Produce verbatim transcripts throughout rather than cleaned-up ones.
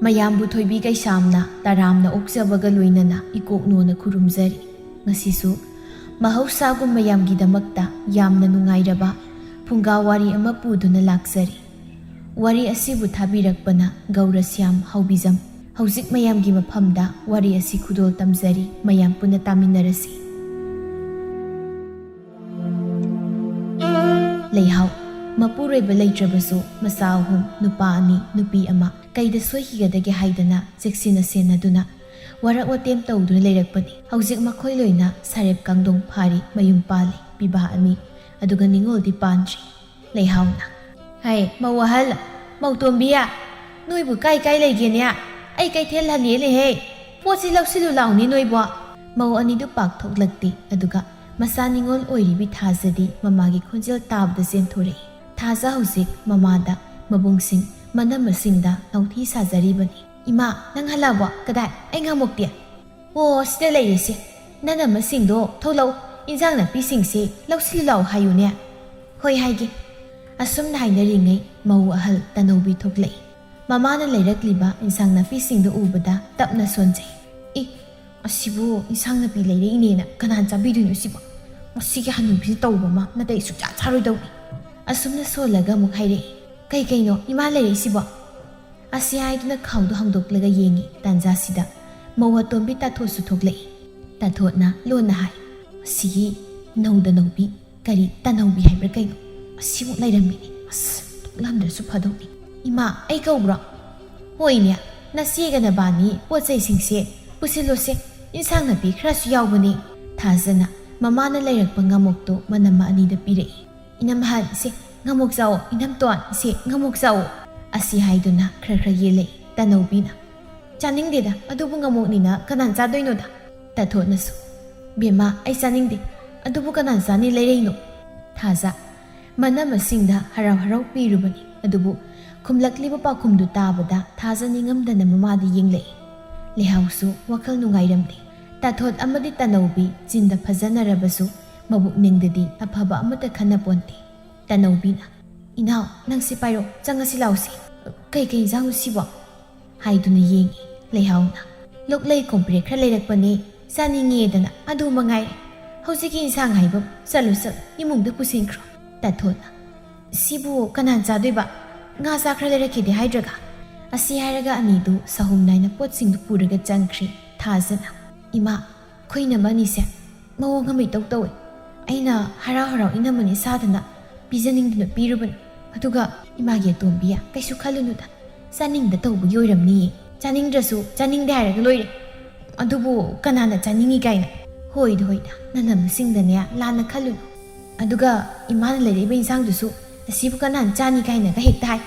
ꯃꯌꯥꯝꯕꯨ ꯊꯣꯏꯕꯤ ꯀꯩꯁꯥꯝꯅ ꯇꯔꯥꯝꯅ ꯑꯣꯛꯆꯕꯒ ꯂꯣꯏꯅꯅ ꯏꯀꯣꯛꯅꯣꯅ ꯈꯨꯔꯨꯝꯖꯔꯤ꯫ ꯉꯁꯤꯁꯨ ꯃꯍꯧꯁꯥꯒꯨꯝ ꯃꯌꯥꯝꯒꯤꯗꯃꯛꯇ ꯌꯥꯝꯅ ꯅꯨꯡꯉꯥꯏꯔꯕ ꯐꯨꯡꯒꯥ ꯋꯥꯔꯤ ꯑꯃ ꯄꯨꯗꯨꯅ ꯂꯥꯛꯆꯔꯤ꯫ ꯋꯥꯔꯤ ꯑꯁꯤꯕꯨ ꯊꯥꯕꯤꯔꯛꯄꯅ ꯒꯧꯔꯁ꯭ꯌꯥꯝ ꯍꯥꯎꯕꯤꯖꯝ꯫ ꯍꯧꯖꯤꯛ ꯃꯌꯥꯝꯒꯤ ꯃꯐꯝꯗ ꯋꯥꯔꯤ ꯑꯁꯤ ꯈꯨꯗꯣꯜ ꯇꯝꯖꯔꯤ, ꯃꯌꯥꯝ ꯄꯨꯟꯅ ꯇꯥꯃꯤꯟꯅꯔꯁꯤ꯫ ꯂꯩꯍꯥꯎ꯫ ꯃꯄꯨꯔꯣꯏꯕ ꯂꯩꯇ꯭ꯔꯕꯁꯨ ꯃꯆꯥ ꯑꯍꯨꯝ, ꯅꯨꯄꯥ ꯑꯅꯤ, ꯅꯨꯄꯤ ꯑꯃ, ꯀꯩꯗ ꯁꯣꯏꯈꯤꯒꯗꯒꯦ ꯍꯥꯏꯗꯅ ꯆꯦꯛꯁꯤꯟꯅ ꯁꯦꯟꯅꯗꯨꯅ ꯋꯥꯔꯛ ꯋꯥꯇꯦꯝ ꯇꯧꯗꯨꯅ ꯂꯩꯔꯛꯄꯅꯤ꯫ ꯍꯧꯖꯤꯛ ꯃꯈꯣꯏ ꯂꯣꯏꯅ ꯁꯔꯦꯞ ꯀꯥꯡꯗꯣꯡ ꯐꯥꯔꯤ, ꯃꯌꯨꯝ ꯄꯥꯜꯂꯤ, ꯄꯤꯕꯥ ꯑꯅꯤ, ꯑꯗꯨꯒ ꯅꯤꯉꯣꯜꯗꯤ ꯄꯥꯟꯗ꯭ꯔꯤ꯫ ꯂꯩꯍꯥꯎꯅ, "ꯍꯥꯏ, ꯃꯧ ꯑꯍꯜ, ꯃꯧ ꯇꯣꯝꯕꯤ, ꯅꯣꯏꯕꯨ ꯀꯥꯏ ꯀꯥꯏ ꯂꯩꯒꯦꯅꯦ? ꯑꯩ ꯀꯩꯊꯦꯜ ꯍꯜꯂꯦꯅꯦꯍꯦ, ꯄꯣꯠꯁꯤ ꯂꯧꯁꯤꯜꯂꯨ ꯂꯥꯎꯅꯦ ꯅꯣꯏꯕꯨ꯫" ꯃꯧ ꯑꯅꯤꯗꯨ ꯄꯥꯛ ꯊꯣꯛꯂꯛꯇꯦ, ꯑꯗꯨꯒ ꯃꯆꯥ ꯅꯤꯉꯣꯜ ꯑꯣꯏꯔꯤꯕꯤ ꯊꯥꯖꯗꯤ ꯃꯃꯥꯒꯤ ꯈꯣꯟꯖꯦꯜ ꯇꯥꯕꯗ ꯆꯦꯟꯊꯣꯔꯛꯏ꯫ ꯊꯥꯖ ꯍꯧꯖꯤꯛ ꯃꯃꯥꯗ, ꯃꯕꯨꯡꯁꯤꯡ, ꯃꯅꯝꯃꯁꯤꯡꯗ ꯅꯥꯎꯊꯤ ꯁꯥꯖꯔꯤꯕꯅꯤ꯫ "ꯏꯃꯥ, ꯅꯪ ꯍꯜꯂꯛꯑꯕꯣ? ꯀꯗꯥꯏ? ꯑꯩ ꯉꯥꯃꯣꯛꯇꯤ?" "ꯑꯣ, ꯁꯤꯗ ꯂꯩꯔꯦꯁꯦ꯫ ꯅꯅꯝꯃꯁꯤꯡꯗꯣ ꯊꯣꯛꯂꯛꯎ, ꯏꯟꯖꯥꯡ ꯅꯥꯄꯤꯁꯤꯡꯁꯦ ꯂꯧꯁꯤꯜꯂꯨ ꯂꯥꯎ ꯍꯥꯏꯌꯨꯅꯦ꯫" "ꯍꯣꯏ ꯍꯥꯏꯒꯦ꯫" ꯑꯁꯨꯝꯅ ꯍꯥꯏꯅꯔꯤꯉꯩ ꯃꯧ ꯑꯍꯜ ꯇꯅꯧꯕꯤ ꯊꯣꯛꯂꯛꯏ꯫ ꯃꯃꯥꯅ ꯂꯩꯔꯛꯂꯤꯕ ꯏꯟꯁꯥꯡ ꯅꯥꯄꯤꯁꯤꯡꯗꯨ ꯎꯕꯗ ꯇꯞꯅ ꯁꯣꯟꯖꯩ꯫ "ꯑꯦ, ꯑꯁꯤꯕꯨ ꯏꯟꯁꯥꯡ ꯅꯥꯄꯤ ꯂꯩꯔꯛꯏꯅꯦꯅ ꯀꯅꯥꯅ ꯆꯥꯕꯤꯗꯣꯏꯅꯣ ꯁꯤꯕꯣ? ꯃꯁꯤꯒꯤ ꯍꯅꯨꯕꯤꯁꯤ ꯇꯧꯕ ꯑꯃ ꯅꯥꯇꯩ ꯁꯨꯡꯆꯥ ꯆꯥꯔꯣꯏꯗꯧꯅꯤ꯫" ꯑꯁꯨꯝꯅ ꯁꯣꯜꯂꯒ ꯑꯃꯨꯛ ꯍꯥꯏꯔꯛꯏ, "ꯀꯩ ꯀꯩꯅꯣ ꯏꯃꯥ ꯂꯩꯔꯛꯏꯁꯤꯕꯣ?" ꯑꯁꯤ ꯍꯥꯏꯗꯨꯅ ꯈꯥꯎꯗꯨ ꯍꯥꯡꯗꯣꯛꯂꯒ ꯌꯦꯡꯉꯤ꯫ ꯇꯥꯟꯖꯥꯁꯤꯗ ꯃꯧ ꯑꯇꯣꯝꯕꯤ ꯇꯥꯊꯣꯠꯁꯨ ꯊꯣꯛꯂꯛꯏ꯫ ꯇꯥꯊꯣꯠꯅ ꯂꯣꯟꯅ ꯍꯥꯏ, "ꯑꯁꯤꯒꯤ ꯅꯧꯗ ꯅꯧꯕꯤ, ꯀꯔꯤ ꯇꯅꯧꯕꯤ ꯍꯥꯏꯕ꯭ꯔꯥ ꯀꯩꯅꯣ? ꯑꯁꯤꯃꯨꯛ ꯂꯩꯔꯝꯃꯤꯅꯦ꯫ ꯑꯁ, ꯊꯣꯛꯂꯝꯗ꯭ꯔꯁꯨ ꯐꯗꯧꯅꯤ꯫ ꯏꯃꯥ, ꯑꯩ ꯀꯧꯕ꯭ꯔꯣ?" "ꯍꯣꯏꯅꯦ, ꯅꯆꯦꯒ ꯅꯕꯥꯅꯤ ꯄꯣꯠ ꯆꯩꯁꯤꯡꯁꯦ ꯄꯨꯁꯤꯜꯂꯨꯁꯦ, ꯏꯟꯁꯥꯡ ꯅꯥꯄꯤ ꯈꯔꯁꯨ ꯌꯥꯎꯕꯅꯤ꯫" ꯊꯥꯖꯅ ꯃꯃꯥꯅ ꯂꯩꯔꯛꯄ ꯉꯥꯃꯣꯛꯇꯣ ꯃꯅꯝꯃ ꯑꯅꯤꯗ ꯄꯤꯔꯛꯏ꯫ "ꯏꯅꯝ ꯑꯍꯟ, ꯁꯦ ꯉꯥꯃꯣꯛ ꯆꯥꯎꯑꯣ, ꯏꯅꯝꯇꯣꯟ, ꯁꯦ ꯉꯥꯃꯣꯛ ꯆꯥꯎꯑꯣ꯫" ꯑꯁꯤ ꯍꯥꯏꯗꯨꯅ ꯈꯔ ꯈꯔ ꯌꯦꯜꯂꯛꯏ ꯇꯅꯧꯕꯤꯅ꯫ "ꯆꯥꯅꯤꯡꯗꯦꯗ, ꯑꯗꯨꯕꯨ ꯉꯥꯃꯣꯛꯅꯤꯅ ꯀꯅꯥꯅ ꯆꯥꯗꯣꯏꯅꯣꯗ?" ꯇꯥꯊꯣꯠꯅꯁꯨ, "ꯕꯦꯝꯃ, ꯑꯩ ꯆꯥꯅꯤꯡꯗꯦ, ꯑꯗꯨꯕꯨ ꯀꯅꯥꯅ ꯆꯥꯅꯤ, ꯂꯩꯔꯩꯅꯣ?" ꯊꯥꯖ ꯃꯅꯝꯃꯁꯤꯡꯗ ꯍꯔꯥꯎ ꯍꯔꯥꯎ ꯄꯤꯔꯨꯕꯅꯤ꯫ ꯑꯗꯨꯕꯨ ꯈꯨꯝꯂꯛꯂꯤꯕ ꯄꯥꯎꯈꯨꯝꯗꯨ ꯇꯥꯕꯗ ꯊꯥꯖ ꯅꯤꯡꯉꯝꯗꯅ ꯃꯃꯥꯗ ꯌꯦꯡꯂꯛꯏ꯫ ꯂꯩꯍꯥꯎꯁꯨ ꯋꯥꯈꯜ ꯅꯨꯡꯉꯥꯏꯔꯝꯗꯦ꯫ ꯇꯥꯊꯣꯠ ꯑꯃꯗꯤ ꯇꯅꯧꯕꯤ ꯆꯤꯟꯗ ꯐꯖꯅꯔꯕꯁꯨ ꯃꯕꯨꯛꯅꯤꯡꯗꯗꯤ ꯑꯐꯕ ꯑꯃꯠꯇ ꯈꯟꯅ ꯄꯣꯟꯇꯦ꯫ ꯇꯅꯧꯕꯤꯅ, "ꯏꯅꯥꯎ, ꯅꯪꯁꯤ ꯄꯥꯏꯔꯣ, ꯆꯪꯉꯁꯤ ꯂꯥꯎꯁꯤ꯫" "ꯀꯩ ꯀꯩ ꯏꯟꯖꯥꯡꯅꯣ ꯁꯤꯕꯣ?" ꯍꯥꯏꯗꯨꯅ ꯌꯦꯡꯉꯤ ꯂꯩꯍꯥꯎꯅ꯫ "ꯂꯣꯛꯂꯩ ꯀꯣꯝꯄ꯭ꯔꯦꯛ ꯈꯔ ꯂꯩꯔꯛꯄꯅꯦ, ꯆꯥꯅꯤꯡꯉꯦꯗꯅ, ꯑꯗꯨ ꯃꯉꯥꯏꯔꯦ꯫ ꯍꯧꯖꯤꯛꯀꯤ ꯏꯟꯁꯥꯡ ꯍꯥꯏꯕ, ꯆꯠꯂꯨ ꯆꯠꯂꯨ, ꯏꯃꯨꯡꯗ ꯄꯨꯁꯤꯟꯈ꯭ꯔꯣ"꯫ ꯇꯥꯊꯣꯠꯅ, "ꯁꯤꯕꯨ ꯀꯅꯥꯅ ꯆꯥꯗꯣꯏꯕ? ꯉꯥ ꯆꯥꯛ ꯈꯔ ꯂꯩꯔꯛꯀꯦꯗꯤ ꯍꯥꯏꯗ꯭ꯔꯒ?" ꯑꯁꯤ ꯍꯥꯏꯔꯒ ꯑꯅꯤꯗꯨ ꯁꯍꯨꯝ ꯅꯥꯏꯅ ꯄꯣꯠꯁꯤꯡꯗꯨ ꯄꯨꯔꯒ ꯆꯪꯈ꯭ꯔꯦ꯫ ꯊꯥꯖꯅ, "ꯏꯃꯥ, ꯑꯩꯈꯣꯏ ꯏꯅꯝꯃ ꯑꯅꯤꯁꯦ ꯃꯑꯣꯡ ꯑꯃ ꯏꯇꯧ ꯇꯧꯏ꯫ ꯑꯩꯅ ꯍꯔꯥꯎ ꯍꯔꯥꯎ ꯏꯅꯝꯃꯅꯤ ꯁꯥꯗꯅ ꯄꯤꯖꯅꯤꯡꯗꯨꯅ ꯄꯤꯔꯨꯕꯅꯤ꯫ ꯑꯗꯨꯒ ꯏꯃꯥꯒꯤ ꯑꯇꯣꯝꯕꯤ, ꯀꯩꯁꯨ ꯈꯜꯂꯨꯅꯨꯗ, ꯆꯥꯅꯤꯡꯗ ꯇꯧꯕꯒꯤ ꯑꯣꯏꯔꯝꯅꯤꯌꯦ꯫ ꯆꯥꯅꯤꯡꯗ꯭ꯔꯁꯨ ꯆꯥꯅꯤꯡꯗꯦ ꯍꯥꯏꯔꯒ ꯂꯣꯏꯔꯦ꯫ ꯑꯗꯨꯕꯨ ꯀꯅꯥꯅ ꯆꯥꯅꯤꯡꯉꯤ ꯀꯥꯏꯅ?" "ꯍꯣꯏꯗ ꯍꯣꯏꯗ, ꯅꯅꯝꯃꯁꯤꯡꯗꯅꯦ ꯂꯥꯟꯅ ꯈꯜꯂꯨꯅꯨ꯫ ꯑꯗꯨꯒ ꯏꯃꯥꯅ ꯂꯩꯔꯛꯏꯕ ꯏꯟꯁꯥꯡꯗꯨꯁꯨ ꯑꯁꯤꯕꯨ ꯀꯅꯥꯅ ꯆꯥꯅꯤ ꯀꯥꯏꯅꯒ ꯍꯦꯛꯇ ꯍꯥꯏ꯫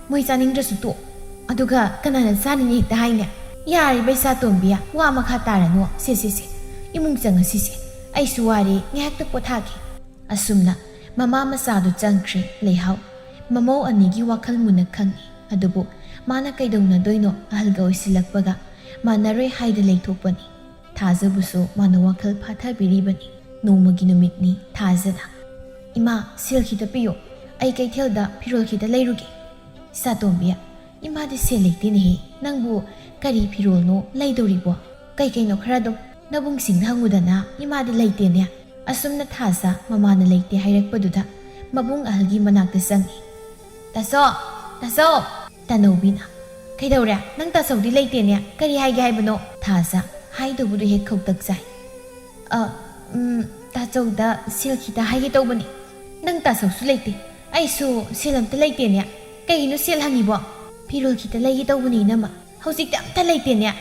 ꯃꯣꯏ ꯆꯥꯅꯤꯡꯗ꯭ꯔꯁꯨ ꯇꯣꯛ꯫ ꯑꯗꯨꯒ ꯀꯅꯥꯅ ꯆꯥꯅꯤꯅ ꯍꯦꯛꯇ ꯍꯥꯏꯅꯦ? ꯌꯥꯔꯦ ꯏꯕꯦ ꯏꯆꯥ ꯇꯣꯝꯕꯤ, ꯋꯥ ꯃꯈꯥ ꯇꯥꯔꯅꯨ꯫ ꯁꯦ, ꯁꯦ, ꯁꯦ, ꯏꯃꯨꯡ ꯆꯪꯉꯁꯤꯁꯦ꯫ ꯑꯩꯁꯨ ꯋꯥꯔꯦ, ꯉꯥꯏꯍꯥꯛꯇ ꯄꯣꯊꯥꯒꯦ"꯫ ꯑꯁꯨꯝꯅ ꯃꯃꯥ ꯃꯆꯥꯗꯨ ꯆꯪꯈ꯭ꯔꯦ ꯂꯩꯍꯥꯎ꯫ ꯃꯃꯧ ꯑꯅꯤꯒꯤ ꯋꯥꯈꯜ ꯃꯨꯟꯅ ꯈꯪꯏ꯫ ꯑꯗꯨꯕꯨ ꯃꯥꯅ ꯀꯩꯗꯧꯅꯗꯣꯏꯅꯣ, ꯑꯍꯜꯒ ꯑꯣꯏꯁꯤꯜꯂꯛꯄꯒ ꯃꯥꯟꯅꯔꯣꯏ ꯍꯥꯏꯗ ꯂꯩꯊꯣꯛꯄꯅꯤ꯫ ꯊꯥꯖꯕꯨꯁꯨ ꯃꯥꯅ ꯋꯥꯈꯜ ꯐꯥꯊꯕꯤꯔꯤꯕꯅꯤ꯫ ꯅꯣꯡꯃꯒꯤ ꯅꯨꯃꯤꯠꯅꯤ ꯊꯥꯖꯅ꯫ "ꯏꯃꯥ, ꯁꯦꯜ ꯈꯤꯇ ꯄꯤꯌꯣ, ꯑꯩ ꯀꯩꯊꯦꯜꯗ ꯐꯤꯔꯣꯜ ꯈꯤꯇ ꯂꯩꯔꯨꯒꯦ"꯫ ꯏꯆꯥꯇꯣꯝꯕꯤ, "ꯏꯃꯥꯗꯤ ꯁꯦꯜ ꯂꯩꯇꯦꯅꯦꯍꯦ, ꯅꯪꯕꯨ ꯀꯔꯤ ꯐꯤꯔꯣꯜꯅꯣ ꯂꯩꯗꯧꯔꯤꯕꯣ? ꯀꯩ ꯀꯩꯅꯣ ꯈꯔ ꯑꯗꯨꯝ ꯅꯕꯨꯡꯁꯤꯡꯗ ꯍꯪꯉꯨꯗꯅ, ꯏꯃꯥꯗꯤ ꯂꯩꯇꯦꯅꯦ"꯫ ꯑꯁꯨꯝꯅ ꯊꯥꯖ ꯃꯃꯥꯅ ꯂꯩꯇꯦ ꯍꯥꯏꯔꯛꯄꯗꯨꯗ ꯃꯕꯨꯡ ꯑꯍꯜꯒꯤ ꯃꯅꯥꯛꯇ ꯆꯪꯉꯤ꯫ "ꯇꯥꯆꯧ! ꯇꯥꯆꯧ!" ꯇꯥꯅꯧꯕꯤꯅ, "ꯀꯩꯗꯧꯔꯦ? ꯅꯪ ꯇꯥꯆꯧꯗꯤ ꯂꯩꯇꯦꯅꯦ, ꯀꯔꯤ ꯍꯥꯏꯒꯦ ꯍꯥꯏꯕꯅꯣ?" ꯊꯥꯖ ꯍꯥꯏꯗꯧꯕꯗꯨ ꯍꯦꯛ ꯈꯧꯇꯛ ꯆꯥꯏ꯫ "ꯑ, ꯎꯝ, ꯇꯥꯆꯧꯗ ꯁꯦꯜ ꯈꯤꯇ ꯍꯥꯏꯒꯦ ꯇꯧꯕꯅꯤ꯫ ꯅꯪ ꯇꯥꯆꯧꯁꯨ ꯂꯩꯇꯦ, ꯑꯩꯁꯨ ꯁꯦꯜ ꯑꯝꯇ ꯂꯩꯇꯦꯅꯦ꯫ ꯀꯩꯒꯤꯅꯣ ꯁꯦꯜ ꯍꯪꯉꯤꯕꯣ?" "ꯐꯤꯔꯣꯜ ꯈꯤꯇ ꯂꯩꯒꯦ ꯇꯧꯕꯅꯤ, ꯏꯅꯝꯃ꯫ ꯍꯧꯖꯤꯛꯇꯤ ꯑꯝꯇ ꯂꯩꯇꯦꯅꯦ꯫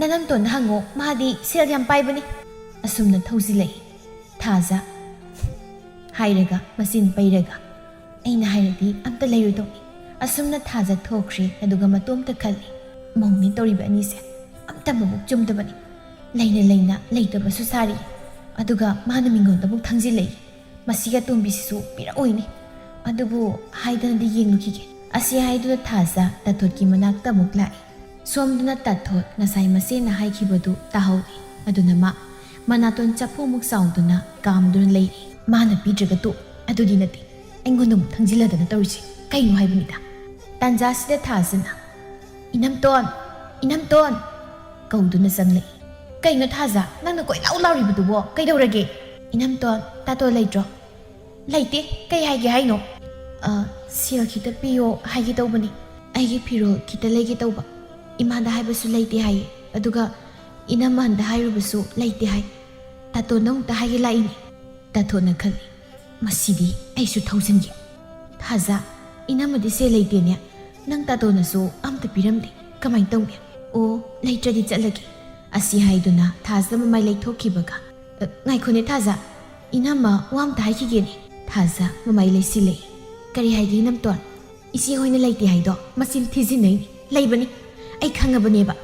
ꯅꯅꯝꯇꯣꯟꯗ ꯍꯪꯉꯣ, ꯃꯥꯗꯤ ꯁꯦꯜ ꯌꯥꯝ ꯄꯥꯏꯕꯅꯤ"꯫ ꯑꯁꯨꯝꯅ ꯊꯧꯖꯤꯜꯂꯛꯏ꯫ ꯊꯥꯖ ꯍꯥꯏꯔꯒ ꯃꯆꯤꯟ ꯄꯩꯔꯒ, "ꯑꯩꯅ ꯍꯥꯏꯔꯗꯤ ꯑꯝꯇ ꯂꯩꯔꯣꯏꯗꯧꯅꯤ"꯫ ꯑꯁꯨꯝꯅ ꯊꯥꯖ ꯊꯣꯛꯈ꯭ꯔꯦ, ꯑꯗꯨꯒ ꯃꯇꯣꯝꯇ ꯈꯜꯂꯤ, "ꯃꯧꯅꯦ ꯇꯧꯔꯤꯕ ꯑꯅꯤꯁꯦ ꯑꯝꯇ ꯃꯕꯨꯛ ꯆꯨꯝꯗꯕꯅꯤ꯫ ꯂꯩꯅ ꯂꯩꯅ ꯂꯩꯇꯕꯁꯨ ꯁꯥꯔꯤ, ꯑꯗꯨꯒ ꯃꯥꯅ ꯃꯤꯉꯣꯟꯗ ꯑꯃꯨꯛ ꯊꯪꯖꯤꯜꯂꯛꯏ꯫ ꯃꯁꯤꯒꯤ ꯑꯇꯣꯝꯕꯤꯁꯤꯁꯨ ꯄꯤꯔꯛꯑꯣꯏꯅꯦ"꯫ ꯑꯗꯨꯕꯨ ꯍꯥꯏꯗꯅꯗꯤ ꯌꯦꯡꯂꯨꯈꯤꯒꯦ꯫ ꯑꯁꯤ ꯍꯥꯏꯗꯨꯅ ꯊꯥꯖ ꯇꯥꯊꯣꯠꯀꯤ ꯃꯅꯥꯛꯇ ꯑꯃꯨꯛ ꯂꯥꯛꯏ꯫ ꯁꯣꯝꯗꯅ ꯇꯥꯊꯣꯠ ꯉꯁꯥꯏ ꯃꯆꯦꯅ ꯍꯥꯏꯈꯤꯕꯗꯨ ꯇꯥꯍꯧꯏ꯫ ꯑꯗꯨꯅ ꯃꯥ ꯃꯅꯥꯇꯣꯟ ꯆꯐꯨꯃꯨꯛ ꯆꯥꯎꯗꯨꯅ ꯀꯥꯝꯗꯨꯅ ꯂꯩꯔꯤ꯫ "ꯃꯥꯅ ꯄꯤꯗ꯭ꯔꯒ ꯇꯣꯛ, ꯑꯗꯨꯗꯤ ꯅꯠꯇꯦ, ꯑꯩꯉꯣꯟꯗ ꯑꯃꯨꯛ ꯊꯪꯖꯤꯜꯂꯗꯅ ꯇꯧꯔꯤꯁꯦ ꯀꯩꯅꯣ ꯍꯥꯏꯕꯅꯤꯗ"꯫ ꯇꯥꯟꯖꯥꯁꯤꯗ ꯊꯥꯖꯅ, "ꯏꯅꯝꯇꯣꯟ, ꯏꯅꯝꯇꯣꯟ!" ꯀꯧꯗꯨꯅ ꯆꯪꯂꯛꯏ꯫ "ꯀꯩꯅꯣ ꯊꯥꯖ, ꯅꯪꯅ ꯀꯣꯏꯂꯥꯎ ꯂꯥꯎꯔꯤꯕꯗꯨꯕꯣ? ꯀꯩꯗꯧꯔꯒꯦ?" "ꯏꯅꯝꯇꯣꯟ, ꯇꯥꯇꯣꯟ ꯂꯩꯇ꯭ꯔꯣ?" "ꯂꯩꯇꯦ, ꯀꯩ ꯍꯥꯏꯒꯦ ꯍꯥꯏꯅꯣ?" "ꯑ, ꯁꯦꯜ ꯈꯤꯇ ꯄꯤꯌꯣ ꯍꯥꯏꯒꯦ ꯇꯧꯕꯅꯤ꯫ ꯑꯩꯒꯤ ꯐꯤꯔꯣꯜ ꯈꯤꯇ ꯂꯩꯒꯦ ꯇꯧꯕ꯫ ꯏꯃꯥꯗ ꯍꯥꯏꯕꯁꯨ ꯂꯩꯇꯦ ꯍꯥꯏꯌꯦ, ꯑꯗꯨꯒ ꯏꯅꯝꯃꯍꯟꯗ ꯍꯥꯏꯔꯨꯕꯁꯨ ꯂꯩꯇꯦ ꯍꯥꯏ꯫ ꯇꯥꯇꯣꯟꯗ ꯑꯃꯨꯛꯇ ꯍꯥꯏꯒꯦ ꯂꯥꯛꯏꯅꯦ꯫" ꯇꯥꯇꯣꯟꯅ ꯈꯜꯂꯤ, "ꯃꯁꯤꯗꯤ ꯑꯩꯁꯨ ꯊꯧꯖꯤꯟꯒꯦ꯫ ꯊꯥꯖ, ꯏꯅꯝꯃꯗꯤ ꯁꯦꯜ ꯂꯩꯇꯦꯅꯦ꯫ ꯅꯪ ꯇꯥꯇꯣꯟꯅꯁꯨ ꯑꯝꯇ ꯄꯤꯔꯝꯗꯦ꯫ ꯀꯃꯥꯏꯅ ꯇꯧꯅꯤ? ꯑꯣ, ꯂꯩꯇ꯭ꯔꯗꯤ ꯆꯠꯂꯒꯦ꯫" ꯑꯁꯤ ꯍꯥꯏꯗꯨꯅ ꯊꯥꯖ ꯃꯃꯥꯏ ꯂꯩꯊꯣꯛꯈꯤꯕꯒ, "ꯑ, ꯉꯥꯏꯈꯣꯅꯦ ꯊꯥꯖ, ꯏꯅꯝꯃ ꯋꯥ ꯑꯝꯇ ꯍꯥꯏꯈꯤꯒꯦꯅꯦ꯫" ꯊꯥꯖ ꯃꯃꯥꯏ ꯂꯩꯁꯤꯜꯂꯛꯏ꯫ "ꯀꯔꯤ ꯍꯥꯏꯒꯦ ꯏꯅꯝꯇꯣꯟ? ꯏꯆꯦ ꯍꯣꯏꯅ ꯂꯩꯇꯦ ꯍꯥꯏꯗꯣ ꯃꯆꯤꯟ ꯊꯤꯖꯤꯟꯅꯩꯅꯤ꯫ ꯂꯩꯕꯅꯤ꯫ ꯑꯩ ꯈꯪꯉꯕꯅꯦꯕ꯫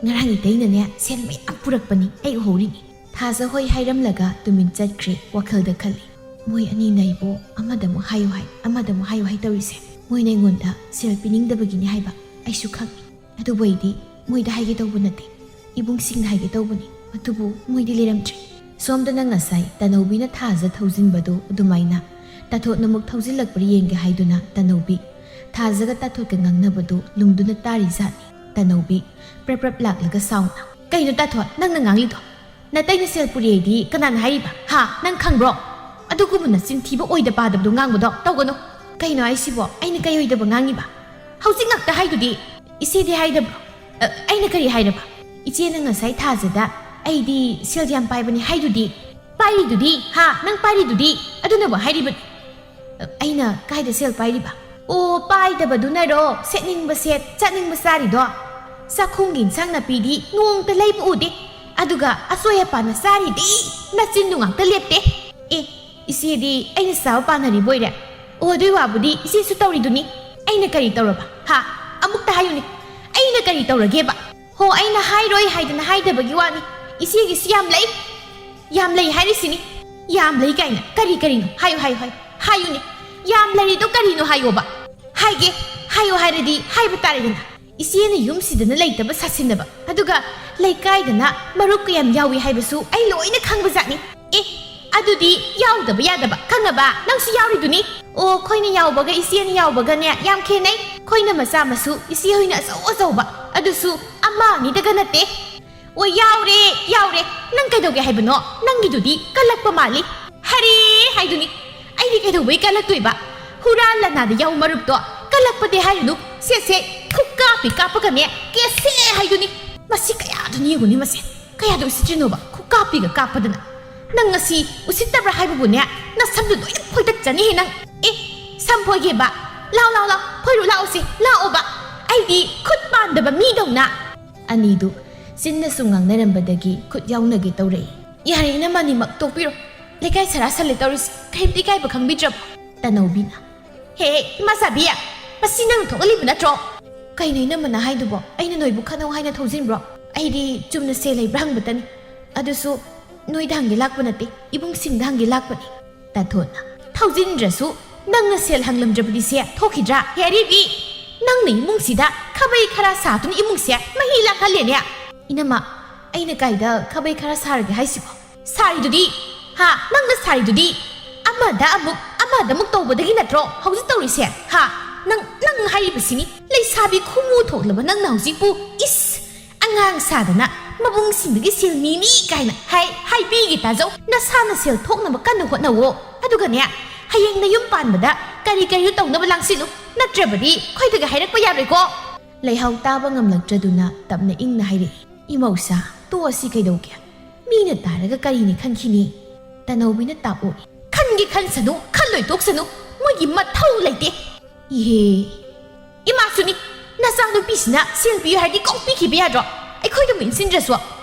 ꯉꯔꯥꯡ ꯏꯇꯩꯅꯅꯦ ꯁꯦꯜ ꯃꯌꯥꯝ ꯄꯨꯔꯛꯄꯅꯤ, ꯑꯩ ꯎꯍꯧꯔꯤꯅꯤ꯫" ꯊꯥꯖ ꯍꯣꯏ ꯍꯥꯏꯔꯝꯂꯒ ꯇꯨꯃꯤꯟ ꯆꯠꯈ꯭ꯔꯦ꯫ ꯋꯥꯈꯜꯗ ꯈꯜꯂꯤ, "ꯃꯣꯏ ꯑꯅꯤꯅ ꯑꯩꯕꯨ ꯑꯃꯗ ꯑꯃꯨꯛ ꯍꯥꯏꯌꯨ ꯍꯥꯏ, ꯑꯃꯗ ꯑꯃꯨꯛ ꯍꯥꯏꯌꯨ ꯍꯥꯏ ꯇꯧꯔꯤꯁꯦ꯫ ꯃꯣꯏꯅ ꯑꯩꯉꯣꯟꯗ ꯁꯦꯜ ꯄꯤꯅꯤꯡꯗꯕꯒꯤꯅꯤ ꯍꯥꯏꯕ ꯑꯩꯁꯨ ꯈꯪꯉꯤ꯫ ꯑꯗꯨꯕꯨ ꯑꯩꯗꯤ ꯃꯣꯏꯗ ꯍꯥꯏꯒꯦ ꯇꯧꯕ ꯅꯠꯇꯦ, ꯏꯕꯨꯡꯁꯤꯡꯗ ꯍꯥꯏꯒꯦ ꯇꯧꯕꯅꯤ꯫ ꯑꯗꯨꯕꯨ ꯃꯣꯏꯗꯤ ꯂꯩꯔꯝꯗ꯭ꯔꯦ꯫" ꯁꯣꯝꯗꯅ ꯉꯁꯥꯏ ꯇꯅꯧꯕꯤꯅ ꯊꯥꯖ ꯊꯧꯖꯤꯟꯕꯗꯨ ꯑꯗꯨꯃꯥꯏꯅ ꯇꯥꯊꯣꯠꯅ ꯑꯃꯨꯛ ꯊꯧꯖꯤꯜꯂꯛꯄ꯭ꯔꯥ ꯌꯦꯡꯒꯦ ꯍꯥꯏꯗꯨꯅ ꯇꯅꯧꯕꯤ ꯊꯥꯖꯒ ꯇꯥꯊꯣꯠꯀ ꯉꯥꯡꯅꯕꯗꯨ ꯂꯨꯝꯗꯨꯅ ꯇꯥꯔꯤꯖꯥꯠꯅꯤ꯫ ꯇꯅꯧꯕꯤ ꯄ꯭ꯔꯞ ꯄ꯭ꯔꯞ ꯂꯥꯛꯂꯒ ꯁꯥꯎꯅ, "ꯀꯩꯅꯣ ꯇꯥꯊꯣꯠ, ꯅꯪꯅ ꯉꯥꯡꯂꯤꯗꯣ? ꯅꯇꯩꯅ ꯁꯦꯜ ꯄꯨꯔꯛꯑꯦꯗꯤ ꯀꯅꯥꯅ ꯍꯥꯏꯔꯤꯕ? ꯍꯥ? ꯅꯪ ꯈꯪꯕ꯭ꯔꯣ? ꯑꯗꯨꯒꯨꯝꯕ ꯅꯆꯤꯟ ꯊꯤꯕ ꯑꯣꯏꯗ ꯄꯥꯗꯕꯗꯣ ꯉꯥꯡꯕꯗꯣ ꯇꯧꯒꯅꯨ꯫" "ꯀꯩꯅꯣ ꯍꯥꯏꯁꯤꯕꯣ? ꯑꯩꯅ ꯀꯩ ꯑꯣꯏꯗꯕ ꯉꯥꯡꯉꯤꯕ? ꯍꯧꯖꯤꯛ ꯉꯥꯛꯇ ꯍꯥꯏꯗꯨꯗꯤ, ꯏꯆꯦꯗꯤ ꯍꯥꯏꯗꯕ꯭ꯔꯣ?" "ꯑ, ꯑꯩꯅ ꯀꯔꯤ ꯍꯥꯏꯔꯕ? ꯏꯆꯦꯅ ꯉꯁꯥꯏ ꯊꯥꯖꯗ ꯑꯩꯗꯤ ꯁꯦꯜ ꯌꯥꯝ ꯄꯥꯏꯕꯅꯤ ꯍꯥꯏꯗꯨꯗꯤ꯫ ꯄꯥꯏꯔꯤꯗꯨꯗꯤ, ꯍꯥ? ꯅꯪ ꯄꯥꯏꯔꯤꯗꯨꯗꯤ, ꯑꯗꯨꯅꯕꯨ ꯍꯥꯏꯔꯤꯕꯅꯤ꯫" "ꯑ, ꯑꯩꯅ ꯀꯥꯏꯗ ꯁꯦꯜ ꯄꯥꯏꯔꯤꯕ?" "ꯑꯣ, ꯄꯥꯏꯗꯕꯗꯨꯅꯔꯣ ꯁꯦꯠꯅꯤꯡꯕ ꯁꯦꯠ, ꯆꯥꯅꯤꯡꯕ ꯆꯥꯔꯤꯗꯣ? ꯆꯥꯛꯈꯨꯝꯒꯤ ꯏꯟꯁꯥꯡ ꯅꯥꯄꯤꯗꯤ ꯅꯣꯡꯇ ꯂꯩꯕ ꯎꯗꯦ, ꯑꯗꯨꯒ ꯑꯆꯣꯏ ꯑꯄꯥꯅ ꯆꯥꯔꯤꯗꯤ ꯅꯆꯤꯟꯗꯨ ꯉꯥꯛꯇ ꯂꯦꯞꯇꯦ꯫ ꯑꯦ, ꯏꯆꯦꯗꯤ ꯑꯩꯅ ꯆꯥꯕ ꯄꯥꯟꯅꯔꯤꯕ ꯑꯣꯏꯔꯦ꯫ ꯑꯣ, ꯑꯗꯨꯏ ꯋꯥꯕꯨꯗꯤ ꯏꯆꯦꯁꯨ ꯇꯧꯔꯤꯗꯨꯅꯤ꯫ ꯑꯩꯅ ꯀꯔꯤ ꯇꯧꯔꯕ? ꯍꯥ? ꯑꯃꯨꯛꯇ ꯍꯥꯏꯌꯨꯅꯦ, ꯑꯩꯅ ꯀꯔꯤ ꯇꯧꯔꯒꯦꯕ?" "ꯍꯣ, ꯑꯩꯅ ꯍꯥꯏꯔꯣꯏ ꯍꯥꯏꯗꯅ ꯍꯥꯏꯗꯕꯒꯤ ꯋꯥꯅꯤ꯫ ꯏꯆꯦꯒꯤꯁꯨ ꯌꯥꯝ ꯂꯩ, ꯌꯥꯝ ꯂꯩ ꯍꯥꯏꯔꯤꯁꯤꯅꯤ꯫" "ꯌꯥꯝ ꯂꯩ ꯀꯥꯏꯅ? ꯀꯔꯤ ꯀꯔꯤꯅꯣ? ꯍꯥꯏꯌꯨ, ꯍꯥꯏꯌꯨ, ꯍꯥꯏꯌꯨ, ꯍꯥꯏꯌꯨꯅꯦ꯫ ꯌꯥꯝ ꯂꯩꯔꯤꯗꯣ ꯀꯔꯤꯅꯣ ꯍꯥꯏꯌꯣꯕ꯫" "ꯍꯥꯏꯒꯦ, ꯍꯥꯏꯌꯣ ꯍꯥꯏꯔꯗꯤ ꯍꯥꯏꯕ ꯇꯥꯔꯦꯗꯅ꯫ ꯏꯆꯦꯅ ꯌꯨꯝꯁꯤꯗꯅ ꯂꯩꯇꯕ ꯁꯥꯁꯤꯟꯅꯕ, ꯑꯗꯨꯒ ꯂꯩꯀꯥꯏꯗꯅ ꯃꯔꯨꯞ ꯀꯌꯥꯝ ꯌꯥꯎꯏ ꯍꯥꯏꯕꯁꯨ ꯑꯩ ꯂꯣꯏꯅ ꯈꯪꯕꯖꯥꯠꯅꯤ꯫" "ꯑꯦ, ꯑꯗꯨꯗꯤ ꯌꯥꯎꯗꯕ ꯌꯥꯗꯕ, ꯈꯪꯉꯕ? ꯅꯪꯁꯨ ꯌꯥꯎꯔꯤꯗꯨꯅꯤ꯫" "ꯑꯣ, ꯑꯩꯈꯣꯏꯅ ꯌꯥꯎꯕꯒ ꯏꯆꯦꯅ ꯌꯥꯎꯕꯒꯅꯦ ꯌꯥꯝ ꯈꯦꯠꯅꯩ꯫ ꯑꯩꯈꯣꯏꯅ ꯃꯆꯥ ꯃꯁꯨ ꯏꯆꯦ ꯍꯣꯏꯅ ꯑꯆꯧ ꯑꯆꯧꯕ, ꯑꯗꯨꯁꯨ ꯑꯃ ꯑꯅꯤꯗꯒ ꯅꯠꯇꯦ꯫ ꯑꯣ, ꯌꯥꯎꯔꯦ, ꯌꯥꯎꯔꯦ꯫ ꯅꯪ ꯀꯩꯗꯧꯒꯦ ꯍꯥꯏꯕꯅꯣ? ꯅꯪꯒꯤꯗꯨꯗꯤ ꯀꯜꯂꯛꯄ ꯃꯥꯜꯂꯤ꯫ ꯍꯔꯦ ꯍꯥꯏꯗꯨꯅꯤ꯫ ꯑꯩꯗꯤ ꯀꯩꯗꯧꯕꯩ ꯀꯜꯂꯛꯇꯣꯏꯕ? ꯍꯨꯔꯥꯟ ꯂꯅꯥꯗ ꯌꯥꯎ ꯃꯔꯨꯞꯇꯣ ꯀꯜꯂꯛꯄꯗꯤ ꯍꯥꯏꯔꯨꯅꯨ꯫ ꯁꯦ, ꯁꯦ, ꯈꯨꯛꯀꯥꯞꯄꯤ ꯀꯥꯞꯄꯒꯅꯦ, ꯀꯦꯁꯦ ꯍꯥꯏꯗꯨꯅꯤ꯫ ꯃꯁꯤ ꯀꯌꯥꯗꯨꯅꯤ ꯌꯦꯡꯉꯨꯅꯦ ꯃꯁꯦ꯫ ꯀꯌꯥꯗ ꯎꯁꯤꯠꯇ꯭ꯔꯤꯅꯣꯕ? ꯈꯨꯛꯀꯥꯞꯄꯤꯒ ꯀꯥꯞꯄꯗꯅ꯫ ꯅꯪ ꯉꯁꯤ ꯎꯁꯤꯠꯇꯕ꯭ꯔꯥ ꯍꯥꯏꯕꯕꯨꯅꯦ, ꯅꯁꯝꯗꯨ ꯂꯣꯏꯅ ꯐꯣꯏꯗꯠꯆꯅꯤꯍꯦ ꯅꯪ꯫ ꯑꯦ, ꯁꯝ ꯐꯣꯏꯒꯦꯕ? ꯂꯥꯎ, ꯂꯥꯎ, ꯂꯥꯎ, ꯐꯣꯏꯔꯨ ꯂꯥꯎꯁꯦ, ꯂꯥꯛꯑꯣꯕ꯫ ꯑꯩꯗꯤ ꯈꯨꯠ ꯄꯥꯟꯗꯕ ꯃꯤꯗꯧꯅ꯫ ꯑꯅꯤꯗꯨ ꯆꯤꯟꯅ ꯁꯨꯝ ꯉꯥꯡꯅꯔꯝꯕꯗꯒꯤ ꯈꯨꯠ ꯌꯥꯎꯅꯒꯦ ꯇꯧꯔꯛꯏ꯫ ꯌꯥꯔꯦ, ꯏꯅꯝꯃꯅꯤꯃꯛ ꯇꯣꯛꯄꯤꯔꯣ꯫ ꯂꯩꯀꯥꯏ ꯁꯔꯥ ꯁꯜꯂꯦ ꯇꯧꯔꯤꯁꯦ꯫ ꯀꯔꯤꯝꯇ ꯏꯀꯥꯏꯕ ꯈꯪꯕꯤꯗ꯭ꯔꯕ? ꯇꯅꯧꯕꯤꯅ꯫ ꯍꯦ, ꯍꯦ, ꯏꯃꯥ ꯁꯥꯕꯤ, ꯃꯁꯤ ꯅꯪꯅ ꯊꯣꯛꯍꯜꯂꯤꯕ ꯅꯠꯇ꯭ꯔꯣ? ꯀꯩꯅꯣ ꯏꯅꯝꯃꯅ ꯍꯥꯏꯗꯨꯕꯣ? ꯑꯩꯅ ꯅꯣꯏꯕꯨ ꯈꯠꯅꯧ ꯍꯥꯏꯅ ꯊꯧꯖꯤꯟꯕ꯭ꯔꯣ? ꯑꯩꯗꯤ ꯆꯨꯝꯅ ꯁꯦꯜ ꯂꯩꯕ꯭ꯔꯥ ꯍꯪꯕꯇꯅꯤ꯫ ꯑꯗꯨꯁꯨ ꯅꯣꯏꯗ ꯍꯪꯒꯦ ꯂꯥꯛꯄ ꯅꯠꯇꯦ, ꯏꯕꯨꯡꯁꯤꯡꯗ ꯍꯪꯒꯦ ꯂꯥꯛꯄꯅꯤ꯫ ꯇꯥꯊꯣꯠꯅ꯫ ꯊꯧꯖꯤꯟꯗ꯭ꯔꯁꯨ ꯅꯪꯅ ꯁꯦꯜ ꯍꯪꯂꯝꯗ꯭ꯔꯕꯗꯤ ꯁꯦ ꯊꯣꯛꯈꯤꯗ꯭ꯔꯥ? ꯍꯦ ꯑꯔꯤꯕꯤ! ꯅꯪꯅ ꯏꯃꯨꯡꯁꯤꯗ ꯈꯥꯕꯩ ꯈꯔ ꯁꯥꯗꯨꯅ ꯏꯃꯨꯡꯁꯦ ꯃꯍꯤ ꯂꯥꯡꯍꯜꯂꯦꯅꯦ꯫ ꯏꯅꯝꯃ, ꯑꯩꯅ ꯀꯥꯏꯗ ꯈꯥꯕꯩ ꯈꯔ ꯁꯥꯔꯒꯦ ꯍꯥꯏꯁꯤꯕꯣ? ꯁꯥꯔꯤꯗꯨꯗꯤ? ꯍꯥ? ꯅꯪꯅ ꯁꯥꯔꯤꯗꯨꯗꯤ? ꯑꯃꯗ ꯑꯃꯨꯛ, ꯑꯃꯗ ꯑꯃꯨꯛ ꯇꯧꯕꯗꯒꯤ ꯅꯠꯇ꯭ꯔꯣ ꯍꯧꯖꯤꯛ ꯇꯧꯔꯤꯁꯦ? ꯍꯥ? ꯅꯪ, ꯅꯪ ꯍꯥꯏꯔꯤꯕꯁꯤꯅꯤ꯫ ꯂꯩꯁꯥꯕꯤ ꯈꯨꯃꯨ ꯊꯣꯛꯂꯕ ꯅꯪꯅ ꯍꯧꯖꯤꯛꯄꯨ, ꯏꯁ! ꯑꯉꯥꯡ ꯁꯥꯗꯅ ꯃꯕꯨꯡꯁꯤꯡꯗꯒꯤ ꯁꯦꯜ ꯅꯤꯅꯤ ꯀꯥꯏꯅ ꯍꯥꯏ, ꯍꯥꯏꯕꯤꯒꯦ ꯇꯥꯖꯧ꯫ ꯅꯁꯥꯅ ꯁꯦꯜ ꯊꯣꯛꯅꯕ ꯀꯟꯅ ꯍꯣꯠꯅꯧꯋꯣ꯫ ꯑꯗꯨꯒꯅꯦ, ꯍꯌꯦꯡ ꯅꯌꯨꯝ ꯄꯥꯟꯕꯗ ꯀꯔꯤ ꯀꯔꯤꯅꯣ ꯇꯧꯅꯕ ꯂꯥꯡꯁꯤꯜꯂꯨ꯫ ꯅꯠꯇ꯭ꯔꯕꯗꯤ ꯑꯩꯈꯣꯏꯗꯒ ꯍꯥꯏꯔꯛꯄ ꯌꯥꯔꯣꯏꯀꯣ꯫ ꯂꯩꯍꯥꯎ ꯇꯥꯕ ꯉꯝꯂꯛꯇ꯭ꯔꯗꯨꯅ ꯇꯞꯅ ꯏꯪꯅ ꯍꯥꯏꯔꯛꯏ, "ꯏꯃꯧꯁꯥ, ꯇꯣꯛꯑꯁꯤ ꯀꯩꯗꯧꯒꯦ? ꯃꯤꯅ ꯇꯥꯔꯒ ꯀꯔꯤꯅꯤ ꯈꯟꯈꯤꯅꯤ?" ꯇꯅꯧꯕꯤꯅ ꯇꯥꯛꯑꯣꯛꯏ꯫ "ꯈꯟꯒꯦ ꯈꯟꯁꯅꯨ, ꯈꯜꯂꯣꯏ ꯇꯣꯛꯁꯅꯨ, ꯃꯣꯏꯒꯤ ꯃꯊꯧ ꯂꯩꯇꯦ꯫ ꯏꯍꯦ, ꯏꯃꯥꯁꯨꯅꯤ, ꯅꯆꯥꯅꯨꯄꯤꯁꯤꯅ ꯁꯦꯜ ꯄꯤꯌꯨ ꯍꯥꯏꯔꯗꯤ ꯀꯣꯛ ꯄꯤꯈꯤꯕ ꯌꯥꯗ꯭ꯔꯣ? ꯑꯩꯈꯣꯏꯗꯕꯨ ꯏꯟꯁꯤꯟꯗ꯭ꯔꯁꯨ,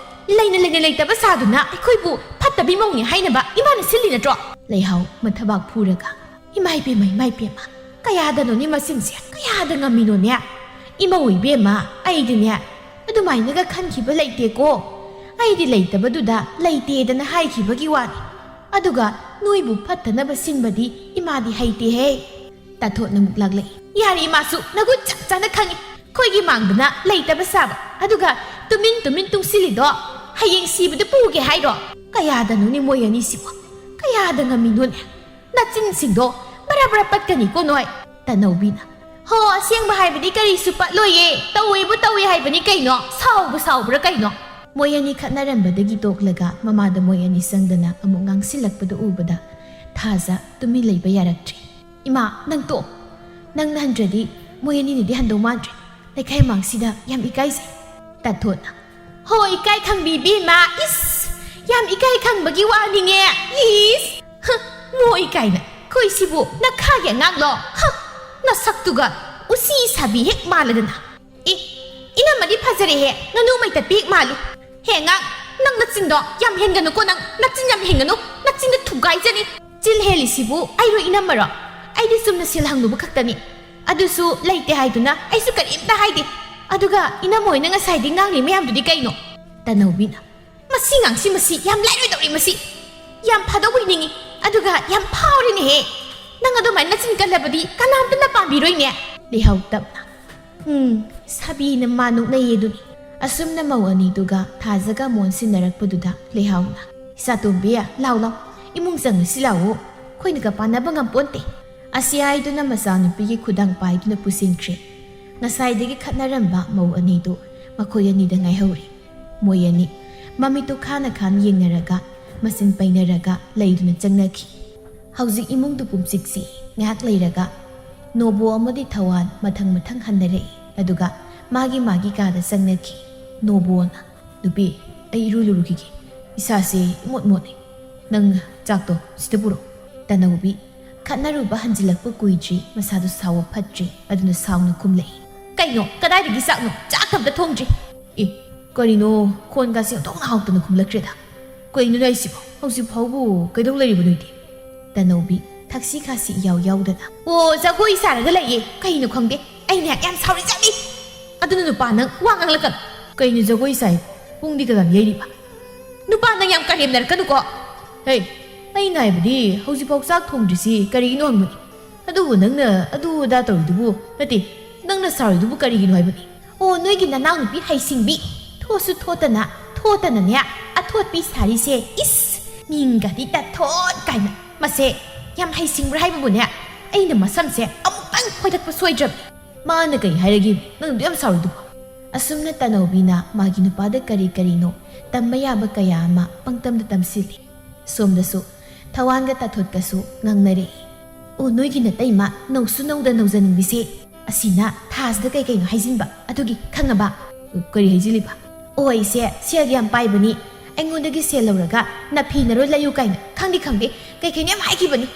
ꯂꯩꯅ ꯂꯩꯅ ꯂꯩꯇꯕ ꯁꯥꯗꯨꯅ ꯑꯩꯈꯣꯏꯕꯨ ꯐꯠꯇꯕꯤ ꯃꯧꯅꯤ ꯍꯥꯏꯅꯕ ꯏꯃꯥꯅ ꯁꯤꯜꯂꯤ ꯅꯠꯇ꯭ꯔꯣ?" ꯂꯩꯍꯥꯎ ꯃꯊꯕꯥꯛ ꯐꯨꯔꯒ, "ꯏꯃꯥ ꯏꯄꯦꯝꯃ, ꯏꯃꯥ ꯏꯄꯦꯝꯃ, ꯀꯌꯥꯗꯅꯣꯅꯦ ꯃꯁꯤꯡꯁꯦ? ꯀꯌꯥꯗ ꯉꯝꯃꯤꯅꯣꯅꯦ? ꯏꯃꯧ ꯏꯕꯦꯝꯃ, ꯑꯩꯗꯤꯅꯦ ꯑꯗꯨꯃꯥꯏꯅꯒ ꯈꯟꯈꯤꯕ ꯂꯩꯇꯦꯀꯣ꯫ ꯑꯩꯗꯤ ꯂꯩꯇꯕꯗꯨꯗ ꯂꯩꯇꯦꯗꯅ ꯍꯥꯏꯈꯤꯕꯒꯤ ꯋꯥꯅꯤ꯫ ꯑꯗꯨꯒ ꯅꯣꯏꯕꯨ ꯐꯠꯇꯅꯕ ꯁꯤꯟꯕꯗꯤ ꯏꯃꯥꯗꯤ ꯍꯩꯇꯦꯍꯦ꯫" ꯇꯥꯊꯣꯠꯅ ꯑꯃꯨꯛ ꯂꯥꯛꯂꯛꯏ꯫ "ꯌꯥꯔꯦ ꯏꯃꯥꯁꯨ, ꯅꯒꯨꯟ ꯆꯞ ꯆꯥꯅ ꯈꯪꯉꯤ꯫ ꯑꯩꯈꯣꯏꯒꯤ ꯃꯥꯡꯗꯅ ꯂꯩꯇꯕ ꯁꯥꯕ, ꯑꯗꯨꯒ ꯇꯨꯃꯤꯟ ꯇꯨꯃꯤꯟ ꯇꯨꯡꯁꯤꯜꯂꯤꯗꯣ ꯍꯌꯦꯡ ꯁꯤꯕꯗ ꯄꯨꯒꯦ ꯍꯥꯏꯔꯣ? ꯀꯌꯥꯗꯅꯣꯅꯦ ꯃꯣꯏ ꯑꯅꯤꯁꯤꯕꯣ? ꯀꯌꯥꯗ ꯉꯝꯃꯤꯅꯣꯅꯦ? ꯅꯆꯤꯟꯁꯤꯡꯗꯣ ꯕꯔꯥ ꯕꯔꯥ ꯄꯠꯀꯅꯤꯀꯣ ꯅꯣꯏ꯫" ꯇꯅꯧꯕꯤꯅ꯫ ꯍꯣ, ꯑꯁꯦꯡꯕ ꯍꯥꯏꯕꯗꯤ ꯀꯔꯤꯁꯨ ꯄꯠꯂꯣꯏꯌꯦ꯫ ꯇꯧꯋꯦꯕꯨ ꯇꯧꯋꯦ ꯍꯥꯏꯕꯅꯤ ꯀꯩꯅꯣ꯫ ꯁꯥꯎꯕꯨ ꯁꯥꯎꯕ꯭ꯔꯥ ꯀꯩꯅꯣ? ꯃꯣꯏ ꯑꯅꯤ ꯈꯠꯅꯔꯝꯕꯗꯒꯤ ꯇꯣꯛꯂꯒ ꯃꯃꯥꯗ ꯃꯣꯏ ꯑꯅꯤ ꯆꯪꯗꯅ ꯑꯃꯨꯛ ꯉꯥꯡꯁꯤꯜꯂꯛꯄꯗꯨ ꯎꯕꯗ ꯊꯥꯖ ꯇꯨꯃꯤꯟ ꯂꯩꯕ ꯌꯥꯔꯛꯇ꯭ꯔꯦ꯫ "ꯏꯃꯥ, ꯅꯪ ꯇꯣꯛ꯫ ꯅꯪꯅ ꯍꯟꯗ꯭ꯔꯗꯤ ꯃꯣꯏ ꯑꯅꯤꯅꯗꯤ ꯍꯟꯗꯧ ꯃꯥꯟꯗ꯭ꯔꯦ꯫ ꯂꯩꯀꯥꯏ ꯃꯥꯡꯁꯤꯗ ꯌꯥꯝ ꯏꯀꯥꯏꯖꯩ꯫" ꯇꯥꯊꯣꯠꯅ, "ꯍꯣ, ꯏꯀꯥꯏ ꯈꯪꯕꯤ ꯏꯕꯦꯝꯃ, ꯏꯁ, ꯌꯥꯝ ꯏꯀꯥꯏ ꯈꯪꯕꯒꯤ ꯋꯥꯅꯤꯅꯦ, ꯏꯁ, ꯍ, ꯃꯣꯏ ꯀꯥꯏꯅ, ꯑꯩꯈꯣꯏ ꯁꯤꯕꯨ ꯅꯈꯥꯒꯤ ꯑꯉꯥꯡꯂꯣ? ꯍ, ꯅꯁꯛꯇꯨꯒ ꯎꯁꯤ ꯁꯥꯕꯤ ꯍꯦꯛ ꯃꯥꯜꯂꯗꯅ꯫ ꯑꯦ, ꯏꯅꯝꯃꯗꯤ ꯐꯖꯔꯦꯍꯦ, ꯉꯥꯅꯨ ꯃꯩꯇꯠꯄꯤ ꯍꯦꯛ ꯃꯥꯜꯂꯤ꯫ ꯍꯦ ꯑꯉꯥꯡ, ꯅꯪ ꯅꯆꯤꯟꯗꯣ ꯌꯥꯝ ꯍꯦꯟꯒꯅꯨꯀꯣ, ꯅꯪ ꯅꯆꯤꯟ ꯌꯥꯝ ꯍꯦꯟꯒꯅꯨ, ꯅꯆꯤꯟꯗ ꯊꯨꯒꯥꯏꯖꯅꯤ꯫ ꯆꯤꯜ ꯍꯦꯜꯂꯤꯁꯤꯕꯨ ꯑꯩꯔꯣ ꯏꯅꯝꯃꯔꯣ? ꯑꯩꯗꯤ ꯆꯨꯝꯅ ꯁꯦꯜ ꯍꯪꯂꯨꯕ ꯈꯛꯇꯅꯤ꯫ ꯑꯗꯨꯁꯨ ꯂꯩꯇꯦ ꯍꯥꯏꯗꯨꯅ ꯑꯩꯁꯨ ꯀꯔꯤꯝꯇ ꯍꯥꯏꯗꯦ꯫ ꯑꯗꯨꯒ ꯏꯅꯝꯃ ꯍꯣꯏꯅ ꯉꯁꯥꯏꯗꯤ ꯉꯥꯡꯂꯤ ꯃꯌꯥꯝꯗꯨꯗꯤ ꯀꯩꯅꯣ?" ꯇꯅꯧꯕꯤꯅ, "ꯃꯁꯤ ꯉꯥꯡꯁꯤ ꯃꯁꯤ ꯌꯥꯝ ꯂꯥꯏꯔꯣꯏꯗꯧꯔꯤ ꯃꯁꯤ꯫ ꯌꯥꯝ ꯐꯥꯗꯧꯕ ꯅꯤꯡꯉꯤ, ꯑꯗꯨꯒ ꯌꯥꯝ ꯐꯥꯎꯔꯤꯅꯦꯍꯦ꯫ ꯅꯪ ꯑꯗꯨꯃꯥꯏꯅ ꯅꯆꯤꯟ ꯀꯜꯂꯕꯗꯤ ꯀꯅꯥꯝꯇꯅ ꯄꯥꯝꯕꯤꯔꯣꯏꯅꯦ꯫" ꯂꯩꯍꯥꯎ ꯇꯞꯅ, "ꯎꯝ, ꯁꯥꯕꯤꯅ ꯃꯥ ꯅꯣꯛꯅꯩꯌꯦ ꯑꯗꯨꯅꯤ꯫" ꯑꯁꯨꯝꯅ ꯃꯧ ꯑꯅꯤꯗꯨꯒ ꯊꯥꯖꯒ ꯃꯣꯟ ꯁꯤꯟꯅꯔꯛꯄꯗꯨꯗ ꯂꯩꯍꯥꯎꯅ, "ꯏꯆꯥꯇꯣꯝꯕꯤ, ꯂꯥꯎ ꯂꯥꯎ, ꯏꯃꯨꯡ ꯆꯪꯉꯁꯤ ꯂꯥꯛꯑꯣ, ꯑꯩꯈꯣꯏꯅꯒ ꯄꯥꯟꯅꯕ ꯉꯝꯄꯣꯟꯇꯦ꯫" ꯑꯁꯤ ꯍꯥꯏꯗꯨꯅ ꯃꯆꯥꯅꯨꯄꯤꯒꯤ ꯈꯨꯗꯥꯡ ꯄꯥꯏꯗꯨꯅ ꯄꯨꯁꯤꯟꯈ꯭ꯔꯦ꯫ ꯉꯁꯥꯏꯗꯒꯤ ꯈꯠꯅꯔꯝꯕ ꯃꯧ ꯑꯅꯤꯗꯨ ꯃꯈꯣꯏ ꯑꯅꯤꯗ ꯉꯥꯏꯍꯧꯔꯦ꯫ ꯃꯣꯏ ꯑꯅꯤ ꯃꯃꯤꯠꯇꯨ ꯈꯥꯅ ꯈꯥꯅ ꯌꯦꯡꯅꯔꯒ ꯃꯆꯤꯟ ꯄꯩꯅꯔꯒ ꯂꯩꯗꯨꯅ ꯆꯪꯅꯈꯤ꯫ ꯍꯧꯖꯤꯛ ꯏꯃꯨꯡꯗꯨ ꯄꯨꯝꯆꯤꯛ ꯆꯤꯛꯏ꯫ ꯉꯥꯏꯍꯥꯛ ꯂꯩꯔꯒ ꯅꯣꯕꯣ ꯑꯃꯗꯤ ꯊꯋꯥꯟ ꯃꯊꯪ ꯃꯊꯪ ꯍꯟꯅꯔꯛꯏ꯫ ꯑꯗꯨꯒ ꯃꯥꯒꯤ ꯃꯥꯒꯤ ꯀꯥꯗ ꯆꯪꯅꯈꯤ꯫ ꯅꯣꯕꯣꯅ, "ꯅꯨꯄꯤ, ꯑꯩ ꯏꯔꯨ ꯂꯨꯔꯨꯈꯤꯒꯦ꯫ ꯏꯁꯥꯁꯦ ꯏꯃꯣꯠ ꯃꯣꯠꯂꯤ꯫ ꯅꯪ ꯆꯥꯛꯇꯣ ꯁꯤꯗ ꯄꯨꯔꯛꯑꯣ꯫" ꯇꯅꯧꯕꯤ ꯈꯠꯅꯔꯨꯕ ꯍꯟꯖꯤꯜꯂꯛꯄ ꯀꯨꯏꯗ꯭ꯔꯤ, ꯃꯁꯥꯗꯨ ꯁꯥꯎꯕ ꯐꯠꯇ꯭ꯔꯤ, ꯑꯗꯨꯅ ꯁꯥꯎꯅ ꯈꯨꯝꯂꯛꯏ꯫ "ꯀꯩꯅꯣ? ꯀꯗꯥꯏꯗꯒꯤ ꯆꯥꯛꯅꯣ? ꯆꯥꯛ ꯑꯝꯇ ꯊꯣꯡꯗ꯭ꯔꯤ꯫" "ꯑꯦ, ꯀꯔꯤꯅꯣ? ꯈꯣꯟꯒꯁꯦ ꯑꯣꯟꯊꯣꯛꯅ ꯍꯥꯎꯇꯅ ꯈꯨꯝꯂꯛꯈ꯭ꯔꯦꯗ꯫ ꯀꯩꯅꯣꯅꯦ ꯍꯥꯏꯁꯤꯕꯣ? ꯍꯧꯖꯤꯛ ꯐꯥꯎꯕ ꯀꯩꯗꯧ ꯂꯩꯔꯤꯕ ꯅꯣꯏꯗꯤ?" ꯇꯅꯧꯕꯤ ꯊꯛꯁꯤ ꯈꯥꯁꯤ ꯏꯌꯥꯎ ꯌꯥꯎꯗꯅ, "ꯑꯣ, ꯖꯒꯣꯏ ꯁꯥꯔꯒ ꯂꯩꯌꯦ꯫ ꯀꯩꯅꯣ ꯈꯪꯗꯦ꯫ ꯑꯩꯅꯦ ꯌꯥꯝ ꯁꯥꯎꯔꯤꯖꯥꯠꯅꯤ꯫ ꯑꯗꯨꯅ ꯅꯨꯄꯥ ꯅꯪ ꯋꯥ ꯉꯥꯡꯂꯛꯀꯅꯨ꯫" "ꯀꯩꯅꯣ ꯖꯒꯣꯏ ꯁꯥꯏ? ꯄꯨꯡꯗꯤ ꯀꯌꯥꯝ ꯌꯩꯔꯤꯕ?" "ꯅꯨꯄꯥ ꯅꯪ ꯌꯥꯝ ꯀꯔꯦꯝꯅꯔꯛꯀꯅꯨꯀꯣ꯫" "ꯍꯦ, ꯑꯩꯅ ꯍꯥꯏꯕꯗꯤ ꯍꯧꯖꯤꯛꯐꯥꯎ ꯆꯥꯛ ꯊꯣꯡꯗ꯭ꯔꯤꯁꯤ ꯀꯔꯤꯒꯤꯅꯣ ꯍꯪꯕꯅꯤ꯫ ꯑꯗꯨꯕꯨ ꯅꯪꯅ ꯑꯗꯨ ꯑꯗꯥ ꯇꯧꯔꯤꯗꯨꯕꯨ, ꯅꯠꯇꯦ, ꯅꯪꯅ ꯁꯥꯎꯔꯤꯗꯨꯕꯨ ꯀꯔꯤꯒꯤꯅꯣ ꯍꯥꯏꯕꯅꯤ?" "ꯑꯣ, ꯅꯣꯏꯒꯤ ꯅꯅꯥꯎꯅꯨꯄꯤ ꯍꯩꯁꯤꯡꯕꯤ, ꯊꯣꯠꯁꯨ ꯊꯣꯠꯇꯅ, ꯊꯣꯠꯇꯅꯅꯦ, ꯑꯊꯣꯠꯄꯤ ꯁꯥꯔꯤꯁꯦ, ꯏꯁ, ꯃꯤꯡꯒꯗꯤ ꯇꯥꯊꯣꯠ ꯀꯥꯏꯅ꯫ ꯃꯁꯦ ꯌꯥꯝ ꯍꯩꯁꯤꯡꯕ꯭ꯔꯥ ꯍꯥꯏꯕꯕꯨꯅꯦ, ꯑꯩꯅ ꯃꯁꯝꯁꯦ ꯑꯃꯨꯛ ꯈꯤꯇꯪ ꯐꯣꯏꯗꯠꯄ ꯁꯣꯏꯗ꯭ꯔꯕꯅꯤ꯫ ꯃꯥꯅ ꯀꯩ ꯍꯥꯏꯔꯒꯦ? ꯅꯪ ꯑꯗꯨ ꯌꯥꯝ ꯁꯥꯎꯔꯤꯗꯨꯕꯣ? ꯑꯁꯨꯝꯅ ꯇꯅꯧꯕꯤꯅ ꯃꯥꯒꯤ ꯅꯨꯄꯥꯗ ꯀꯔꯤ ꯀꯔꯤꯅꯣ ꯇꯝꯕ ꯌꯥꯕ ꯀꯌꯥ ꯑꯃ ꯄꯪꯇꯝꯗ ꯇꯝꯁꯤꯜꯂꯤ꯫ ꯁꯣꯝꯗꯁꯨ ꯊꯋꯥꯟꯒ ꯇꯥꯊꯣꯠꯀꯁꯨ ꯉꯥꯡꯅꯔꯛꯏ꯫ ꯑꯣ, ꯅꯣꯏꯒꯤ ꯅꯇꯩꯃ ꯅꯧꯁꯨ ꯅꯧꯗ ꯅꯧꯖꯅꯤꯡꯕꯤꯁꯦ꯫ ꯑꯁꯤꯅ ꯊꯥꯁꯤꯗ ꯀꯩ ꯀꯩꯅꯣ ꯍꯥꯏꯖꯤꯟꯕ ꯑꯗꯨꯒꯤ ꯈꯪꯉꯕ? ꯀꯔꯤ ꯍꯥꯏꯖꯤꯜꯂꯤꯕ? ꯑꯣ, ꯑꯩꯁꯦ ꯁꯦꯜ ꯌꯥꯝ ꯄꯥꯏꯕꯅꯤ, ꯑꯩꯉꯣꯟꯗꯒꯤ ꯁꯦꯜ ꯂꯧꯔꯒ ꯅꯐꯤ ꯅꯔꯣꯏ ꯂꯩꯌꯨ ꯀꯥꯏꯅ ꯈꯪꯗꯤ ꯈꯪꯗꯦ, ꯀꯩ ꯀꯩꯅꯣ ꯌꯥꯝ ꯍꯥꯏꯈꯤꯕꯅꯤ꯫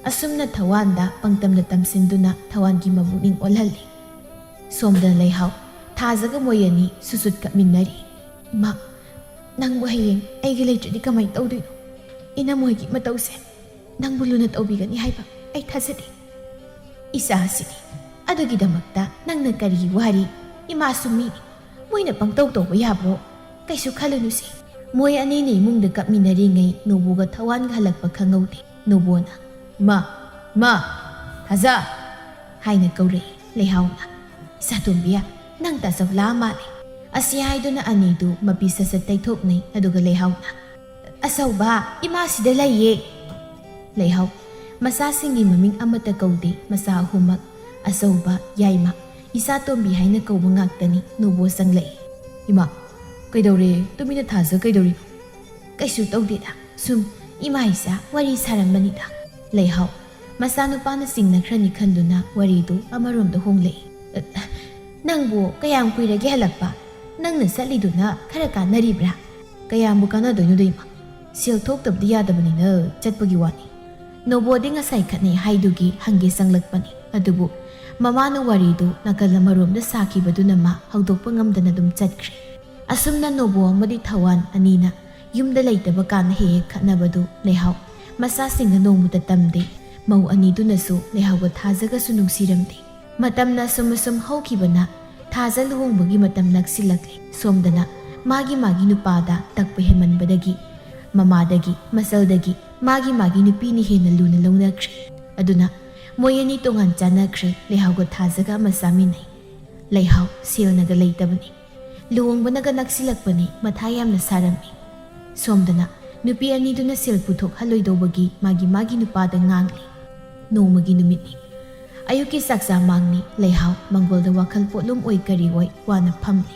ꯑꯁꯨꯝꯅ ꯊꯋꯥꯟꯗ ꯄꯪꯇꯝꯗ ꯇꯝꯁꯤꯟꯗꯨꯅ ꯊꯋꯥꯟꯒꯤ ꯃꯕꯨꯛꯅꯤꯡ ꯑꯣꯜꯍꯜꯂꯤ꯫ ꯁꯣꯝꯗ ꯂꯩꯍꯥꯎ, ꯊꯥꯖꯒ ꯃꯣꯏ ꯑꯅꯤ ꯁꯨꯁꯨꯠ ꯀꯞꯃꯤꯟꯅꯔꯤ꯫ ꯏꯃꯥ, ꯅꯪꯕꯨ ꯍꯌꯦꯡ ꯑꯩꯒꯤ ꯂꯩꯇ꯭ꯔꯗꯤ ꯀꯃꯥꯏꯅ ꯇꯧꯗꯣꯏꯅꯣ? ꯏꯅꯝꯃꯣꯏꯒꯤ ꯃꯇꯧꯁꯦ ꯅꯪꯕꯨ ꯂꯨꯅ ꯇꯧꯕꯤꯒꯅꯤ ꯍꯥꯏꯕ ꯑꯩ ꯊꯥꯖꯗꯦ꯫ ꯏꯆꯥꯁꯤꯗꯤ, ꯑꯗꯨꯒꯤꯗꯃꯛꯇ ꯅꯪꯅ ꯀꯔꯤꯒꯤ ꯋꯥꯔꯤ? ꯏꯃꯥꯁꯨ ꯃꯤꯅꯤ, ꯃꯣꯏꯅ ꯄꯪꯇꯧ ꯇꯧꯕ ꯌꯥꯕ꯭ꯔꯣ? ꯀꯩꯁꯨ ꯈꯜꯂꯨꯅꯨꯁꯦ꯫ ꯃꯣꯏ ꯑꯅꯤꯅ ꯏꯃꯨꯡꯗ ꯀꯞꯃꯤꯟꯅꯔꯤꯉꯩ ꯅꯣꯕꯣꯒ ꯊꯋꯥꯟꯒ ꯍꯜꯂꯛꯄ ꯈꯪꯍꯧꯗꯦ꯫ ꯅꯣꯕꯣꯅ, "ꯏꯃꯥ, ꯏꯃꯥ, ꯊꯥꯖ!" ꯍꯥꯏꯅ ꯀꯧꯔꯛꯏ꯫ ꯂꯩꯍꯥꯎꯅ, "ꯏꯆꯥꯇꯣꯝꯕꯤ, ꯅꯪ ꯇꯥꯖꯧ ꯂꯥꯛꯑ ꯃꯥꯜꯂꯦ"꯫ ꯑꯁꯤ ꯍꯥꯏꯗꯨꯅ ꯑꯅꯤꯗꯨ ꯃꯄꯤ ꯁꯠ ꯁꯠ ꯇꯩꯊꯣꯛꯅꯩ꯫ ꯑꯗꯨꯒ ꯂꯩꯍꯥꯎꯅ, "ꯑꯆꯧꯕ, ꯏꯃꯥ ꯁꯤꯗ ꯂꯩꯌꯦ"꯫ ꯂꯩꯍꯥꯎ, ꯃꯆꯥꯁꯤꯡꯒꯤ ꯃꯃꯤꯡ ꯑꯃꯠꯇ ꯀꯧꯗꯦ꯫ ꯃꯆꯥ ꯑꯍꯨꯝꯃꯛ, ꯑꯆꯧꯕ, ꯌꯥꯏꯃ, ꯏꯆꯥꯇꯣꯝꯕꯤ ꯍꯥꯏꯅ ꯀꯧꯕ ꯉꯥꯛꯇꯅꯤ꯫ ꯅꯣꯕꯣ ꯆꯪꯂꯛꯏ꯫ "ꯏꯃꯥ, ꯀꯩꯗꯧꯔꯦ? ꯇꯨꯃꯤꯟꯅ ꯊꯥꯖ ꯀꯩꯗꯧꯔꯤꯅꯣ?" "ꯀꯩꯁꯨ ꯇꯧꯗꯦꯗ, ꯁꯨꯝ ꯏꯃꯥ ꯏꯆꯥ ꯋꯥꯔꯤ ꯁꯥꯔꯝꯕꯅꯤꯗ"꯫ ꯂꯩꯍꯥꯎ, ꯃꯆꯥꯅꯨꯄꯥꯅ ꯆꯤꯡꯅꯈ꯭ꯔꯅꯤ ꯈꯟꯗꯨꯅ ꯋꯥꯔꯤꯗꯨ ꯑꯃꯔꯣꯝꯗ ꯍꯣꯡꯂꯛꯏ꯫ "ꯅꯪꯕꯨ ꯀꯌꯥꯝ ꯀꯨꯏꯔꯒꯦ ꯍꯜꯂꯛꯄ? ꯅꯪꯅ ꯆꯠꯂꯤꯗꯨꯅ ꯈꯔ ꯀꯥꯟꯅꯔꯤꯕ꯭ꯔꯥ?" "ꯀꯌꯥꯝꯕꯨ ꯀꯥꯟꯅꯗꯣꯏꯅꯣꯗ ꯏꯃꯥ? ꯁꯦꯜ ꯊꯣꯛꯇꯕꯗꯤ ꯌꯥꯗꯕꯅꯤꯅ ꯆꯠꯄꯒꯤ ꯋꯥꯅꯤ"꯫ ꯅꯣꯕꯣꯗꯤ ꯉꯁꯥꯏ ꯈꯠꯅꯩ ꯍꯥꯏꯗꯨꯒꯤ ꯍꯪꯒꯦ ꯆꯪꯂꯛꯄꯅꯤ꯫ ꯑꯗꯨꯕꯨ ꯃꯃꯥꯅ ꯋꯥꯔꯤꯗꯨ ꯅꯥꯀꯜ ꯑꯃꯔꯣꯝꯗ ꯁꯥꯈꯤꯕꯗꯨꯅ ꯃꯥ ꯍꯧꯗꯣꯛꯄ ꯉꯝꯗꯅ ꯑꯗꯨꯝ ꯆꯠꯈ꯭ꯔꯦ꯫ ꯑꯁꯨꯝꯅ ꯅꯣꯕꯣ ꯑꯃꯗꯤ ꯊꯋꯥꯟ ꯑꯅꯤꯅ ꯌꯨꯝꯗ ꯂꯩꯇꯕ ꯀꯥꯟꯗ ꯍꯦꯛ ꯍꯦꯛ ꯈꯠꯅꯕꯗꯨ ꯂꯩꯍꯥꯎ ꯃꯆꯥꯁꯤꯡꯗ ꯅꯣꯡꯃꯇ ꯇꯝꯗꯦ꯫ ꯃꯧ ꯑꯅꯤꯗꯨꯅꯁꯨ ꯂꯩꯍꯥꯎꯒ ꯊꯥꯖꯒꯁꯨ ꯅꯨꯡꯁꯤꯔꯝꯗꯦ꯫ ꯃꯇꯝꯅ ꯑꯁꯨꯝ ꯑꯁꯨꯝ ꯍꯧꯈꯤꯕꯅ ꯊꯥꯖ ꯂꯨꯍꯣꯡꯕꯒꯤ ꯃꯇꯝ ꯅꯛꯁꯤꯜꯂꯛꯂꯦ꯫ ꯁꯣꯝꯗꯅ ꯃꯥꯒꯤ ꯃꯥꯒꯤ ꯅꯨꯄꯥꯗ ꯇꯛꯄ ꯍꯦꯟꯃꯟꯕꯗꯒꯤ ꯃꯃꯥꯗꯒꯤ, ꯃꯆꯜꯗꯒꯤ ꯃꯥꯒꯤ ꯃꯥꯒꯤ ꯅꯨꯄꯤꯅ ꯍꯦꯟꯅ ꯂꯨꯅ ꯂꯧꯅꯈ꯭ꯔꯦ꯫ ꯑꯗꯨꯅ ꯃꯣꯏ ꯑꯅꯤ ꯇꯣꯉꯥꯟ ꯆꯥꯅꯈ꯭ꯔꯦ꯫ ꯂꯩꯍꯥꯎꯒ ꯊꯥꯖꯒ ꯑꯃ ꯆꯥꯃꯤꯟꯅꯩ꯫ ꯂꯩꯍꯥꯎ ꯁꯦꯜꯅꯒ ꯂꯩꯇꯕꯅꯤ꯫ ꯂꯨꯍꯣꯡꯕꯅꯒ ꯅꯛꯁꯤꯜꯂꯛꯄꯅꯤ꯫ ꯃꯊꯥ ꯌꯥꯝꯅ ꯁꯥꯔꯝꯃꯤ꯫ ꯁꯣꯝꯗꯅ ꯅꯨꯄꯤ ꯑꯅꯤꯗꯨꯅ ꯁꯦꯜ ꯄꯨꯊꯣꯛꯍꯜꯂꯣꯏꯗꯧꯕꯒꯤ ꯃꯥꯒꯤ ꯃꯥꯒꯤ ꯅꯨꯄꯥꯗ ꯉꯥꯡꯂꯤ꯫ ꯅꯣꯡꯃꯒꯤ ꯅꯨꯃꯤꯠꯅꯤ꯫ ꯑꯌꯨꯛꯀꯤ ꯆꯥꯛꯆꯥ ꯃꯥꯡꯅꯤ꯫ ꯂꯩꯍꯥꯎ ꯃꯪꯒꯣꯜꯗ ꯋꯥꯈꯜ ꯄꯣꯠꯂꯨꯝ ꯑꯣꯏ ꯀꯔꯤ ꯑꯣꯏ ꯋꯥꯅ ꯐꯝꯂꯤ꯫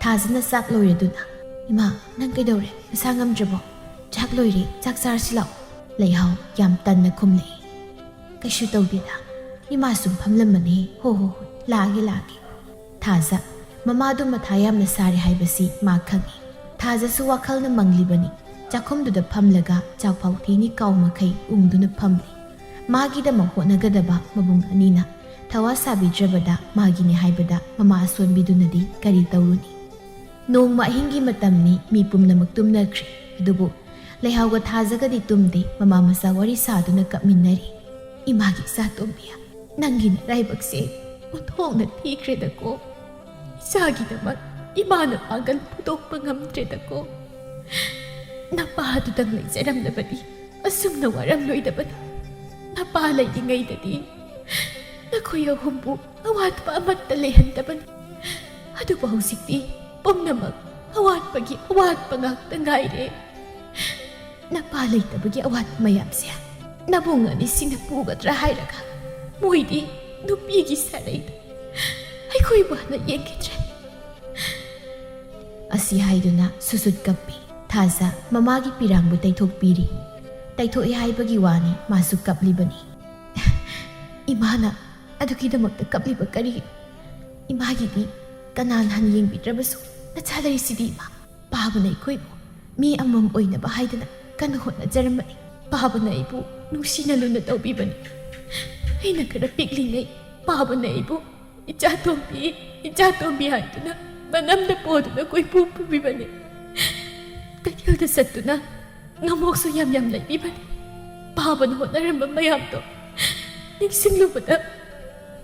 ꯊꯥꯖꯅ ꯆꯥꯛ ꯂꯣꯏꯔꯗꯨꯅ, "ꯏꯃꯥ, ꯅꯪ ꯀꯩꯗꯧꯔꯦ? ꯅꯁꯥ ꯉꯝꯗ꯭ꯔꯕꯣ? ꯆꯥꯛ ꯂꯣꯏꯔꯦ, ꯆꯥꯛ ꯆꯥꯔꯁꯤ ꯂꯥꯛꯑꯣ꯫" ꯂꯩꯍꯥꯎ ꯌꯥꯝ ꯇꯟꯅ ꯈꯨꯝꯂꯛꯏ꯫ "ꯀꯩꯁꯨ ꯇꯧꯗꯦꯗ, ꯏꯃꯥ ꯁꯨꯝ ꯐꯝꯂꯝꯕꯅꯦ꯫ ꯍꯣ ꯍꯣ ꯍꯣꯏ, ꯂꯥꯛꯑꯒꯦ ꯂꯥꯛꯑꯒꯦ꯫" ꯊꯥꯖ ꯃꯃꯥꯗꯨ ꯃꯊꯥ ꯌꯥꯝꯅ ꯁꯥꯔꯦ ꯍꯥꯏꯕꯁꯤ ꯃꯥ ꯈꯪꯏ꯫ ꯊꯥꯖꯁꯨ ꯋꯥꯈꯜꯅ ꯃꯪꯂꯤꯕꯅꯤ꯫ ꯆꯥꯛꯈꯨꯝꯗꯨꯗ ꯐꯝꯂꯒ ꯆꯥꯛꯐꯥꯎ ꯊꯦꯡꯏ ꯀꯥꯎ ꯃꯈꯩ ꯎꯪꯗꯨꯅ ꯐꯝꯂꯤ꯫ ꯃꯥꯒꯤꯗꯃꯛ ꯍꯣꯠꯅꯒꯗꯕ ꯃꯕꯨꯡ ꯑꯅꯤꯅ ꯊꯋꯥ ꯁꯥꯕꯤꯗ꯭ꯔꯕꯗ ꯃꯥꯒꯤꯅꯤ ꯍꯥꯏꯕꯗ ꯃꯃꯥ ꯑꯁꯣꯟꯕꯤꯗꯨꯅꯗꯤ ꯀꯔꯤ ꯇꯧꯔꯨꯅꯤ? ꯅꯣꯡꯃ ꯑꯍꯤꯡꯒꯤ ꯃꯇꯝꯅꯤ, ꯃꯤ ꯄꯨꯝꯅꯃꯛ ꯇꯨꯝꯅꯈ꯭ꯔꯦ꯫ ꯑꯗꯨꯕꯨ ꯂꯩꯍꯥꯎꯒ ꯊꯥꯖꯒꯗꯤ ꯇꯨꯝꯗꯦ, ꯃꯃꯥ ꯃꯆꯥ ꯋꯥꯔꯤ ꯁꯥꯗꯨꯅ ꯀꯞꯃꯤꯟꯅꯔꯤ꯫ "ꯏꯃꯥꯒꯤ ꯏꯆꯥ ꯇꯣꯝꯕꯤ, ꯅꯪꯒꯤ ꯅꯔꯥꯏꯕꯛꯁꯦ ꯑꯣꯟꯊꯣꯛꯅ ꯊꯤꯈ꯭ꯔꯦꯗꯀꯣ꯫ ꯏꯆꯥꯒꯤꯗꯃꯛ ꯏꯃꯥꯅ ꯄꯥꯡꯒꯜ ꯐꯨꯗꯣꯛꯄ ꯉꯝꯗ꯭ꯔꯦꯗꯀꯣ꯫ ꯅꯄꯥꯗꯨꯗꯪ ꯂꯩꯖꯔꯝꯂꯕꯗꯤ ꯑꯁꯨꯝꯅ ꯋꯥꯔꯝꯂꯣꯏꯗꯕꯅꯤ꯫ ꯅꯄꯥ ꯂꯩꯔꯤꯉꯩꯗꯗꯤ ꯅꯈꯣꯏ ꯑꯍꯨꯝꯕꯨ ꯑꯋꯥꯠꯄ ꯑꯃꯠꯇ ꯂꯩꯍꯟꯗꯕꯅꯤ꯫ ꯑꯗꯨꯕꯨ ꯍꯧꯖꯤꯛꯇꯤ ꯄꯨꯝꯅꯃꯛ ꯑꯋꯥꯠꯄꯒꯤ ꯑꯋꯥꯠꯄ ꯉꯥꯛꯇ ꯉꯥꯏꯔꯦ꯫ ꯅꯄꯥ ꯂꯩꯇꯕꯒꯤ ꯑꯋꯥꯠꯄ ꯃꯌꯥꯝꯁꯦ ꯅꯕꯨꯡ ꯑꯅꯤꯁꯤꯡꯅ ꯄꯨꯒꯗ꯭ꯔꯥ ꯍꯥꯏꯔꯒ ꯃꯣꯏꯗꯤ ꯅꯨꯄꯤꯒꯤ ꯁꯥꯔꯩꯗ ꯑꯩꯈꯣꯏꯕꯨ ꯍꯟꯅ ꯌꯦꯡꯈꯤꯗ꯭ꯔꯦ꯫" ꯑꯁꯤ ꯍꯥꯏꯗꯨꯅ ꯁꯨꯁꯨꯠ ꯀꯞꯄꯤ꯫ ꯊꯥꯖ ꯃꯃꯥꯒꯤ ꯄꯤꯔꯥꯡꯕꯨ ꯇꯩꯊꯣꯛꯄꯤꯔꯤ꯫ ꯇꯩꯊꯣꯛꯏ ꯍꯥꯏꯕꯒꯤ ꯋꯥꯅꯤ, ꯃꯥꯁꯨ ꯀꯞꯂꯤꯕꯅꯤ꯫ "ꯏꯃꯥꯅ ꯑꯗꯨꯒꯤꯗꯃꯛꯇ ꯀꯞꯂꯤꯕ ꯀꯔꯤꯒꯤꯅꯣ? ꯏꯃꯥꯒꯤꯗꯤ ꯀꯅꯥꯅ ꯍꯟꯅ ꯌꯦꯡꯕꯤꯗ꯭ꯔꯕꯁꯨ ꯅꯆꯥ ꯂꯩꯔꯤꯁꯤꯗꯤ ꯏꯃꯥ꯫ ꯄꯥꯕꯅ ꯑꯩꯈꯣꯏꯕꯨ ꯃꯤ ꯑꯃꯃꯝ ꯑꯣꯏꯅꯕ ꯍꯥꯏꯗꯅ ꯀꯟꯅ ꯍꯣꯠꯅꯖꯔꯝꯕꯅꯤ꯫ ꯄꯥꯕꯅ ꯑꯩꯕꯨ ꯅꯨꯡꯁꯤꯅ ꯂꯨꯅ ꯇꯧꯕꯤꯕꯅꯤ꯫ ꯑꯩꯅ ꯈꯔ ꯄꯤꯛꯂꯤꯉꯩ ꯄꯥꯕꯅ ꯑꯩꯕꯨ ꯏꯆꯥ ꯇꯣꯝꯕꯤ, ꯏꯆꯥ ꯇꯣꯝꯕꯤ ꯍꯥꯏꯗꯨꯅ ꯃꯅꯝꯗ ꯄꯣꯗꯨꯅ ꯀꯣꯏꯄꯨ ꯄꯨꯕꯤꯕꯅꯤ꯫ ꯀꯩꯊꯦꯜꯗ ꯆꯠꯇꯨꯅ ꯉꯃꯣꯛꯁꯨ ꯌꯥꯝ ꯌꯥꯝ ꯂꯩꯕꯤꯕꯅꯤ꯫ ꯄꯥꯕꯅ ꯍꯣꯠꯅꯔꯝꯕ ꯃꯌꯥꯝꯗꯣ ꯅꯤꯡꯁꯤꯡꯂꯨꯕꯗ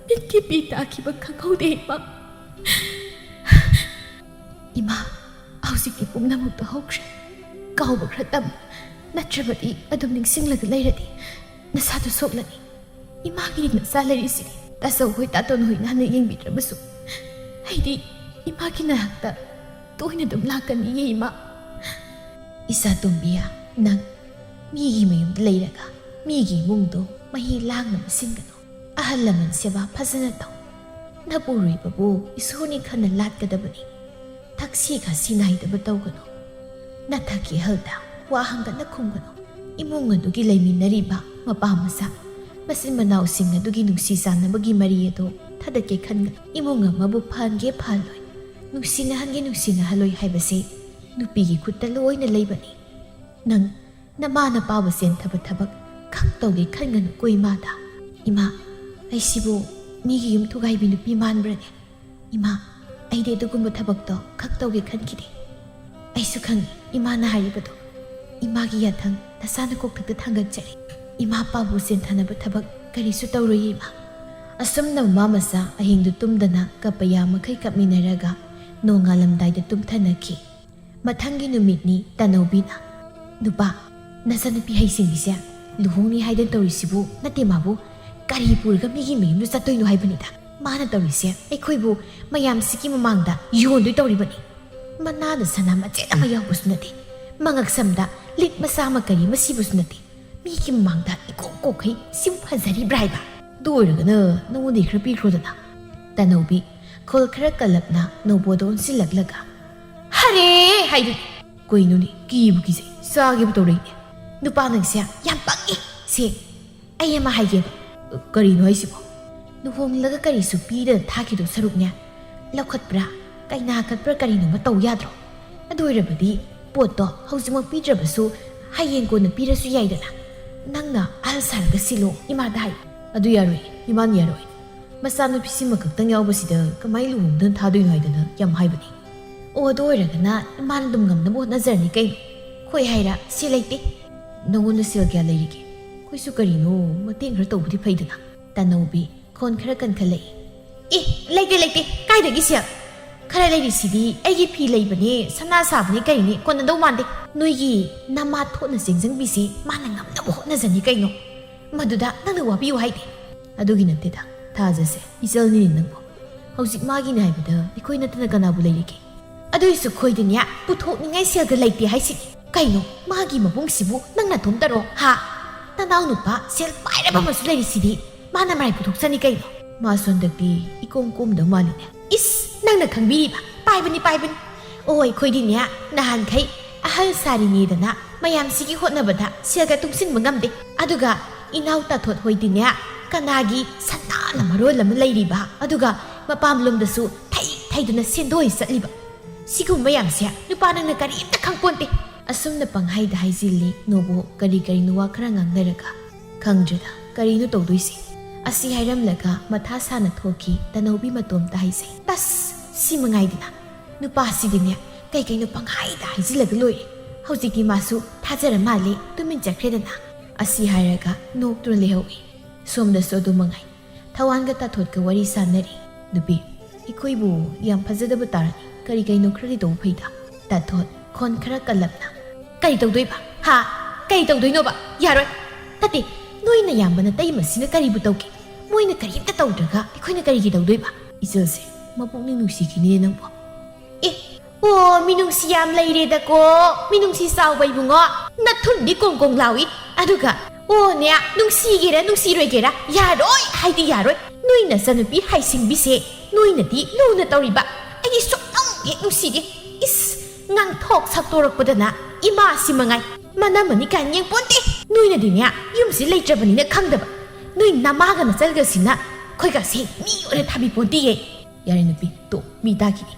ꯃꯤꯠꯀꯤ ꯄꯤ ꯇꯥꯈꯤꯕ ꯈꯪꯍꯧꯗꯦ ꯏꯃꯥ꯫" "ꯏꯃꯥ, ꯍꯧꯖꯤꯛꯇꯤ ꯄꯨꯝꯅꯃꯛꯇꯣ ꯍꯧꯈ꯭ꯔꯦ꯫ ꯀꯥꯎꯕ ꯈꯔ ꯇꯝꯃꯨ꯫ ꯅꯠꯇ꯭ꯔꯕꯗꯤ ꯑꯗꯨꯝ ꯅꯤꯡꯁꯤꯡꯂꯒ ꯂꯩꯔꯗꯤ ꯅꯁꯥꯗꯨ ꯁꯣꯛꯂꯅꯤ꯫ ꯏꯃꯥꯒꯤ ꯅꯆꯥ ꯂꯩꯔꯤꯁꯤꯗꯤ ꯇꯥꯆꯧ ꯍꯣꯏ ꯇꯥꯇꯣꯟ ꯍꯣꯏꯅ ꯍꯟꯅ ꯌꯦꯡꯕꯤꯗ꯭ꯔꯕꯁꯨ ꯑꯩꯗꯤ ꯏꯃꯥꯒꯤ ꯅꯥꯛꯇ ꯇꯣꯏꯅ ꯑꯗꯨꯝ ꯂꯥꯛꯀꯅꯤꯌꯦ ꯏꯃꯥ꯫" "ꯏꯆꯥ ꯇꯣꯝꯕꯤꯌꯥ, ꯅꯪ ꯃꯤꯒꯤ ꯃꯌꯨꯝꯗ ꯂꯩꯔꯒ ꯃꯤꯒꯤ ꯏꯃꯨꯡꯗꯣ ꯃꯍꯤ ꯂꯥꯡꯅꯕ ꯁꯤꯟꯒꯅꯨ꯫ ꯑꯍꯜ ꯂꯃꯟ ꯁꯦꯕꯥ ꯐꯖꯅ ꯇꯧ꯫ ꯅꯄꯨꯔꯣꯏꯕꯕꯨ ꯏꯁꯣꯔꯅꯤ ꯈꯟꯅ ꯂꯥꯠꯀꯗꯕꯅꯤ꯫ ꯊꯛꯁꯤ ꯈꯥꯁꯤ ꯅꯥꯏꯗꯕ ꯇꯧꯒꯅꯨ꯫ ꯅꯊꯛꯀꯤ ꯑꯍꯜꯗ ꯋꯥ ꯍꯪꯒꯠꯅ ꯈꯨꯝꯒꯅꯨ꯫ ꯏꯃꯨꯡ ꯑꯗꯨꯒꯤ ꯂꯩꯃꯤꯟꯅꯔꯤꯕ ꯃꯄꯥ ꯃꯆꯥ, ꯃꯆꯤꯟ ꯃꯅꯥꯎꯁꯤꯡ ꯑꯗꯨꯒꯤ ꯅꯨꯡꯁꯤ ꯆꯥꯟꯅꯕꯒꯤ ꯃꯔꯤ ꯑꯗꯨ ꯊꯗꯛꯀꯦ ꯈꯟꯒꯅꯨ꯫ ꯏꯃꯨꯡ ꯑꯃꯕꯨ ꯐꯍꯟꯒꯦ ꯐꯍꯜꯂꯣꯏ, ꯅꯨꯡꯁꯤꯅꯍꯟꯒꯦ ꯅꯨꯡꯁꯤꯅꯍꯜꯂꯣꯏ ꯍꯥꯏꯕꯁꯤ ꯅꯨꯄꯤꯒꯤ ꯈꯨꯠꯇ ꯂꯣꯏꯅ ꯂꯩꯕꯅꯤ꯫ ꯅꯪ ꯅꯃꯥ ꯅꯄꯥꯕꯨ ꯆꯦꯟꯊꯕ ꯊꯕꯛ ꯈꯛ ꯇꯧꯒꯦ ꯈꯟꯒꯅꯨꯀꯣ ꯏꯃꯥꯗ꯫ "ꯏꯃꯥ, ꯑꯩꯁꯤꯕꯨ ꯃꯤꯒꯤ ꯌꯨꯝ ꯊꯨꯒꯥꯏꯕꯤ ꯅꯨꯄꯤ ꯃꯥꯟꯕ꯭ꯔꯅꯦ? ꯏꯃꯥ, ꯑꯩꯗꯤ ꯑꯗꯨꯒꯨꯝꯕ ꯊꯕꯛꯇꯣ ꯈꯛ ꯇꯧꯒꯦ ꯈꯟꯈꯤꯗꯦ꯫ ꯑꯩꯁꯨ ꯈꯪꯏ ꯏꯃꯥꯅ ꯍꯥꯏꯔꯤꯕꯗꯣ꯫ ꯏꯃꯥꯒꯤ ꯌꯥꯊꯪ ꯅꯁꯥꯅ ꯀꯣꯛꯊꯛꯇ ꯊꯥꯡꯒꯠꯆꯔꯤ꯫ ꯏꯃꯥ ꯄꯥꯕꯨ ꯆꯦꯟꯊꯅꯕ ꯊꯕꯛ ꯀꯔꯤꯁꯨ ꯇꯧꯔꯣꯏꯌꯦ ꯏꯃꯥ"꯫ ꯑꯁꯨꯝꯅ ꯃꯃꯥ ꯃꯆꯥ ꯑꯍꯤꯡꯗꯨ ꯇꯨꯝꯗꯅ ꯀꯞꯄ ꯌꯥꯃꯈꯩ ꯀꯞꯃꯤꯟꯅꯔꯒ ꯅꯣꯡꯉꯥꯜꯂꯝꯗꯥꯏꯗ ꯇꯨꯝꯊꯅꯈꯤ꯫ ꯃꯊꯪꯒꯤ ꯅꯨꯃꯤꯠꯅꯤ ꯇꯅꯧꯕꯤꯅ, "ꯅꯨꯄꯥ, ꯅꯆꯟꯅꯨꯄꯤ ꯍꯩꯁꯤꯡꯕꯤꯁꯦ ꯂꯨꯍꯣꯡꯅꯤ ꯍꯥꯏꯗꯅ ꯇꯧꯔꯤꯁꯤꯕꯨ ꯅꯠꯇꯦ ꯃꯥꯕꯨ, ꯀꯔꯤ ꯄꯨꯔꯒ ꯃꯤꯒꯤ ꯃꯌꯨꯝꯗ ꯆꯠꯇꯣꯏꯅꯣ ꯍꯥꯏꯕꯅꯤꯗ꯫ ꯃꯥꯅ ꯇꯧꯔꯤꯁꯦ ꯑꯩꯈꯣꯏꯕꯨ ꯃꯌꯥꯝꯁꯤꯒꯤ ꯃꯃꯥꯡꯗ ꯌꯣꯟꯗꯣꯏ ꯇꯧꯔꯤꯕꯅꯤ꯫ ꯃꯅꯥꯗ ꯁꯅꯥ ꯃꯆꯦꯠ ꯑꯃ ꯌꯥꯎꯕꯁꯨ ꯅꯠꯇꯦ, ꯃꯉꯛꯁꯝꯗ ꯂꯤꯛ ꯃꯆꯥ ꯑꯃ ꯀꯔꯤ ꯑꯃ ꯁꯤꯕꯁꯨ ꯅꯠꯇꯦ꯫ ꯃꯤꯒꯤ ꯃꯃꯥꯡꯗ ꯏꯀꯣꯛ ꯀꯣꯛꯈꯩ ꯁꯤꯕꯨ ꯐꯖꯔꯤꯕ꯭ꯔꯥ ꯍꯥꯏꯕ? ꯑꯗꯨ ꯑꯣꯏꯔꯒꯅ ꯅꯉꯣꯟꯗꯩ ꯈꯔ ꯄꯤꯈ꯭ꯔꯣꯗꯅ"꯫ ꯇꯅꯧꯕꯤ ꯈꯣꯜ ꯈꯔ ꯀꯜꯂꯞꯅ ꯅꯧꯕꯣꯗ ꯑꯣꯟꯁꯤꯜꯂꯛꯂꯒ, "ꯍꯔꯦ!" ꯍꯥꯏꯗꯨꯅꯤ꯫ ꯀꯩꯅꯣꯅꯦ, ꯀꯤꯕꯨ ꯀꯤꯖꯩ, ꯆꯥꯒꯦꯕꯨ ꯇꯧꯔꯛꯏꯅꯦ꯫ ꯅꯨꯄꯥ ꯅꯪꯁꯦ ꯌꯥꯝ ꯄꯪꯉꯤ꯫ ꯁꯦ, ꯑꯩ ꯑꯃ ꯍꯥꯏꯒꯦꯕ꯫ ꯀꯔꯤꯅꯣ ꯍꯥꯏꯁꯤꯕꯣ? ꯂꯨꯍꯣꯡꯂꯒ ꯀꯔꯤꯁꯨ ꯄꯤꯗꯅ ꯊꯥꯈꯤꯗꯧ ꯁꯔꯨꯛꯅꯦ, ꯂꯧꯈꯠꯄ꯭ꯔꯥ, ꯀꯩꯅꯥ ꯀꯠꯄ꯭ꯔꯥ ꯀꯔꯤꯅꯣꯃ ꯇꯧ ꯌꯥꯗ꯭ꯔꯣ? ꯑꯗꯨ ꯑꯣꯏꯔꯕꯗꯤ ꯄꯣꯠꯇꯣ ꯍꯧꯖꯤꯛꯃꯛ ꯄꯤꯗ꯭ꯔꯕꯁꯨ ꯍꯌꯦꯡ ꯀꯣꯟꯅ ꯄꯤꯔꯁꯨ ꯌꯥꯏꯗꯅ꯫ ꯅꯪꯅ ꯑꯍꯜ ꯁꯥꯔꯒ ꯁꯤꯜꯂꯣ, ꯏꯃꯥꯗ ꯍꯥꯏ꯫ ꯑꯗꯨ ꯌꯥꯔꯣꯏ, ꯏꯃꯥꯅ ꯌꯥꯔꯣꯏ꯫ ꯃꯆꯥꯅꯨꯄꯤꯁꯤꯃ ꯈꯛꯇꯪ ꯌꯥꯎꯕꯁꯤꯗ ꯀꯃꯥꯏꯅ ꯂꯨꯍꯣꯡꯗꯅ ꯊꯥꯗꯣꯏꯅꯣ ꯍꯥꯏꯗꯅ ꯌꯥꯝ ꯍꯥꯏꯕꯅꯤ꯫ ꯑꯣ, ꯑꯗꯨ ꯑꯣꯏꯔꯒꯅ ꯏꯃꯥꯅ ꯑꯗꯨꯝ ꯉꯝꯅꯕ ꯍꯣꯠꯅꯖꯔꯅꯤ ꯀꯩꯅꯣ꯫ ꯈꯣꯏ ꯍꯥꯏꯔ ꯁꯦꯜ ꯂꯩꯇꯦ꯫ ꯅꯉꯣꯟꯗ ꯁꯦꯜ ꯀꯌꯥ ꯂꯩꯔꯤꯒꯦ? ꯑꯩꯈꯣꯏꯁꯨ ꯀꯔꯤꯅꯣ ꯃꯇꯦꯡ ꯈꯔ ꯇꯧꯕꯗꯤ ꯐꯩꯗꯅ꯫ ꯇꯅꯧꯕꯤ ꯈꯣꯟ ꯈꯔ ꯀꯟꯈꯠꯂꯛꯏ꯫ "ꯑꯦ, ꯂꯩꯇꯦ, ꯂꯩꯇꯦ, ꯀꯥꯏꯗꯒꯤ ꯁꯦꯜ? ꯈꯔ ꯂꯩꯔꯤꯁꯤꯗꯤ ꯑꯩꯒꯤ ꯐꯤ ꯂꯩꯕꯅꯦ, ꯁꯅꯥ ꯁꯥꯕꯅꯦ ꯀꯔꯤꯅꯦ, ꯀꯣꯟꯅꯗꯧ ꯃꯥꯟꯗꯦ꯫ ꯅꯣꯏꯒꯤ ꯅꯃꯥ ꯊꯣꯛꯅ ꯆꯦꯟꯖꯪꯕꯤꯁꯤ ꯃꯥꯅ ꯉꯝꯅꯕ ꯍꯣꯠꯅꯖꯅꯤ ꯀꯩꯅꯣ꯫ ꯃꯗꯨꯗ ꯅꯪꯅ ꯋꯥꯕꯤꯌꯨ ꯍꯥꯏꯗꯦ"꯫ "ꯑꯗꯨꯒꯤ ꯅꯠꯇꯦꯗ, ꯊꯥꯖꯁꯦ, ꯏꯆꯜꯅꯤꯅꯦ ꯅꯪꯕꯨ꯫ ꯍꯧꯖꯤꯛ ꯃꯥꯒꯤꯅꯦ ꯍꯥꯏꯕꯗ ꯑꯩꯈꯣꯏ ꯅꯠꯇꯅ ꯀꯅꯥꯕꯨ ꯂꯩꯔꯤꯒꯦ? ꯑꯗꯨꯏꯁꯨ ꯈꯣꯏꯗꯤꯅꯦ, ꯄꯨꯊꯣꯛꯅꯤꯡꯉꯥꯏ ꯁꯦꯜꯒ ꯂꯩꯇꯦ ꯍꯥꯏꯁꯤꯅꯤ꯫ ꯀꯩꯅꯣ, ꯃꯥꯒꯤ ꯃꯕꯨꯡꯁꯤꯕꯨ ꯅꯪ ꯅꯇꯣꯝꯇꯔꯣ, ꯍꯥ? ꯅꯅꯥꯎ ꯅꯨꯄꯥ ꯁꯦꯜ ꯄꯥꯏꯔꯕ ꯑꯃꯁꯨ ꯂꯩꯔꯤꯁꯤꯗꯤ"꯫ ꯃꯥꯅ ꯃꯔꯥꯏ ꯄꯨꯊꯣꯛꯆꯅꯤ ꯀꯩꯅꯣ꯫ ꯃꯥꯁꯨ ꯍꯟꯗꯛꯇꯤ ꯏꯀꯣꯝ ꯀꯣꯝꯗꯧ ꯃꯥꯜꯂꯤꯅꯦ꯫ ꯏꯁ, ꯅꯪꯅ ꯈꯪꯕꯤꯔꯤꯕ? ꯄꯥꯏꯕꯅꯤ, ꯄꯥꯏꯕꯅꯤ꯫ ꯑꯣ, ꯑꯩꯈꯣꯏꯗꯤꯅꯦ, ꯅꯍꯥꯟꯈꯩ ꯑꯍꯜ ꯁꯥꯔꯤꯉꯩꯗꯅ ꯃꯌꯥꯝꯁꯤꯒꯤ ꯍꯣꯠꯅꯕꯗ ꯁꯦꯜꯒ ꯇꯨꯡꯁꯤꯟꯕ ꯉꯝꯗꯦ꯫ ꯑꯗꯨꯒ ꯏꯅꯥꯎ ꯇꯥꯊꯣꯠ ꯍꯣꯏꯗꯤꯅꯦ, ꯀꯅꯥꯒꯤ ꯁꯅꯥꯅ ꯃꯔꯣꯜ ꯑꯃ ꯂꯩꯔꯤꯕ, ꯑꯗꯨꯒ ꯃꯄꯥꯝꯂꯣꯝꯗꯁꯨ ꯊꯩ ꯊꯩꯗꯅ ꯁꯦꯟꯗꯣꯏ ꯆꯠꯂꯤꯕ꯫ ꯁꯤꯒꯨꯝꯕ ꯃꯌꯥꯝꯁꯦ ꯅꯨꯄꯥ ꯅꯪꯅ ꯀꯔꯤꯝꯇ ꯈꯪꯄꯣꯟꯇꯦ꯫ ꯑꯁꯨꯝꯅ ꯄꯪꯍꯥꯏꯗ ꯍꯥꯏꯖꯤꯜꯂꯤ꯫ ꯅꯣꯕꯣ ꯀꯔꯤ ꯀꯔꯤꯅꯣ ꯋꯥ ꯈꯔ ꯉꯥꯡꯅꯔꯒ, ꯈꯪꯗ꯭ꯔꯦꯗ, ꯀꯔꯤꯅꯣ ꯇꯧꯗꯣꯏꯁꯦ? ꯑꯁꯤ ꯍꯥꯏꯔꯝꯂꯒ ꯃꯊꯥ ꯁꯥꯅ ꯊꯣꯛꯈꯤ ꯇꯅꯧꯕꯤ ꯃꯇꯣꯝꯇ ꯍꯥꯏꯖꯩ꯫ ꯇꯁ! ꯁꯤ ꯃꯉꯥꯏꯗꯅ꯫ ꯅꯨꯄꯥꯁꯤꯗꯤꯅꯦ, ꯀꯩ ꯀꯩꯅꯣ ꯄꯪꯍꯥꯏꯗ ꯍꯥꯏꯖꯤꯜꯂꯒ ꯂꯣꯏꯔꯦ꯫ ꯍꯧꯖꯤꯛꯇꯤ ꯃꯥꯁꯨ ꯊꯥꯖꯔ ꯃꯥꯜꯂꯦ, ꯇꯨꯃꯤꯟ ꯆꯠꯈ꯭ꯔꯦꯗꯅ꯫ ꯑꯁꯤ ꯍꯥꯏꯔꯒ ꯅꯣꯛꯇꯨꯅ ꯂꯩꯍꯧꯏ꯫ ꯁꯣꯝꯗꯁꯨ ꯑꯗꯨ ꯃꯉꯥꯏ꯫ ꯊꯋꯥꯟꯒ ꯇꯥꯊꯣꯠꯀ ꯋꯥꯔꯤ ꯁꯥꯟꯅꯔꯤ꯫ ꯅꯨꯄꯤ, ꯑꯩꯈꯣꯏꯕꯨ ꯌꯥꯝ ꯐꯖꯗꯕ ꯇꯥꯔꯅꯤ꯫ ꯀꯔꯤ ꯀꯩꯅꯣ ꯈꯔꯗꯤ ꯇꯧꯕ ꯐꯩꯗ꯫ ꯇꯥꯊꯣꯠ, ꯈꯣꯟ ꯈꯔ ꯀꯜꯂꯞꯅ꯫ ꯀꯔꯤ ꯇꯧꯗꯣꯏꯕ? ꯍꯥ? ꯀꯔꯤ ꯇꯧꯗꯣꯏꯅꯣꯕ? ꯌꯥꯔꯣꯏ꯫ ꯅꯠꯇꯦ, ꯅꯣꯏ ꯅꯌꯥꯝꯕ ꯅꯇꯩꯃꯁꯤꯅ ꯀꯔꯤꯕꯨ ꯇꯧꯒꯦ? ꯃꯣꯏꯅ ꯀꯔꯤꯝꯇ ꯇꯧꯗ꯭ꯔꯒ ꯑꯩꯈꯣꯏꯅ ꯀꯔꯤꯒꯤ ꯇꯧꯗꯣꯏꯕ? ꯏꯆꯜꯁꯦ ꯃꯄꯨꯛꯅꯤꯡ ꯅꯨꯡꯁꯤꯈꯤꯅꯤꯅꯦ ꯅꯪꯕꯨ꯫ ꯑꯦ, ꯑꯣ, ꯃꯤꯅꯨꯡꯁꯤ ꯌꯥꯝ ꯂꯩꯔꯦꯗꯀꯣ, ꯃꯤꯅꯨꯡꯁꯤ ꯆꯥꯎꯕ ꯏꯕꯨꯡꯉꯣ꯫ ꯅꯊꯨꯟꯗꯤ ꯀꯣꯡ ꯀꯣꯡ ꯂꯥꯎꯏ꯫ ꯑꯗꯨꯒ, ꯑꯣꯅꯦ, ꯅꯨꯡꯁꯤꯒꯦꯔꯥ ꯅꯨꯡꯁꯤꯔꯣꯏꯒꯦꯔꯥ, ꯌꯥꯔꯣꯏ ꯍꯥꯏꯗꯤ ꯌꯥꯔꯣꯏ꯫ ꯅꯣꯏ ꯅꯆꯟꯅꯨꯄꯤ ꯍꯩꯁꯤꯡꯕꯤꯁꯦ ꯅꯣꯏꯅꯗꯤ ꯂꯨꯅ ꯇꯧꯔꯤꯕ꯫ ꯑꯩꯗꯤ ꯁꯨꯛꯅꯨꯡ ꯍꯦꯛ ꯅꯨꯡꯁꯤꯗꯦ꯫ ꯏꯁ, ꯉꯥꯡꯊꯣꯛ ꯁꯛꯇꯣꯔꯛꯄꯗꯅ ꯏꯃꯥꯁꯤ ꯃꯉꯥꯏ꯫ ꯃꯅꯝꯃꯅꯤ ꯀꯥꯏꯅ ꯌꯦꯡꯄꯣꯟꯇꯦ꯫ ꯅꯣꯏꯅꯗꯤꯅꯦ, ꯌꯨꯝꯁꯤ ꯂꯩꯇ꯭ꯔꯕꯅꯤꯅ ꯈꯪꯗꯕ꯫ ꯅꯣꯏ ꯅꯃꯥꯒ ꯅꯆꯜꯒꯁꯤꯅ ꯑꯩꯈꯣꯏꯒꯁꯦ ꯃꯤ ꯑꯣꯏꯅ ꯊꯥꯕꯤꯄꯣꯟꯇꯦꯌꯦ꯫ ꯌꯥꯔꯦ ꯅꯨꯄꯤ, ꯇꯣ, ꯃꯤ ꯇꯥꯈꯤꯅꯤ꯫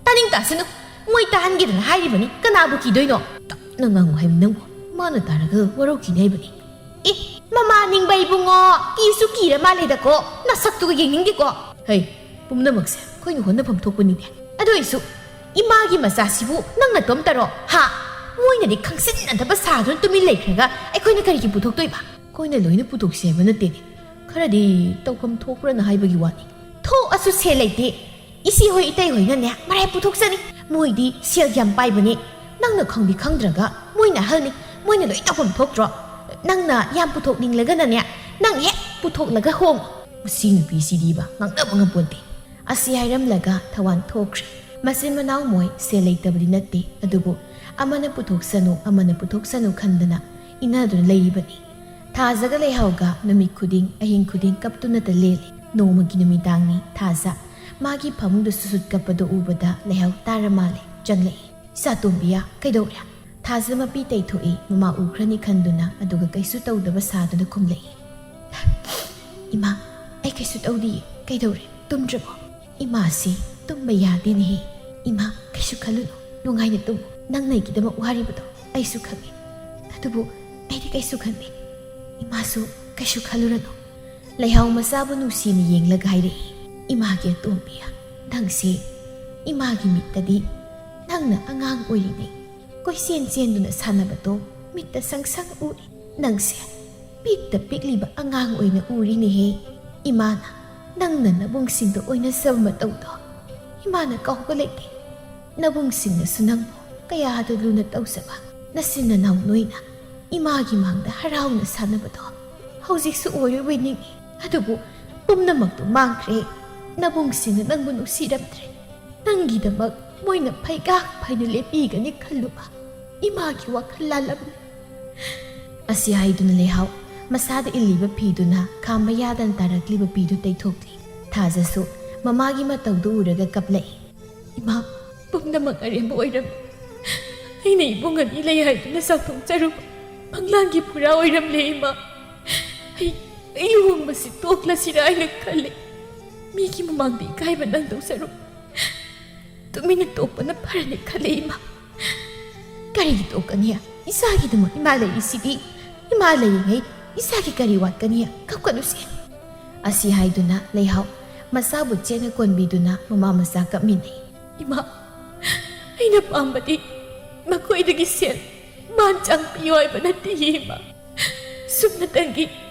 ꯇꯥꯅꯤꯡ ꯇꯥꯁꯅꯨ꯫ ꯃꯣꯏ ꯇꯥꯍꯟꯒꯦꯗꯅ ꯍꯥꯏꯔꯤꯕꯅꯤ꯫ ꯀꯅꯥꯕꯨ ꯀꯤꯗꯣꯏꯅꯣ? ꯇꯞꯅ ꯉꯥꯡꯉꯨ ꯍꯥꯏꯕꯅꯤ ꯅꯪꯕꯨ꯫ ꯃꯥꯅ ꯇꯥꯔꯒ ꯋꯥꯔꯧꯈꯤꯅꯤ ꯍꯥꯏꯕꯅꯤ꯫ ꯑꯦ, ꯃꯃꯥ ꯅꯤꯡꯕ ꯏꯕꯨꯡꯉꯣ, ꯀꯤꯁꯨ ꯀꯤꯔ ꯃꯥꯜꯂꯦꯗꯀꯣ꯫ ꯅꯁꯛꯇꯨꯒ ꯌꯦꯡꯅꯤꯡꯗꯦꯀꯣ꯫ ꯍꯩ, ꯄꯨꯝꯅꯃꯛꯁꯦ ꯑꯩꯈꯣꯏꯅ ꯍꯣꯠꯅꯐꯝ ꯊꯣꯛꯄꯅꯤꯅꯦ꯫ ꯑꯗꯨ ꯑꯣꯏꯁꯨ ꯏꯃꯥꯒꯤ ꯃꯆꯥꯁꯤꯕꯨ ꯅꯪ ꯅꯇꯣꯝꯇꯔꯣ? ꯍꯥ? ꯃꯣꯏꯅꯗꯤ ꯈꯪꯁꯤꯟꯅꯗꯕ ꯁꯥꯗꯨꯅ ꯇꯨꯃꯤꯟ ꯂꯩꯈ꯭ꯔꯒ ꯑꯩꯈꯣꯏꯅ ꯀꯔꯤꯒꯤ ꯄꯨꯊꯣꯛꯇꯣꯏꯕ? ꯑꯩꯈꯣꯏꯅ ꯂꯣꯏꯅ ꯄꯨꯊꯣꯛꯁꯦ ꯍꯥꯏꯕ ꯅꯠꯇꯦꯅꯦ꯫ ꯈꯔꯗꯤ ꯇꯧꯐꯝ ꯊꯣꯛꯄ꯭ꯔꯅ ꯍꯥꯏꯕꯒꯤ ꯋꯥꯅꯤ꯫ ꯊꯣꯛꯑꯁꯨ ꯁꯦꯜ ꯂꯩꯇꯦ꯫ ꯏꯆꯦ ꯍꯣꯏ ꯏꯇꯩ ꯍꯣꯏꯅꯅꯦ ꯃꯔꯥꯏ ꯄꯨꯊꯣꯛꯆꯅꯤ꯫ ꯃꯣꯏꯗꯤ ꯁꯦꯜ ꯌꯥꯝ ꯄꯥꯏꯕꯅꯦ꯫ ꯅꯪꯅ ꯈꯪꯗꯤ ꯈꯪꯗ꯭ꯔꯒ ꯃꯣꯏꯅ ꯑꯍꯜꯅꯤ꯫ ꯃꯣꯏꯅ ꯂꯣꯏ ꯇꯧꯐꯝ ꯊꯣꯛꯇ꯭ꯔꯣ? ꯅꯪꯅ ꯌꯥꯝ ꯄꯨꯊꯣꯛꯅꯤꯡꯂꯒꯅꯅꯦ, ꯅꯪ ꯍꯦꯛ ꯄꯨꯊꯣꯛꯂꯒ ꯍꯣꯡꯉꯣ꯫ ꯃꯁꯤ ꯅꯨꯄꯤꯁꯤꯗꯤꯕ ꯉꯥꯡꯅꯕ ꯉꯝꯄꯣꯟꯇꯦ꯫ ꯑꯁꯤ ꯍꯥꯏꯔꯝꯂꯒ ꯊꯋꯥꯟ ꯊꯣꯛꯈ꯭ꯔꯦ꯫ ꯃꯆꯤꯟ ꯃꯅꯥꯎ ꯃꯣꯏ ꯁꯦꯜ ꯂꯩꯇꯕꯗꯤ ꯅꯠꯇꯦ, ꯑꯗꯨꯕꯨ ꯑꯃꯅ ꯄꯨꯊꯣꯛꯁꯅꯨ, ꯑꯃꯅ ꯄꯨꯊꯣꯛꯁꯅꯨ ꯈꯟꯗꯅ ꯏꯟꯅꯗꯨꯅ ꯂꯩꯔꯤꯕꯅꯤ꯫ ꯊꯥꯖꯒ ꯂꯩꯍꯥꯎꯒ ꯅꯨꯃꯤꯠ ꯈꯨꯗꯤꯡ ꯑꯍꯤꯡ ꯈꯨꯗꯤꯡ ꯀꯞꯇꯨꯅꯇ ꯂꯦꯜꯂꯤ꯫ ꯅꯣꯡꯃꯒꯤ ꯅꯨꯃꯤꯗꯥꯡꯅꯤ꯫ ꯊꯥꯖ ꯃꯥꯒꯤ ꯐꯃꯨꯡꯗ ꯁꯨꯁꯨꯠ ꯀꯞꯄꯗꯨ ꯎꯕꯗ ꯂꯩꯍꯥꯎ ꯇꯥꯔ ꯃꯥꯜꯂꯦ꯫ ꯆꯪꯂꯛꯏ꯫ "ꯏꯆꯥ ꯇꯣꯝꯕꯤꯌꯥ, ꯀꯩꯗꯧꯔꯦ?" ꯊꯥꯖ ꯃꯄꯤ ꯇꯩꯊꯣꯛꯏ꯫ ꯃꯃꯥ ꯎꯈ꯭ꯔꯅꯤ ꯈꯟꯗꯨꯅ, ꯑꯗꯨꯒ ꯀꯩꯁꯨ ꯇꯧꯗꯕ ꯁꯥꯗꯨꯅ ꯈꯨꯝꯂꯛꯏ꯫ "ꯏꯃꯥ, ꯑꯩ ꯀꯩꯁꯨ ꯇꯧꯗꯤꯌꯦ꯫ ꯀꯩꯗꯧꯔꯦ? ꯇꯨꯝꯗ꯭ꯔꯕꯣ?" "ꯏꯃꯥꯁꯤ ꯇꯨꯝꯕ ꯌꯥꯗꯦꯅꯦꯍꯦ꯫ ꯏꯃꯥ, ꯀꯩꯁꯨ ꯈꯜꯂꯨꯅꯨ꯫ ꯅꯨꯡꯉꯥꯏꯅ ꯇꯨꯝꯃꯨ꯫ ꯅꯪ ꯅꯩꯒꯤꯗꯃꯛ ꯋꯥꯔꯤꯕꯗꯣ ꯑꯩꯁꯨ ꯈꯪꯉꯦ꯫ ꯑꯗꯨꯕꯨ ꯑꯩꯗꯤ ꯀꯩꯁꯨ ꯈꯟꯗꯦ꯫ ꯏꯃꯥꯁꯨ ꯀꯩꯁꯨ ꯈꯜꯂꯨꯔꯅꯨ꯫" ꯂꯩꯍꯥꯎ ꯃꯆꯥꯕꯨ ꯅꯨꯡꯁꯤꯅ ꯌꯦꯡꯂꯒ ꯍꯥꯏꯔꯛꯏ, "ꯏꯃꯥꯒꯤ ꯑꯇꯣꯝꯕꯤ, ꯅꯪꯁꯦ ꯏꯃꯥꯒꯤ ꯃꯤꯠꯇꯗꯤ ꯅꯪꯅ ꯑꯉꯥꯡ ꯑꯣꯏꯔꯤꯅꯦ꯫ ꯀꯣꯏꯆꯦꯟ ꯆꯦꯟꯗꯨꯅ ꯁꯥꯟꯅꯕꯗꯣ ꯃꯤꯠꯇ ꯁꯪ ꯁꯪ ꯎꯔꯤ꯫ ꯅꯪꯁꯦ ꯄꯤꯛꯇ ꯄꯤꯛꯂꯤꯕ ꯑꯉꯥꯡ ꯑꯣꯏꯅ ꯎꯔꯤꯅꯦꯍꯦ꯫ ꯏꯃꯥꯅ ꯅꯪꯅ ꯅꯕꯨꯡꯁꯤꯡꯗ ꯑꯣꯏꯅꯖꯕ ꯃꯇꯧꯗꯣ ꯏꯃꯥꯅ ꯀꯥꯎꯕ ꯂꯩꯇꯦ꯫ ꯅꯕꯨꯡꯁꯤꯡꯅꯁꯨ ꯅꯪꯕꯨ ꯀꯌꯥꯗ ꯂꯨꯅ ꯇꯧꯖꯕ꯫ ꯅꯆꯤꯟ ꯅꯅꯥꯎ ꯅꯣꯏꯅ ꯏꯃꯥꯒꯤ ꯃꯥꯡꯗ ꯍꯔꯥꯎꯅ ꯁꯥꯟꯅꯕꯗꯣ ꯍꯧꯖꯤꯛꯁꯨ ꯑꯣꯏꯔꯨꯕꯩ ꯅꯤꯡꯏ꯫ ꯑꯗꯨꯕꯨ ꯄꯨꯝꯅꯃꯛꯇꯨ ꯃꯥꯡꯈ꯭ꯔꯦ꯫ ꯅꯕꯨꯡꯁꯤꯡꯅ ꯅꯪꯕꯨ ꯅꯨꯡꯁꯤꯔꯝꯗ꯭ꯔꯦ꯫ ꯅꯪꯒꯤꯗꯃꯛ ꯃꯣꯏꯅ ꯐꯩꯒꯥꯛ ꯐꯩꯅ ꯂꯦꯞꯄꯤꯒꯅꯤ ꯈꯜꯂꯨꯕ ꯏꯃꯥꯒꯤ ꯋꯥꯈꯜ ꯂꯥꯜꯂꯝꯃꯤ꯫" ꯑꯁꯤ ꯍꯥꯏꯗꯨꯅ ꯂꯩꯍꯥꯎ ꯃꯁꯥꯗ ꯏꯜꯂꯤꯕ ꯐꯤꯗꯨꯅ ꯈꯥꯝꯕ ꯌꯥꯗꯅ ꯇꯥꯔꯛꯂꯤꯕ ꯄꯤꯗꯨ ꯇꯩꯊꯣꯛꯂꯤ꯫ ꯊꯥꯖꯁꯨ ꯃꯃꯥꯒꯤ ꯃꯇꯧꯗꯨ ꯎꯔꯒ ꯀꯞꯂꯛꯏ꯫ "ꯏꯃꯥ, ꯄꯨꯝꯅꯃꯛ ꯑꯔꯦꯝꯕ ꯑꯣꯏꯔꯝꯃꯤ꯫ ꯑꯩꯅ ꯏꯕꯨꯡ ꯑꯅꯤ ꯂꯩ ꯍꯥꯏꯗꯨꯅ ꯆꯥꯎꯊꯣꯛꯆꯔꯨꯕ ꯃꯪꯂꯥꯟꯒꯤ ꯐꯨꯔꯥ ꯑꯣꯏꯔꯝꯂꯦ ꯏꯃꯥ꯫ ꯑꯩ, ꯑꯩ ꯂꯨꯍꯣꯡꯕꯁꯤ ꯇꯣꯛꯂꯁꯤꯔꯥ ꯍꯥꯏꯅ ꯈꯜꯂꯦ꯫ ꯃꯤꯒꯤ ꯃꯃꯥꯡꯗ ꯏꯀꯥꯏꯕ ꯅꯪꯗꯧ ꯁꯔꯨꯛ ꯇꯨꯃꯤꯟꯅ ꯇꯣꯛꯄꯅ ꯐꯔꯅꯤ ꯈꯜꯂꯦ ꯏꯃꯥ꯫ ꯀꯔꯤꯒꯤ ꯇꯣꯛꯀꯅꯤ? ꯏꯆꯥꯒꯤꯗꯃꯛ ꯏꯃꯥ ꯂꯩꯔꯤꯁꯤꯗꯤ꯫ ꯏꯃꯥ ꯂꯩꯔꯤꯉꯩ ꯏꯆꯥꯒꯤ ꯀꯔꯤ ꯋꯥꯠꯀꯅꯤ? ꯀꯞꯀꯅꯨꯁꯦ꯫" ꯑꯁꯤ ꯍꯥꯏꯗꯨꯅ ꯂꯩꯍꯥꯎ ꯃꯆꯥꯕꯨ ꯆꯦꯠꯅ ꯀꯣꯟꯕꯤꯗꯨꯅ ꯃꯃꯥ ꯃꯆꯥ ꯀꯞꯃꯤꯟꯅꯩ꯫ "ꯏꯃꯥ, ꯑꯩꯅ ꯄꯥꯝꯕꯗꯤ ꯃꯈꯣꯏꯗꯒꯤ ꯁꯦꯜ ꯃꯥꯟ ꯆꯥꯡ ꯄꯤꯌꯨ ꯍꯥꯏꯕ ꯅꯠꯇꯦ ꯏꯃꯥ꯫ ꯁꯨꯞꯅꯇꯪꯒꯤ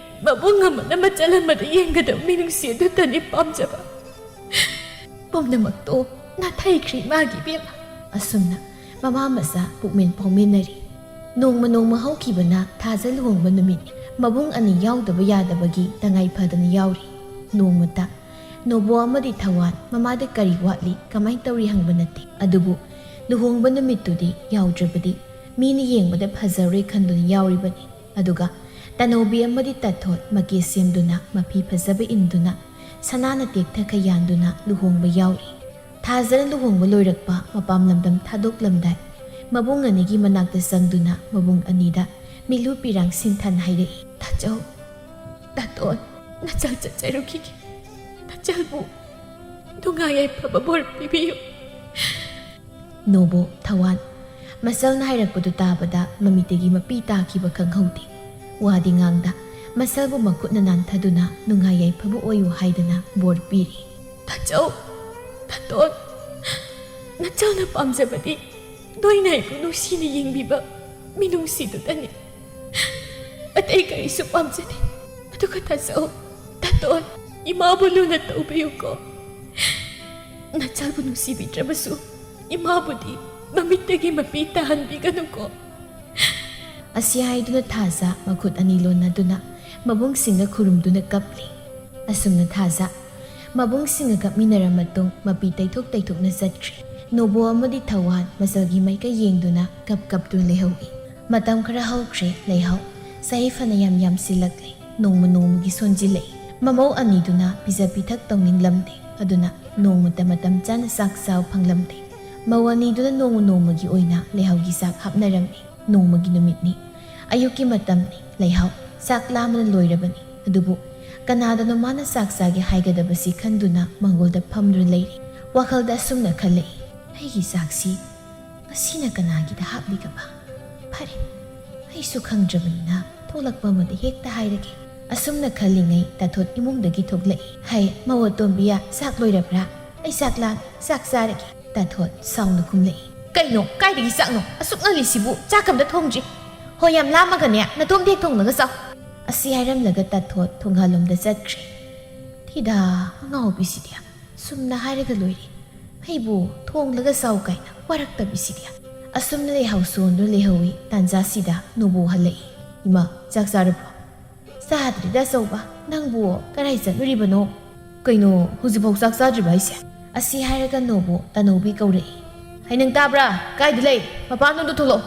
ꯃꯕꯨꯡ ꯑꯃꯅ ꯃꯆꯜ ꯑꯃꯗ ꯌꯦꯡꯒꯗꯕ ꯃꯤꯅꯨꯡꯁꯤ ꯑꯗꯨꯇꯅꯤ ꯄꯥꯝꯖꯕ꯫ ꯄꯨꯝꯅꯃꯛꯇꯣ ꯅꯥꯊꯩꯈ꯭ꯔꯦ ꯏꯃꯥꯒꯤ ꯏꯕꯦꯝꯃ꯫" ꯑꯁꯨꯝꯅ ꯃꯃꯥ ꯃꯆꯥ ꯄꯨꯛꯃꯦꯟ ꯐꯥꯎꯃꯤꯟꯅꯔꯤ꯫ ꯅꯣꯡꯃ ꯅꯣꯡꯃ ꯍꯧꯈꯤꯕꯅ ꯊꯥꯖ ꯂꯨꯍꯣꯡꯕ ꯅꯨꯃꯤꯠ꯫ ꯃꯕꯨꯡ ꯑꯅꯤ ꯌꯥꯎꯗꯕ ꯌꯥꯗꯕꯒꯤ ꯇꯉꯥꯏ ꯐꯗꯅ ꯌꯥꯎꯔꯤ꯫ ꯅꯣꯡꯃꯇ ꯅꯣꯕꯣ ꯑꯃꯗꯤ ꯊꯋꯥꯟ ꯃꯃꯥꯗ ꯀꯔꯤ ꯋꯥꯠꯂꯤ, ꯀꯃꯥꯏ ꯇꯧꯔꯤ ꯍꯪꯕ ꯅꯠꯇꯦ꯫ ꯑꯗꯨꯕꯨ ꯂꯨꯍꯣꯡꯕ ꯅꯨꯃꯤꯠꯇꯨꯗꯤ ꯌꯥꯎꯗ꯭ꯔꯕꯗꯤ ꯃꯤꯅ ꯌꯦꯡꯕꯗ ꯐꯖꯔꯣꯏ ꯈꯟꯗꯨꯅ ꯌꯥꯎꯔꯤꯕꯅꯤ꯫ ꯑꯗꯨꯒ ꯇꯅꯧꯕꯤ ꯑꯃꯗꯤ ꯇꯥꯊꯣꯠ ꯃꯀꯦ ꯁꯦꯝꯗꯨꯅ, ꯃꯐꯤ ꯐꯖꯕ ꯏꯟꯗꯨꯅ, ꯁꯅꯥꯅ ꯇꯦꯛꯊꯈꯩ ꯌꯥꯟꯗꯨꯅ ꯂꯨꯍꯣꯡꯕ ꯌꯥꯎꯔꯤ꯫ ꯊꯥꯖꯅ ꯂꯨꯍꯣꯡꯕ ꯂꯣꯏꯔꯛꯄ, ꯃꯄꯥꯝ ꯂꯝꯗꯝ ꯊꯥꯗꯣꯛꯂꯝꯗꯥꯏ, ꯃꯕꯨꯡ ꯑꯅꯤꯒꯤ ꯃꯅꯥꯛꯇ ꯆꯪꯗꯨꯅ ꯃꯕꯨꯡ ꯑꯅꯤꯗ ꯃꯤꯂꯨ ꯄꯤꯔꯥꯡ ꯁꯤꯟꯊꯥꯅ ꯍꯥꯏꯔꯛꯏ, "ꯇꯥꯆꯧ, ꯇꯥꯇꯣꯟ, ꯅꯆꯜ ꯆꯠꯆꯔꯨꯈꯤꯒꯦ꯫ ꯅꯆꯜꯕꯨ ꯅꯨꯡꯉꯥꯏ ꯌꯥꯏꯐꯕ ꯕꯣꯔ ꯄꯤꯕꯤꯌꯨ꯫" ꯅꯣꯕꯣ ꯊꯋꯥꯟ꯫ ꯃꯆꯜꯅ ꯍꯥꯏꯔꯛꯄꯗꯨ ꯇꯥꯕꯗ ꯃꯃꯤꯠꯇꯒꯤ ꯃꯄꯤ ꯇꯥꯈꯤꯕ ꯈꯪꯍꯧꯗꯦ꯫ ꯋꯥꯗꯤ ꯉꯥꯡꯗ, ꯃꯆꯜꯕꯨ ꯃꯈꯨꯠꯅ ꯅꯥꯟꯊꯗꯨꯅ ꯅꯨꯡꯉꯥꯏ ꯌꯥꯏꯐꯕ ꯑꯣꯏꯌꯨ ꯍꯥꯏꯗꯅ ꯕꯣꯔ ꯄꯤꯔꯤ꯫ "ꯇꯥꯆꯧ, ꯇꯥꯇꯣꯟ, ꯅꯆꯜꯅ ꯄꯥꯝꯖꯕꯗꯤ ꯅꯣꯏꯅ ꯑꯩꯕꯨ ꯅꯨꯡꯁꯤꯅ ꯌꯦꯡꯕꯤꯕ ꯃꯤꯅꯨꯡꯁꯤꯗꯨꯗꯅꯤ꯫ ꯑꯇꯩ ꯀꯔꯤꯁꯨ ꯄꯥꯝꯖꯗꯦ꯫ ꯑꯗꯨꯒ ꯇꯥꯆꯧ, ꯇꯥꯇꯣꯟ, ꯏꯃꯥꯕꯨ ꯂꯨꯅ ꯇꯧꯕꯤꯌꯨꯀꯣ꯫ ꯅꯆꯜꯕꯨ ꯅꯨꯡꯁꯤꯕꯤꯗ꯭ꯔꯕꯁꯨ ꯏꯃꯥꯕꯨꯗꯤ ꯃꯃꯤꯠꯇꯒꯤ ꯃꯄꯤ ꯇꯥꯍꯟꯕꯤꯒꯅꯨꯀꯣ꯫" ꯑꯁꯤ ꯍꯥꯏꯗꯨꯅ ꯊꯥꯖ ꯃꯈꯨꯠ ꯑꯅꯤ ꯂꯣꯟꯅꯗꯨꯅ ꯃꯕꯨꯡꯁꯤꯡꯒ ꯈꯨꯔꯨꯝꯗꯨꯅ ꯀꯞꯂꯤ꯫ ꯑꯁꯨꯝꯅ ꯊꯥꯖ ꯃꯕꯨꯡꯁꯤꯡꯒ ꯀꯞꯃꯤꯟꯅꯔ ꯃꯇꯨꯡ ꯃꯄꯤ ꯇꯩꯊꯣꯛ ꯇꯩꯊꯣꯛꯅ ꯆꯠꯈ꯭ꯔꯦ꯫ ꯅꯣꯕꯣ ꯑꯃꯗꯤ ꯊꯧꯋꯥꯟ ꯃꯆꯜꯒꯤ ꯃꯥꯏꯀꯩ ꯌꯦꯡꯗꯨꯅ ꯀꯞ ꯀꯞꯇꯨꯅ ꯂꯩꯍꯧꯏ꯫ ꯃꯇꯝ ꯈꯔ ꯍꯧꯈ꯭ꯔꯦ꯫ ꯂꯩꯍꯥꯎ ꯆꯍꯤ ꯐꯅ ꯌꯥꯝ ꯌꯥꯝꯁꯤꯜꯂꯛꯂꯦ꯫ ꯅꯣꯡꯃ ꯅꯣꯡꯃꯒꯤ ꯁꯣꯟꯖꯤꯜꯂꯛꯏ꯫ ꯃꯃꯧ ꯑꯅꯤꯗꯨꯅ ꯄꯤꯖ ꯄꯤꯊꯛ ꯇꯧꯅꯤꯡꯂꯝꯗꯦ꯫ ꯑꯗꯨꯅ ꯅꯣꯡꯃꯇ ꯃꯇꯝ ꯆꯥꯅ ꯆꯥꯛ ꯆꯥꯕ ꯐꯪꯂꯝꯗꯦ꯫ ꯃꯧ ꯑꯅꯤꯗꯨꯅ ꯅꯣꯡꯃ ꯅꯣꯡꯃꯒꯤ ꯑꯣꯏꯅ ꯂꯩꯍꯥꯎꯒꯤ ꯆꯥꯛ ꯍꯥꯞꯅꯔꯝꯃꯤ꯫ ꯅꯣꯡꯃꯒꯤ ꯅꯨꯃꯤꯠꯅꯤ꯫ ꯑꯌꯨꯛꯀꯤ ꯃꯇꯝꯅꯤ꯫ ꯂꯩꯍꯥꯎ ꯆꯥꯛ ꯂꯥꯝꯕꯅ ꯂꯣꯏꯔꯕꯅꯤ꯫ ꯑꯗꯨꯕꯨ ꯀꯅꯥꯗꯅꯣ ꯃꯥꯅ ꯆꯥꯛ ꯆꯥꯒꯦ ꯍꯥꯏꯒꯗꯕꯁꯤ ꯈꯟꯗꯨꯅ ꯃꯥꯡꯒꯣꯜꯗ ꯐꯝꯗꯨꯅ ꯂꯩꯔꯤ꯫ ꯋꯥꯈꯜꯗ ꯑꯁꯨꯝꯅ ꯈꯜꯂꯛꯏ, "ꯑꯩꯒꯤ ꯆꯥꯛꯁꯤ ꯉꯁꯤꯅ ꯀꯅꯥꯒꯤꯗ ꯍꯥꯞꯂꯤꯒꯕ? ꯐꯔꯦ, ꯑꯩꯁꯨ ꯈꯪꯗ꯭ꯔꯕꯅꯤꯅ ꯊꯣꯛꯂꯛꯄ ꯑꯃꯗ ꯍꯦꯛꯇ ꯍꯥꯏꯔꯒꯦ꯫" ꯑꯁꯨꯝꯅ ꯈꯜꯂꯤꯉꯩ ꯇꯥꯊꯣꯠ ꯏꯃꯨꯡꯗꯒꯤ ꯊꯣꯛꯂꯛꯏ꯫ "ꯍꯩ, ꯃꯧ ꯑꯇꯣꯝꯕꯤꯌꯥ, ꯆꯥꯛ ꯂꯣꯏꯔꯕ꯭ꯔꯥ? ꯑꯩ ꯆꯥꯛ ꯂꯥꯝꯃꯤ, ꯆꯥꯛ ꯆꯥꯔꯒꯦ꯫" ꯇꯥꯊꯣꯠ ꯁꯥꯎꯅ ꯈꯨꯝꯂꯛꯏ꯫ "ꯀꯩꯅꯣ, ꯀꯥꯏꯗꯒꯤ ꯆꯥꯛꯅꯣ? ꯑꯁꯨꯛ ꯉꯜꯂꯤꯁꯤꯕꯨ ꯆꯥꯛ ꯑꯝꯇ ꯊꯣꯡꯗ꯭ꯔꯤ꯫ ꯍꯣꯏ, ꯌꯥꯝ ꯂꯥꯝꯃꯒꯅꯦ, ꯅꯇꯣꯝꯗ ꯍꯦꯛ ꯊꯣꯡꯂꯒ ꯆꯥꯎ꯫" ꯑꯁꯤ ꯍꯥꯏꯔꯝꯂꯒ ꯇꯥꯊꯣꯠ ꯊꯣꯡꯒꯥꯜꯂꯣꯝꯗ ꯆꯠꯈ꯭ꯔꯦ꯫ "ꯊꯤꯗꯥ, ꯑꯉꯥꯎꯕꯤꯁꯤꯗꯤ ꯁꯨꯝꯅ ꯍꯥꯏꯔꯒ ꯂꯣꯏꯔꯦ꯫ ꯑꯩꯕꯨ ꯊꯣꯡꯂꯒ ꯆꯥꯎ ꯀꯥꯏꯅ ꯋꯥꯔꯛꯇꯕꯤꯁꯤꯗꯤ꯫" ꯑꯁꯨꯝꯅ ꯂꯩꯍꯥꯎ ꯁꯣꯟꯗꯨꯅ ꯂꯩꯍꯧꯏ꯫ ꯇꯥꯟꯖꯥꯁꯤꯗ ꯅꯣꯕꯣ ꯍꯜꯂꯛꯏ꯫ "ꯏꯃꯥ, ꯆꯥꯛ ꯆꯥꯔꯕ꯭ꯔꯣ?" "ꯆꯥꯗ꯭ꯔꯤꯗ ꯑꯆꯧꯕ, ꯅꯪꯕꯨ ꯀꯔꯥꯏ ꯆꯠꯂꯨꯔꯤꯕꯅꯣ?" "ꯀꯩꯅꯣ, ꯍꯧꯖꯤꯛꯐꯥꯎ ꯆꯥꯛ ꯆꯥꯗ꯭ꯔꯤꯕ ꯍꯥꯏꯁꯦ?" ꯑꯁꯤ ꯍꯥꯏꯔꯒ ꯅꯣꯕꯣ ꯇꯅꯧꯕꯤ ꯀꯧꯔꯛꯏ꯫ "ꯍꯩꯅꯪ ꯇꯥꯕ꯭ꯔꯥ? ꯀꯥꯏꯗ ꯂꯩ? ꯃꯄꯥꯟꯂꯣꯝꯗ ꯊꯣꯛꯂꯛꯑꯣ꯫"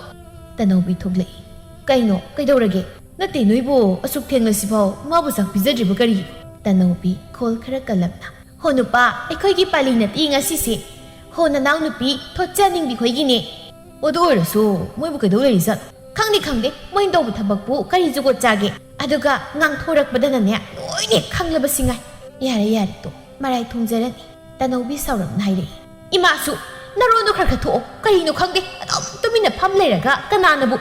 ꯇꯅꯧꯕꯤ ꯊꯣꯛꯂꯛꯏ꯫ "ꯀꯩꯅꯣ, ꯀꯩꯗꯧꯔꯒꯦ?" "ꯅꯠꯇꯦ, ꯅꯣꯏꯕꯨ ꯑꯁꯨꯛ ꯊꯦꯡꯂꯁꯤꯐꯥꯎ ꯃꯥꯕꯨ ꯆꯥꯛ ꯄꯤꯖꯗ꯭ꯔꯤꯕ ꯀꯔꯤꯒꯤꯅꯣ?" ꯇꯅꯧꯕꯤ ꯈꯣꯜ ꯈꯔ ꯀꯜꯂꯞꯅ, "ꯍꯣ ꯅꯨꯄꯥ, ꯑꯩꯈꯣꯏꯒꯤ ꯄꯥꯂꯤ ꯅꯠꯇꯦ ꯉꯁꯤꯁꯦ꯫ ꯍꯣ ꯅꯅꯥꯎ ꯅꯨꯄꯤ ꯊꯣꯠꯆꯅꯤꯡꯕꯤ ꯈꯣꯏꯒꯤꯅꯦ꯫" "ꯑꯗꯨ ꯑꯣꯏꯔꯁꯨ ꯃꯣꯏꯕꯨ ꯀꯩꯗꯧ ꯂꯩꯔꯤꯖꯥꯠꯅꯣ?" "ꯈꯪꯗꯦ, ꯈꯪꯗꯦ, ꯃꯣꯏꯅ ꯇꯧꯕ ꯊꯕꯛꯄꯨ ꯀꯔꯤ ꯖꯨꯒꯣꯠ ꯆꯥꯒꯦ? ꯑꯗꯨꯒ ꯉꯥꯡꯊꯣꯔꯛꯄꯗꯅꯅꯦ ꯂꯣꯏꯅ ꯈꯪꯂꯕꯁꯤ ꯉꯥꯏ꯫" "ꯌꯥꯔꯦ, ꯌꯥꯔꯦ, ꯇꯣ, ꯃꯔꯥꯏ ꯊꯣꯡꯖꯔꯅꯤ꯫" ꯇꯅꯧꯕꯤ ꯁꯥꯎꯔꯞꯅ ꯍꯥꯏꯔꯛꯏ꯫ "ꯏꯃꯥꯁꯨ ꯅꯔꯣꯟꯗꯣ ꯈꯔ ꯈꯔ ꯊꯣꯛꯑꯣ꯫ ꯀꯔꯤꯅꯣ ꯈꯪꯗꯦ, ꯑꯗꯨꯝ ꯇꯨꯃꯤꯟꯅ ꯐꯝ ꯂꯩꯔꯒ ꯀꯅꯥꯅꯕꯨ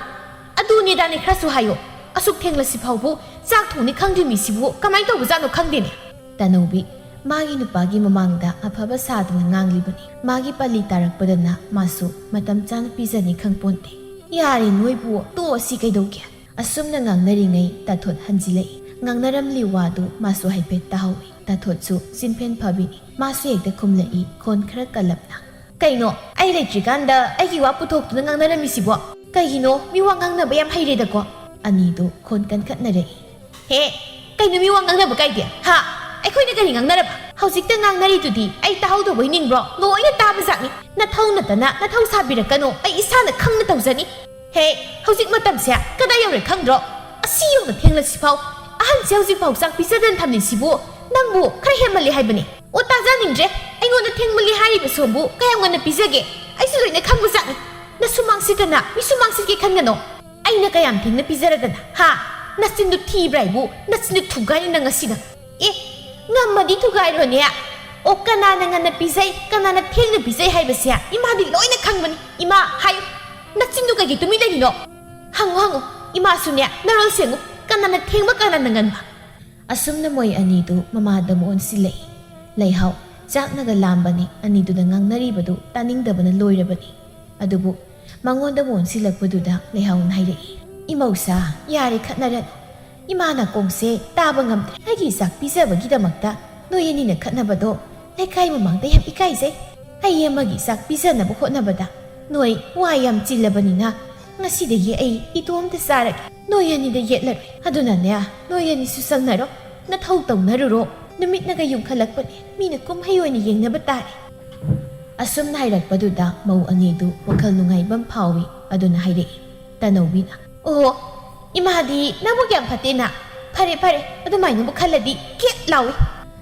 ꯑꯗꯨꯅꯤꯗꯥꯅꯤ ꯈꯔꯁꯨ ꯍꯥꯏꯌꯣ꯫ ꯑꯁꯨꯛ ꯊꯦꯡꯂꯁꯤ ꯐꯥꯎꯕꯨ ꯆꯥꯛ ꯊꯣꯡꯅꯤ ꯈꯪꯗ꯭ꯔꯤ ꯃꯤꯁꯤꯕꯨ ꯀꯃꯥꯏꯅ ꯇꯧꯕꯖꯥꯠꯅꯣ ꯈꯪꯗꯦꯅꯦ꯫" ꯇꯅꯧꯕꯤ ꯃꯥꯒꯤ ꯅꯨꯄꯥꯒꯤ ꯃꯃꯥꯡꯗ ꯑꯐꯕ ꯁꯥꯗꯨꯅ ꯉꯥꯡꯂꯤꯕꯅꯤ꯫ ꯃꯥꯒꯤ ꯄꯜꯂꯤ ꯇꯥꯔꯛꯄꯗꯅ ꯃꯥꯁꯨ ꯃꯇꯝ ꯆꯥꯅ ꯄꯤꯖꯅꯤ ꯈꯪꯄꯣꯟꯇꯦ꯫ "ꯌꯥꯔꯦ ꯅꯣꯏꯕꯨ, ꯇꯣꯛꯑꯁꯤ ꯀꯩꯗꯧꯒꯦ?" ꯑꯁꯨꯝꯅ ꯉꯥꯡꯅꯔꯤꯉꯩ ꯇꯥꯊꯣꯠ ꯍꯟꯖꯤꯜꯂꯛꯏ꯫ ꯉꯥꯡꯅꯔꯝꯂꯤ ꯋꯥꯗꯨ ꯃꯥꯁꯨ ꯍꯥꯏꯐꯦꯠ ꯇꯥꯍꯧꯏ꯫ ꯇꯥꯊꯣꯠꯁꯨ ꯆꯤꯟꯐꯦꯟ ꯐꯕꯤꯅꯤ꯫ ꯃꯥꯁꯨ ꯍꯦꯛꯇ ꯈꯨꯝꯂꯛꯏ, ꯈꯣꯟ ꯈꯔ ꯀꯜꯂꯞꯅ꯫ "ꯀꯩꯅꯣ, ꯑꯩ ꯂꯩꯇ꯭ꯔꯤꯀꯥꯟꯗ ꯑꯩꯒꯤ ꯋꯥ ꯄꯨꯊꯣꯛꯇꯨꯅ ꯉꯥꯡꯅꯔꯝꯃꯤꯁꯤꯕꯣ? ꯀꯩꯒꯤꯅꯣ, ꯃꯤ ꯋꯥ ꯉꯥꯡꯅꯕ ꯌꯥꯝ ꯍꯩꯔꯦꯗꯀꯣ?" ꯑꯅꯤꯗꯨ ꯈꯣꯟ ꯀꯟꯈꯠꯅꯔꯛꯏ꯫ "ꯍꯦ, ꯀꯩꯅꯣ ꯃꯤ ꯋꯥ ꯉꯥꯡꯅꯕ ꯀꯥꯏꯗꯤ? ꯍꯥ? ꯑꯩꯈꯣꯏꯅ ꯀꯔꯤ ꯉꯥꯡꯅꯔꯕ? ꯍꯧꯖꯤꯛꯇ ꯉꯥꯡꯅꯔꯤꯗꯨꯗꯤ ꯑꯩ ꯇꯥꯍꯧꯗꯕꯣꯏ ꯅꯤꯡꯕ꯭ꯔꯣ? ꯂꯣꯏꯅ ꯇꯥꯕꯖꯥꯠꯅꯤ꯫ ꯅꯊꯧ ꯅꯠꯇꯅ ꯅꯊꯧ ꯁꯥꯕꯤꯔꯛꯀꯅꯣ, ꯑꯩ ꯏꯁꯥꯅ ꯈꯪꯅ ꯇꯧꯖꯅꯤ꯫" "ꯍꯦ, ꯍꯧꯖꯤꯛ ꯃꯇꯝꯁꯦ ꯀꯗꯥꯏ ꯌꯧꯔꯦ ꯈꯪꯗ꯭ꯔꯣ? ꯑꯁꯤ ꯌꯧꯅ ꯊꯦꯡꯂꯁꯤꯐꯥꯎ ꯑꯍꯟꯁꯦ ꯍꯧꯖꯤꯛꯐꯥꯎ ꯆꯥꯛ ꯄꯤꯖꯗꯅ ꯊꯝꯂꯤꯁꯤꯕꯨ ꯅꯪꯕꯨ ꯈꯔ ꯍꯦꯟꯃꯜꯂꯤ ꯍꯥꯏꯕꯅꯤ꯫" "ꯑꯣ, ꯇꯥꯖꯅꯤꯡꯗ꯭ꯔꯦ꯫ ꯑꯩꯉꯣꯟꯗ ꯊꯦꯡꯃꯜꯂꯤ ꯍꯥꯏꯔꯤꯕ ꯁꯣꯝꯕꯨ ꯀꯌꯥꯝ ꯉꯟꯅ ꯄꯤꯖꯒꯦ? ꯑꯩꯁꯨ ꯂꯣꯏꯅ ꯈꯪꯕꯖꯥꯠꯅꯤ꯫ ꯅꯁꯨ ꯃꯥꯡꯁꯤꯠꯇꯅ ꯃꯤꯁꯨ ꯃꯥꯡꯁꯤꯠꯀꯦ ꯈꯟꯒꯅꯣ꯫ ꯑꯩꯅ ꯀꯌꯥꯝ ꯊꯦꯡꯅ ꯄꯤꯖꯔꯗꯅ, ꯍꯥ? ꯅꯆꯤꯟꯗꯨ ꯊꯤꯕ꯭ꯔꯥ ꯍꯥꯏꯕꯨ? ꯅꯆꯤꯟꯗꯨ ꯊꯨꯒꯥꯏꯅꯤ ꯅꯪ ꯉꯁꯤꯅ꯫ ꯑꯦ, ꯉꯝꯃꯗꯤ ꯊꯨꯒꯥꯏꯔꯣꯅꯦ꯫ ꯑꯣ, ꯀꯅꯥꯅ ꯉꯟꯅ ꯄꯤꯖꯩ, ꯀꯅꯥꯅ ꯊꯦꯡꯅ ꯄꯤꯖꯩ ꯍꯥꯏꯕꯁꯦ ꯏꯃꯥꯗꯤ ꯂꯣꯏꯅ ꯈꯪꯕꯅꯤ꯫ ꯏꯃꯥ, ꯍꯥꯏꯌꯨ꯫ ꯅꯆꯤꯟꯗꯨ ꯀꯩꯒꯤ ꯇꯨꯃꯤꯟ ꯂꯩꯔꯤꯅꯣ? ꯍꯪꯉꯨ, ꯍꯪꯉꯨ꯫ ꯏꯃꯥꯁꯨꯅꯦ, ꯅꯔꯣꯜ ꯁꯦꯡꯉꯨ꯫ ꯀꯅꯥꯅ ꯊꯦꯡꯕ, ꯀꯅꯥꯅ ꯉꯟꯕ?" ꯑꯁꯨꯝꯅ ꯃꯣꯏ ꯑꯅꯤꯗꯨ ꯃꯃꯥꯗ ꯑꯣꯟꯁꯤꯜꯂꯛꯏ꯫ ꯂꯩꯍꯥꯎ ꯆꯥꯛꯅꯒ ꯂꯥꯝꯕꯅꯤ꯫ ꯑꯅꯤꯗꯨꯅ ꯉꯥꯡꯅꯔꯤꯕꯗꯨ ꯇꯥꯅꯤꯡꯗꯕꯅ ꯂꯣꯏꯔꯕꯅꯤ꯫ ꯑꯗꯨꯕꯨ ꯃꯉꯣꯟꯗ ꯑꯣꯟꯁꯤꯜꯂꯛꯄꯗꯨꯗ ꯂꯩꯍꯥꯎꯅ ꯍꯥꯏꯔꯛꯏ, "ꯏꯃꯧꯁꯥ, ꯌꯥꯔꯦ ꯈꯠꯅꯔꯅꯨ꯫ ꯏꯃꯥ ꯅꯥꯀꯣꯡꯁꯦ ꯇꯥꯕ ꯉꯝꯗ꯭ꯔꯦ꯫ ꯑꯩꯒꯤ ꯆꯥꯛ ꯄꯤꯖꯕꯒꯤꯗꯃꯛꯇ ꯅꯣꯏ ꯑꯅꯤꯅ ꯈꯠꯅꯕꯗꯣ ꯂꯩꯀꯥꯏ ꯃꯃꯥꯡꯗ ꯌꯥꯝ ꯏꯀꯥꯏꯖꯩ꯫ ꯑꯩ ꯑꯃꯒꯤ ꯆꯥꯛ ꯄꯤꯖꯅꯕ ꯍꯣꯠꯅꯕꯗ ꯅꯣꯏ ꯋꯥ ꯌꯥꯝ ꯆꯤꯜꯂꯕꯅꯤꯅ ꯉꯁꯤꯗꯒꯤ ꯑꯩ ꯏꯇꯣꯝꯇ ꯆꯥꯔꯒꯦ꯫ ꯅꯣꯏ ꯑꯅꯤꯗ ꯌꯦꯠꯂꯔꯣꯏ꯫ ꯑꯗꯨꯅꯅꯦ, ꯅꯣꯏ ꯑꯅꯤꯁꯨ ꯆꯪꯅꯔꯣ꯫ ꯅꯊꯧ ꯇꯧꯅꯔꯨꯔꯣ꯫ ꯅꯨꯃꯤꯠꯅꯒ ꯌꯨꯡꯈꯠꯂꯛꯄꯅꯦ꯫ ꯃꯤꯅ ꯀꯨꯝꯍꯩ ꯑꯣꯏꯅ ꯌꯦꯡꯅꯕ ꯇꯥꯔꯦ꯫" ꯑꯁꯨꯝꯅ ꯍꯥꯏꯔꯛꯄꯗꯨꯗ ꯃꯧ ꯑꯅꯤꯗꯨ ꯋꯥꯈꯜ ꯅꯨꯡꯉꯥꯏꯕ ꯑꯃ ꯐꯥꯎꯏ꯫ ꯑꯗꯨꯅ ꯍꯥꯏꯔꯛꯏ, ꯇꯅꯧꯕꯤꯅ, "ꯑꯣꯍꯣ, "ꯏꯃꯥꯗꯤ ꯅꯕꯨꯛ ꯌꯥꯝ ꯐꯠꯇꯦꯅ꯫ ꯐꯔꯦ ꯐꯔꯦ, ꯑꯗꯨꯃꯥꯏꯅꯕꯨ ꯈꯜꯂꯗꯤ ꯀꯦꯠ ꯂꯥꯎꯏ"꯫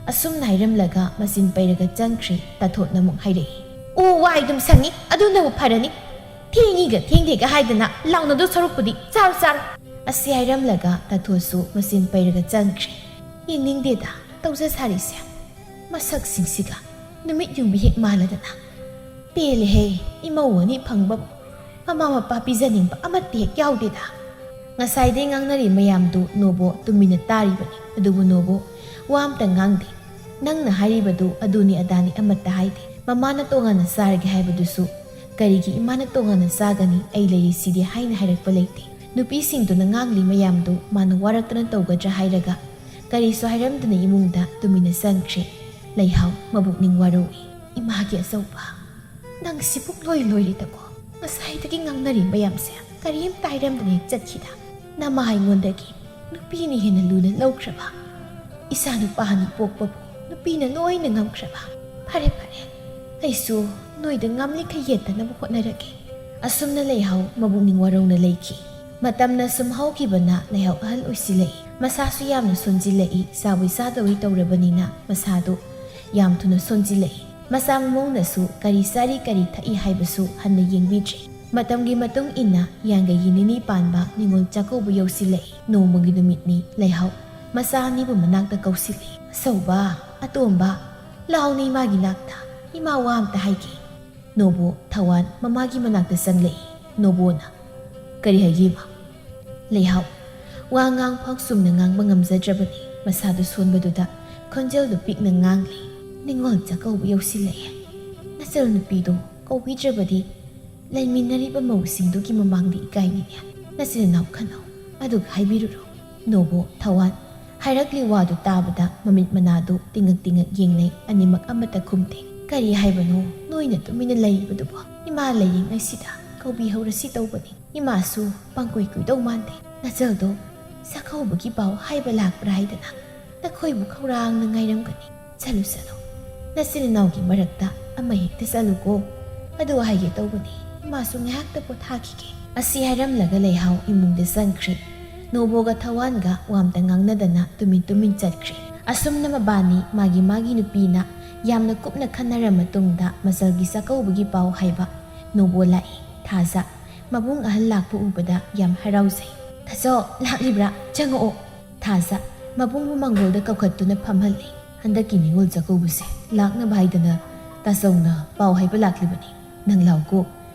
ꯑꯁꯨꯝꯅ ꯍꯥꯏꯔꯝꯂꯒ ꯃꯆꯤꯟ ꯄꯩꯔꯒ ꯆꯪꯈ꯭ꯔꯦ꯫ ꯇꯥꯊꯣꯠꯅ ꯑꯃꯨꯛ ꯍꯥꯏꯔꯛꯏ, "ꯑꯣ, ꯋꯥꯏ ꯑꯗꯨꯝ ꯁꯪꯉꯤ, ꯑꯗꯨꯅꯕꯨ ꯐꯔꯅꯤ꯫ ꯊꯦꯡꯉꯤꯒ ꯊꯦꯡꯗꯦꯒ ꯍꯥꯏꯗꯅ ꯂꯥꯎꯅꯗꯧ ꯁꯔꯨꯛꯄꯨꯗꯤ ꯆꯥꯔꯣ ꯆꯥꯔꯣ"꯫ ꯑꯁꯤ ꯍꯥꯏꯔꯝꯂꯒ ꯇꯥꯊꯣꯠꯁꯨ ꯃꯆꯤꯟ ꯄꯩꯔꯒ ꯆꯪꯈ꯭ꯔꯦ꯫ ꯌꯦꯡꯅꯤꯡꯗꯦꯗ ꯇꯧꯖ ꯁꯥꯔꯤꯁꯦ꯫ ꯃꯁꯛꯁꯤꯡꯁꯤꯒ ꯅꯨꯃꯤꯠ ꯌꯨꯡꯕꯤ ꯍꯦꯛ ꯃꯥꯜꯂꯗꯅ꯫ ꯄꯦꯜꯂꯦꯍꯦ, ꯏꯃꯧ ꯑꯅꯤ ꯐꯪꯕꯕꯨ ꯃꯃꯥ ꯃꯄꯥ ꯄꯤꯖꯅꯤꯡꯕ ꯑꯃꯠꯇ ꯍꯦꯛ ꯌꯥꯎꯗꯦꯗ꯫ ꯉꯁꯥꯏꯗꯩ ꯉꯥꯡꯅꯔꯤ ꯃꯌꯥꯝꯗꯨ ꯅꯣꯕꯣ ꯇꯨꯃꯤꯟꯅ ꯇꯥꯔꯤꯕꯅꯤ꯫ ꯑꯗꯨꯕꯨ ꯅꯣꯕꯣ ꯋꯥ ꯑꯝꯇ ꯉꯥꯡꯗꯦ꯫ ꯅꯪꯅ ꯍꯥꯏꯔꯤꯕꯗꯨ ꯑꯗꯨꯅꯤ ꯑꯗꯥꯅꯤ ꯑꯃꯠꯇ ꯍꯥꯏꯗꯦ꯫ ꯃꯃꯥꯅ ꯇꯣꯉꯥꯟꯅ ꯆꯥꯔꯒꯦ ꯍꯥꯏꯕꯗꯨꯁꯨ, "ꯀꯔꯤꯒꯤ ꯏꯃꯥꯅ ꯇꯣꯉꯥꯟꯅ ꯆꯥꯒꯅꯤ, ꯑꯩ ꯂꯩꯔꯤꯁꯤꯗꯤ" ꯍꯥꯏꯅ ꯍꯥꯏꯔꯛꯄ ꯂꯩꯇꯦ꯫ ꯅꯨꯄꯤꯁꯤꯡꯗꯨꯅ ꯉꯥꯡꯂꯤ ꯃꯌꯥꯝꯗꯨ ꯃꯥꯅ ꯋꯥꯔꯛꯇꯅ ꯇꯧꯒꯗ꯭ꯔꯥ ꯍꯥꯏꯔꯒ ꯀꯔꯤꯁꯨ ꯍꯥꯏꯔꯝꯗꯅ ꯏꯃꯨꯡꯗ ꯇꯨꯃꯤꯟꯅ ꯆꯪꯈ꯭ꯔꯦ꯫ ꯂꯩꯍꯥꯎ ꯃꯕꯨꯛꯅꯤꯡ ꯋꯥꯔꯧꯏ꯫ "ꯏꯃꯥꯒꯤ ꯑꯆꯧꯕ, ꯅꯪꯁꯤ ꯄꯨꯛꯂꯣꯏ ꯂꯣꯏꯔꯦꯗꯀꯣ꯫ ꯉꯁꯥꯏꯗꯒꯤ ꯉꯥꯡꯅꯔꯤ ꯃꯌꯥꯝꯁꯦ ꯀꯔꯤꯝꯇ ꯍꯥꯏꯔꯝꯗꯅ ꯍꯦꯛ ꯆꯠꯈꯤꯗ꯫ ꯅꯃꯥ ꯑꯩꯉꯣꯟꯗꯒꯤ ꯅꯨꯄꯤꯅ ꯍꯦꯟꯅ ꯂꯨꯅ ꯂꯧꯈ꯭ꯔꯕ꯫ ꯏꯆꯥ ꯅꯨꯄꯥ ꯑꯅꯤ ꯄꯣꯛꯄꯕꯨ ꯅꯨꯄꯤꯅ ꯂꯣꯏꯅ ꯉꯝꯈ꯭ꯔꯕ꯫ ꯐꯔꯦ ꯐꯔꯦ, ꯑꯩꯁꯨ ꯅꯣꯏꯗ ꯉꯝꯂꯤꯈꯩ ꯌꯦꯠꯇꯅꯕ ꯍꯣꯠꯅꯔꯒꯦ"꯫ ꯑꯁꯨꯝꯅ ꯂꯩꯍꯥꯎ ꯃꯕꯨꯛꯅꯤꯡ ꯋꯥꯔꯧꯅ ꯂꯩꯈꯤ꯫ ꯃꯇꯝꯅ ꯁꯨꯝ ꯍꯧꯈꯤꯕꯅ ꯂꯩꯍꯥꯎ ꯑꯍꯜ ꯑꯣꯏꯁꯤꯜꯂꯛꯏ꯫ ꯃꯁꯥꯁꯨ ꯌꯥꯝꯅ ꯁꯣꯟꯖꯤꯜꯂꯛꯏ꯫ ꯆꯥꯕꯩ ꯆꯥꯗꯕꯩ ꯇꯧꯔꯕꯅꯤꯅ ꯃꯁꯥꯗꯨ ꯌꯥꯝ ꯊꯨꯅ ꯁꯣꯟꯖꯤꯜꯂꯛꯏ꯫ ꯃꯆꯥ ꯃꯃꯧꯅꯁꯨ ꯀꯔꯤ ꯆꯥꯔꯤ ꯀꯔꯤ ꯊꯛꯏ ꯍꯥꯏꯕꯁꯨ ꯍꯟꯅ ꯌꯦꯡꯕꯤꯗ꯭ꯔꯦ꯫ ꯃꯇꯝꯒꯤ ꯃꯇꯨꯡ ꯏꯟꯅ ꯌꯥꯡꯒꯩꯒꯤ ꯅꯤꯅꯤ ꯄꯥꯟꯕ ꯅꯤꯉꯣꯜ ꯆꯥꯛꯀꯧꯕ ꯌꯧꯁꯤꯜꯂꯛꯏ꯫ ꯅꯣꯡꯃꯒꯤ ꯅꯨꯃꯤꯠꯅꯤ꯫ ꯂꯩꯍꯥꯎ ꯃꯆꯥ ꯑꯅꯤꯕꯨ ꯃꯅꯥꯛꯇ ꯀꯧꯁꯤꯜꯂꯤ꯫ "ꯑꯆꯧꯕ, ꯑꯇꯣꯝꯕ, ꯂꯥꯎꯅꯦ ꯏꯃꯥꯒꯤ ꯅꯥꯛꯇ꯫ ꯏꯃꯥ ꯋꯥ ꯑꯝꯇ ꯍꯥꯏꯒꯦ"꯫ ꯅꯣꯕꯣ ꯊꯋꯥꯟ ꯃꯃꯥꯒꯤ ꯃꯅꯥꯛꯇ ꯆꯪꯂꯛꯏ꯫ ꯅꯣꯕꯣꯅ, "ꯀꯔꯤ ꯍꯥꯏꯒꯦ ꯏꯃꯥ?" ꯂꯩꯍꯥꯎ ꯋꯥ ꯉꯥꯡ ꯐꯥꯎ ꯆꯨꯝꯅ ꯉꯥꯡꯕ ꯉꯝꯖꯗ꯭ꯔꯕꯅꯤ꯫ ꯃꯁꯥꯗꯨ ꯁꯣꯟꯕꯗꯨꯗ ꯈꯣꯟꯖꯦꯜꯗꯨ ꯄꯤꯛꯅ ꯉꯥꯡꯂꯤ꯫ "ꯅꯤꯉꯣꯜ ꯆꯥꯛꯀꯧꯕ ꯌꯧꯁꯤꯜꯂꯛꯑꯦ꯫ ꯅꯆꯜ ꯅꯨꯄꯤꯗꯨ ꯀꯧꯕꯤꯗ꯭ꯔꯕꯗꯤ ꯂꯩꯃꯤꯟꯅꯔꯤꯕ ꯃꯧꯁꯤꯡꯗꯨꯒꯤ ꯃꯃꯥꯡꯗ ꯏꯀꯥꯏꯅꯤꯅꯦ꯫ ꯅꯆꯤꯟ ꯅꯅꯥꯎ ꯈꯟꯅꯧ, ꯑꯗꯨꯒ ꯍꯥꯏꯕꯤꯔꯨꯔꯣ"꯫ ꯅꯣꯕꯣ ꯊꯋꯥꯟ ꯍꯥꯏꯔꯛꯂꯤ ꯋꯥꯗꯨ ꯇꯥꯕꯗ ꯃꯃꯤꯠ ꯃꯅꯥꯗꯨ ꯇꯤꯡꯉꯛ ꯇꯤꯡꯉꯛ ꯌꯦꯡꯅꯩ꯫ ꯑꯅꯤꯃꯛ ꯑꯃꯠꯇ ꯈꯨꯝꯗꯦ꯫ "ꯀꯔꯤ ꯍꯥꯏꯕꯅꯣ ꯅꯣꯏꯅ ꯇꯨꯃꯤꯟꯅ ꯂꯩꯔꯤꯕꯗꯨꯕꯣ? ꯏꯃꯥ ꯂꯩꯔꯤꯉꯩꯁꯤꯗ ꯀꯧꯕꯤꯍꯧꯔꯁꯤ ꯇꯧꯕꯅꯤ꯫ ꯏꯃꯥꯁꯨ ꯄꯪꯀꯨꯏ ꯀꯨꯏꯗꯧ ꯃꯥꯟꯗꯦ꯫ ꯅꯆꯜꯗꯣ ꯆꯥꯛꯀꯧꯕꯒꯤ ꯄꯥꯎ ꯍꯥꯏꯕ ꯂꯥꯛꯄ꯭ꯔꯥ ꯍꯥꯏꯗꯅ ꯅꯈꯣꯏꯕꯨ ꯈꯧꯔꯥꯡꯅ ꯉꯥꯏꯔꯝꯒꯅꯤ꯫ ꯆꯠꯂꯨ ꯆꯠꯂꯨ, ꯅꯆꯤꯟ ꯅꯅꯥꯎꯒꯤ ꯃꯔꯛꯇ ꯑꯃ ꯍꯦꯛꯇ ꯆꯠꯂꯨꯀꯣ꯫ ꯑꯗꯨ ꯍꯥꯏꯒꯦ ꯇꯧꯕꯅꯤ, ꯏꯃꯥꯁꯨ ꯉꯥꯏꯍꯥꯛꯇ ꯄꯣꯊꯥꯈꯤꯒꯦ"꯫ ꯑꯁꯤ ꯍꯥꯏꯔꯝꯂꯒ ꯂꯩꯍꯥꯎ ꯏꯃꯨꯡꯗ ꯆꯪꯈ꯭ꯔꯦ꯫ ꯅꯣꯕꯣꯒ ꯊꯋꯥꯟꯒ ꯋꯥꯝꯇ ꯉꯥꯡꯅꯗꯅ ꯇꯨꯃꯤꯟ ꯇꯨꯃꯤꯟ ꯆꯠꯈ꯭ꯔꯦ꯫ ꯑꯁꯨꯝꯅ ꯃꯕꯥꯅꯤ ꯃꯥꯒꯤ ꯃꯥꯒꯤ ꯅꯨꯄꯤꯅ ꯌꯥꯝꯅ ꯀꯨꯞꯅ ꯈꯟꯅꯔ ꯃꯇꯨꯡꯗ ꯃꯆꯜꯒꯤ ꯆꯥꯛꯀꯧꯕꯒꯤ ꯄꯥꯎ ꯍꯥꯏꯕ ꯅꯣꯕꯣ ꯂꯥꯛꯏ꯫ ꯊꯥꯖ ꯃꯕꯨꯡ ꯑꯍꯜ ꯂꯥꯛꯄ ꯎꯕꯗ ꯌꯥꯝ ꯍꯔꯥꯎꯖꯩ꯫ "ꯊꯥꯖꯧ, ꯂꯥꯛꯂꯤꯕ꯭ꯔꯥ? ꯆꯪꯉꯛꯑꯣ꯫" ꯊꯥꯖ ꯃꯕꯨꯡꯕꯨ ꯃꯥꯡꯒꯣꯜꯗ ꯀꯧꯈꯠꯇꯨꯅ ꯐꯝꯍꯜꯂꯤ꯫ "ꯍꯟꯗꯛꯀꯤ ꯅꯤꯉꯣꯜ ꯆꯥꯛꯀꯧꯕꯁꯦ ꯂꯥꯛꯅꯕ ꯍꯥꯏꯗꯅ ꯇꯥꯆꯧꯅ ꯄꯥꯎ ꯍꯥꯏꯕ ꯂꯥꯛꯂꯤꯕꯅꯤ꯫ ꯅꯪ ꯂꯥꯛꯎꯀꯣ꯫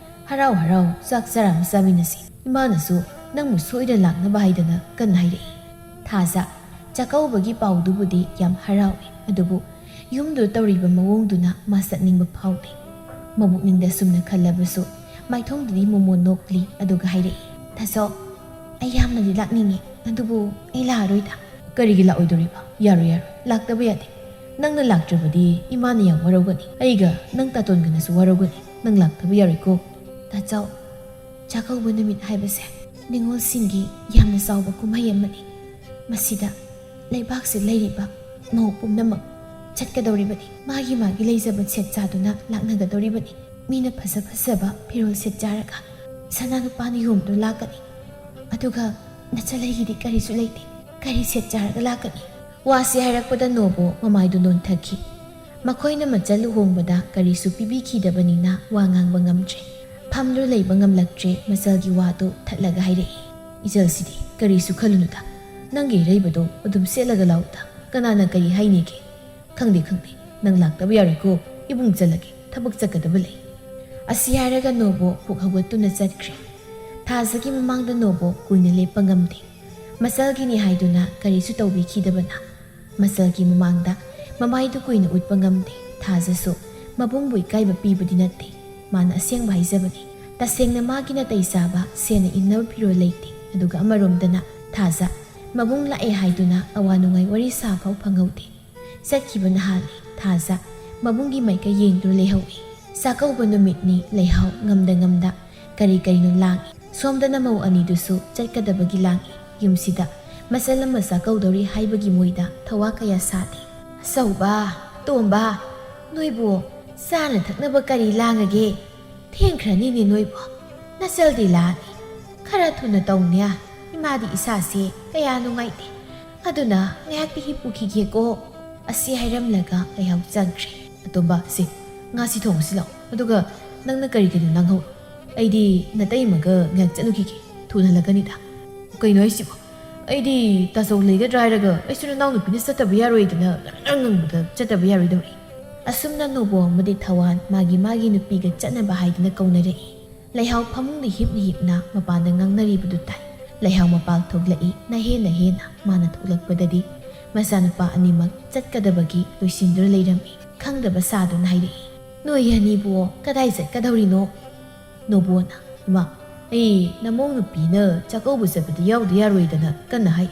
ꯍꯔꯥꯎ ꯍꯔꯥꯎ ꯆꯥꯛ ꯆꯔꯥ ꯑꯃ ꯆꯥꯃꯤꯟꯅꯁꯤ꯫ ꯏꯃꯥꯅꯁꯨ ꯅꯪꯕꯨ ꯁꯣꯏꯗꯅ ꯂꯥꯛꯅꯕ ꯍꯥꯏꯗꯅ ꯀꯟꯅ ꯍꯥꯏꯔꯛꯏ꯫" ꯊꯥꯖ ꯆꯥꯛꯀꯧꯕꯒꯤ ꯄꯥꯎꯗꯨꯕꯨꯗꯤ ꯌꯥꯝ ꯍꯔꯥꯎꯏ, ꯑꯗꯨꯕꯨ ꯌꯨꯝꯗꯨ ꯇꯧꯔꯤꯕ ꯃꯑꯣꯡꯗꯨꯅ ꯃꯥ ꯆꯠꯅꯤꯡꯕ ꯐꯥꯎꯗꯦ꯫ ꯃꯕꯨꯛꯅꯤꯡꯗ ꯁꯨꯝꯅ ꯈꯜꯂꯕꯁꯨ ꯃꯥꯏꯊꯣꯡꯗꯗꯤ ꯃꯣꯃꯣꯟ ꯅꯣꯛꯂꯤ, ꯑꯗꯨꯒ ꯍꯥꯏꯔꯛꯏ, "ꯊꯥꯖꯧ, ꯑꯩ ꯌꯥꯝꯅꯗꯤ ꯂꯥꯛꯅꯤꯡꯉꯤ, ꯑꯗꯨꯕꯨ ꯑꯩ ꯂꯥꯛꯑꯔꯣꯏꯗ꯫" "ꯀꯔꯤꯒꯤ ꯂꯥꯛꯑꯣꯏꯗꯣꯔꯤꯕ? ꯌꯥꯔꯣꯏ, ꯌꯥꯔꯣꯏ, ꯂꯥꯛꯇꯕ ꯌꯥꯗꯦ꯫ ꯅꯪꯅ ꯂꯥꯛꯇ꯭ꯔꯕꯗꯤ ꯏꯃꯥꯅ ꯌꯥꯝ ꯋꯥꯔꯧꯒꯅꯤ, ꯑꯩꯒ ꯅꯪ ꯇꯥꯇꯣꯟꯒꯅꯁꯨ ꯋꯥꯔꯧꯒꯅꯤ꯫ ꯅꯪ ꯂꯥꯛꯇꯕ ꯌꯥꯔꯣꯏꯀꯣ꯫" ꯊꯥꯖꯧ, ꯆꯥꯛꯀꯧꯕ ꯅꯨꯃꯤꯠ ꯍꯥꯏꯕꯁꯦ ꯅꯤꯉꯣꯜꯁꯤꯡꯒꯤ ꯌꯥꯝꯅ ꯆꯥꯎꯕ ꯀꯨꯝꯍꯩ ꯑꯃꯅꯤ꯫ ꯃꯁꯤꯗ ꯂꯩꯕꯥꯛꯁꯤꯗ ꯂꯩꯔꯤꯕ ꯃꯧ ꯄꯨꯝꯅꯃꯛ ꯆꯠꯀꯗꯧꯔꯤꯕꯅꯤ꯫ ꯃꯥꯒꯤ ꯃꯥꯒꯤ ꯂꯩꯖꯕ ꯁꯦꯠ ꯆꯥꯗꯨꯅ ꯂꯥꯛꯅꯒꯗꯧꯔꯤꯕꯅꯤ꯫ ꯃꯤꯅ ꯐꯖ ꯐꯖꯕ ꯐꯤꯔꯣꯜ ꯁꯦꯠ ꯆꯥꯔꯒ ꯁꯅꯥ ꯂꯨꯄꯥꯅ ꯌꯣꯝꯗꯨꯅ ꯂꯥꯛꯀꯅꯤ꯫ ꯑꯗꯨꯒ ꯅꯆꯜꯂꯩꯒꯤꯗꯤ ꯀꯔꯤꯁꯨ ꯂꯩꯇꯦ꯫ ꯀꯔꯤ ꯁꯦꯠ ꯆꯥꯔꯒ ꯂꯥꯛꯀꯅꯤ? ꯋꯥꯁꯤ ꯍꯥꯏꯔꯛꯄꯗ ꯅꯣꯕꯣ ꯃꯃꯥꯏꯗꯨ ꯅꯣꯟꯊꯈꯤ꯫ ꯃꯈꯣꯏꯅ ꯃꯆꯜ ꯂꯨꯍꯣꯡꯕꯗ ꯀꯔꯤꯁꯨ ꯄꯤꯕꯤꯈꯤꯗꯕꯅꯤꯅ ꯋꯥ ꯉꯥꯡꯕ ꯉꯝꯗ꯭ꯔꯦ꯫ ꯐꯝꯗꯨꯅ ꯂꯩꯕ ꯉꯝꯂꯛꯇ꯭ꯔꯦ, ꯃꯆꯜꯒꯤ ꯋꯥꯗꯨ ꯊꯠꯂꯒ ꯍꯥꯏꯔꯛꯏ, "ꯏꯆꯜꯁꯤꯗꯤ ꯀꯔꯤꯁꯨ ꯈꯜꯂꯨꯅꯨꯗ꯫ ꯅꯪꯒꯤ ꯏꯔꯩꯕꯗꯣ ꯑꯗꯨꯝ ꯁꯦꯠꯂꯒ ꯂꯥꯛꯎꯗ꯫ ꯀꯅꯥꯅ ꯀꯔꯤ ꯍꯥꯏꯅꯤꯒꯦ? ꯈꯪꯗꯦ, ꯈꯪꯗꯦ, ꯅꯪ ꯂꯥꯛꯇꯕ ꯌꯥꯔꯣꯏꯀꯣ꯫ ꯏꯕꯨꯡ ꯆꯠꯂꯒꯦ, ꯊꯕꯛ ꯆꯠꯀꯗꯕ ꯂꯩ꯫" ꯑꯁꯤ ꯍꯥꯏꯔꯒ ꯅꯣꯕꯣ ꯄꯨꯛ ꯍꯧꯒꯠꯇꯨꯅ ꯆꯠꯈ꯭ꯔꯦ꯫ ꯊꯥꯖꯒꯤ ꯃꯃꯥꯡꯗ ꯅꯣꯕꯣ ꯀꯨꯏꯅ ꯂꯦꯞꯄ ꯉꯝꯗꯦ꯫ ꯃꯆꯜꯒꯤꯅꯤ ꯍꯥꯏꯗꯨꯅ ꯀꯔꯤꯁꯨ ꯇꯧꯕꯤꯈꯤꯗꯕꯅ꯫ ꯃꯆꯜꯒꯤ ꯃꯃꯥꯡꯗ ꯃꯃꯥꯏꯗꯨ ꯀꯨꯏꯅ ꯎꯠꯄ ꯉꯝꯗꯦ꯫ ꯊꯥꯖꯁꯨ ꯃꯕꯨꯡꯕꯨ ꯏꯀꯥꯏꯕ ꯄꯤꯕꯗꯤ ꯅꯠꯇꯦ꯫ ꯃꯥꯅ ꯑꯁꯦꯡꯕ ꯍꯥꯏꯖꯕꯅꯤ꯫ ꯇꯁꯦꯡꯅ ꯃꯥꯒꯤ ꯅꯥꯇꯩ ꯆꯥꯕ ꯁꯦꯠꯅ ꯏꯟꯅꯕ ꯐꯤꯔꯣꯜ ꯂꯩꯇꯦ꯫ ꯑꯗꯨꯒ ꯑꯃꯔꯣꯝꯗꯅ ꯊꯥꯖ ꯃꯕꯨꯡ ꯂꯥꯛꯑꯦ ꯍꯥꯏꯗꯨꯅ ꯑꯋꯥ ꯅꯨꯡꯉꯥꯏ ꯋꯥꯔꯤ ꯁꯥꯐꯥꯎ ꯐꯪꯍꯧꯗꯦ꯫ ꯆꯠꯈꯤꯕ ꯅꯍꯥꯟꯅꯤ꯫ ꯊꯥꯖ ꯃꯕꯨꯡꯒꯤ ꯃꯥꯏꯀꯩ ꯌꯦꯡꯗꯨꯅ ꯂꯩꯍꯧꯏ꯫ ꯆꯥꯛꯀꯧꯕ ꯅꯨꯃꯤꯠꯅꯤ, ꯂꯩꯍꯥꯎ ꯉꯝꯗ ꯉꯝꯗ ꯀꯔꯤ ꯀꯔꯤꯅꯣ ꯂꯥꯡꯏ꯫ ꯁꯣꯝꯗꯅ ꯃꯧ ꯑꯅꯤꯗꯨꯁꯨ ꯆꯠꯀꯗꯕꯒꯤ ꯂꯥꯡꯏ꯫ ꯌꯨꯝꯁꯤꯗ ꯃꯆꯜ ꯑꯃ ꯆꯥꯛꯀꯧꯗꯧꯔꯤ ꯍꯥꯏꯕꯒꯤ ꯃꯣꯏꯗ ꯊꯋꯥ ꯀꯌꯥ ꯁꯥꯗꯦ꯫ "ꯑꯆꯧꯕ, ꯇꯣꯝꯕ, ꯅꯣꯏꯕꯨ ꯆꯥꯅ ꯊꯛꯅꯕ ꯀꯔꯤ ꯂꯥꯡꯉꯒꯦ? ꯊꯦꯡꯈ꯭ꯔꯅꯤꯅꯦ ꯅꯣꯏꯕꯨ꯫ ꯅꯆꯜꯗꯤ ꯂꯥꯛꯑꯅꯤ꯫ ꯈꯔ ꯊꯨꯅ ꯇꯧꯅꯦ꯫ ꯃꯥꯗꯤ ꯏꯁꯥꯁꯦ ꯀꯌꯥ ꯅꯨꯡꯉꯥꯏꯇꯦ, ꯑꯗꯨꯅ ꯉꯥꯏꯍꯥꯛꯇꯤ ꯍꯤꯞꯄꯨꯈꯤꯒꯦꯀꯣ꯫ ꯑꯁꯤ ꯍꯥꯏꯔꯝꯂꯒ ꯂꯩꯍꯥꯎ ꯆꯪꯈ꯭ꯔꯦ꯫ "ꯑꯇꯣꯝꯕ, ꯁꯤ ꯉꯥꯁꯤ ꯊꯣꯡꯉꯁꯤ ꯂꯥꯛꯑꯣ, ꯑꯗꯨꯒ ꯅꯪꯅ ꯀꯔꯤ ꯀꯔꯤꯅꯣ ꯂꯥꯡꯍꯧꯔꯣ꯫ ꯑꯩꯗꯤ ꯅꯇꯩꯃꯒ ꯉꯥꯏꯍꯥꯛ ꯆꯠꯂꯨꯈꯤꯒꯦ, ꯊꯨꯅ ꯍꯜꯂꯛꯀꯅꯤꯗ꯫" "ꯀꯩꯅꯣ ꯍꯥꯏꯁꯤꯕꯣ? ꯑꯩꯗꯤ ꯇꯥꯆꯧ ꯂꯩꯒꯗ꯭ꯔꯥ ꯍꯥꯏꯔꯒ ꯑꯩꯁꯨ ꯅꯅꯥꯎ ꯅꯨꯄꯤꯅ ꯆꯠꯇꯕ ꯌꯥꯔꯣꯏꯗꯅ ꯉꯔꯪ ꯉꯪꯕꯗ ꯆꯠꯇꯕ ꯌꯥꯔꯣꯏꯗꯧꯔꯤ꯫" ꯑꯁꯨꯝꯅ ꯅꯣꯕꯣ ꯑꯃꯗꯤ ꯊꯋꯥꯟ ꯃꯥꯒꯤ ꯃꯥꯒꯤ ꯅꯨꯄꯤꯒ ꯆꯠꯅꯕ ꯍꯥꯏꯗꯨꯅ ꯀꯧꯅꯔꯛꯏ꯫ ꯂꯩꯍꯥꯎ ꯐꯃꯨꯡꯗ ꯍꯤꯞꯅ ꯍꯤꯞꯅ ꯃꯄꯥꯟꯗ ꯉꯥꯡꯅꯔꯤꯕꯗꯨ ꯇꯥꯏ꯫ ꯂꯩꯍꯥꯎ ꯃꯄꯥꯜ ꯊꯣꯛꯂꯛꯏ꯫ ꯅꯍꯦ ꯅꯍꯦꯅ ꯃꯥꯅ ꯊꯣꯛꯂꯛꯄꯗꯗꯤ ꯃꯆꯥꯅꯨꯄꯥ ꯑꯅꯤꯃꯛ ꯆꯠꯀꯗꯕꯒꯤ ꯂꯣꯏꯁꯤꯟꯗꯨꯅ ꯂꯩꯔꯝꯃꯤ꯫ ꯈꯪꯗꯕ ꯁꯥꯗꯨꯅ ꯍꯥꯏꯔꯛꯏ, "ꯅꯣꯏ ꯑꯅꯤꯕꯨ ꯀꯗꯥꯏ ꯆꯠꯀꯗꯧꯔꯤꯅꯣ?" ꯅꯣꯕꯣꯅ, "ꯏꯃꯥ, ꯑꯩ ꯅꯃꯧ ꯅꯨꯄꯤꯅ ꯆꯥꯛꯀꯧꯕ ꯆꯠꯄꯗ ꯌꯥꯎꯗ ꯌꯥꯔꯣꯏꯗꯅ ꯀꯟꯅ ꯍꯥꯏ꯫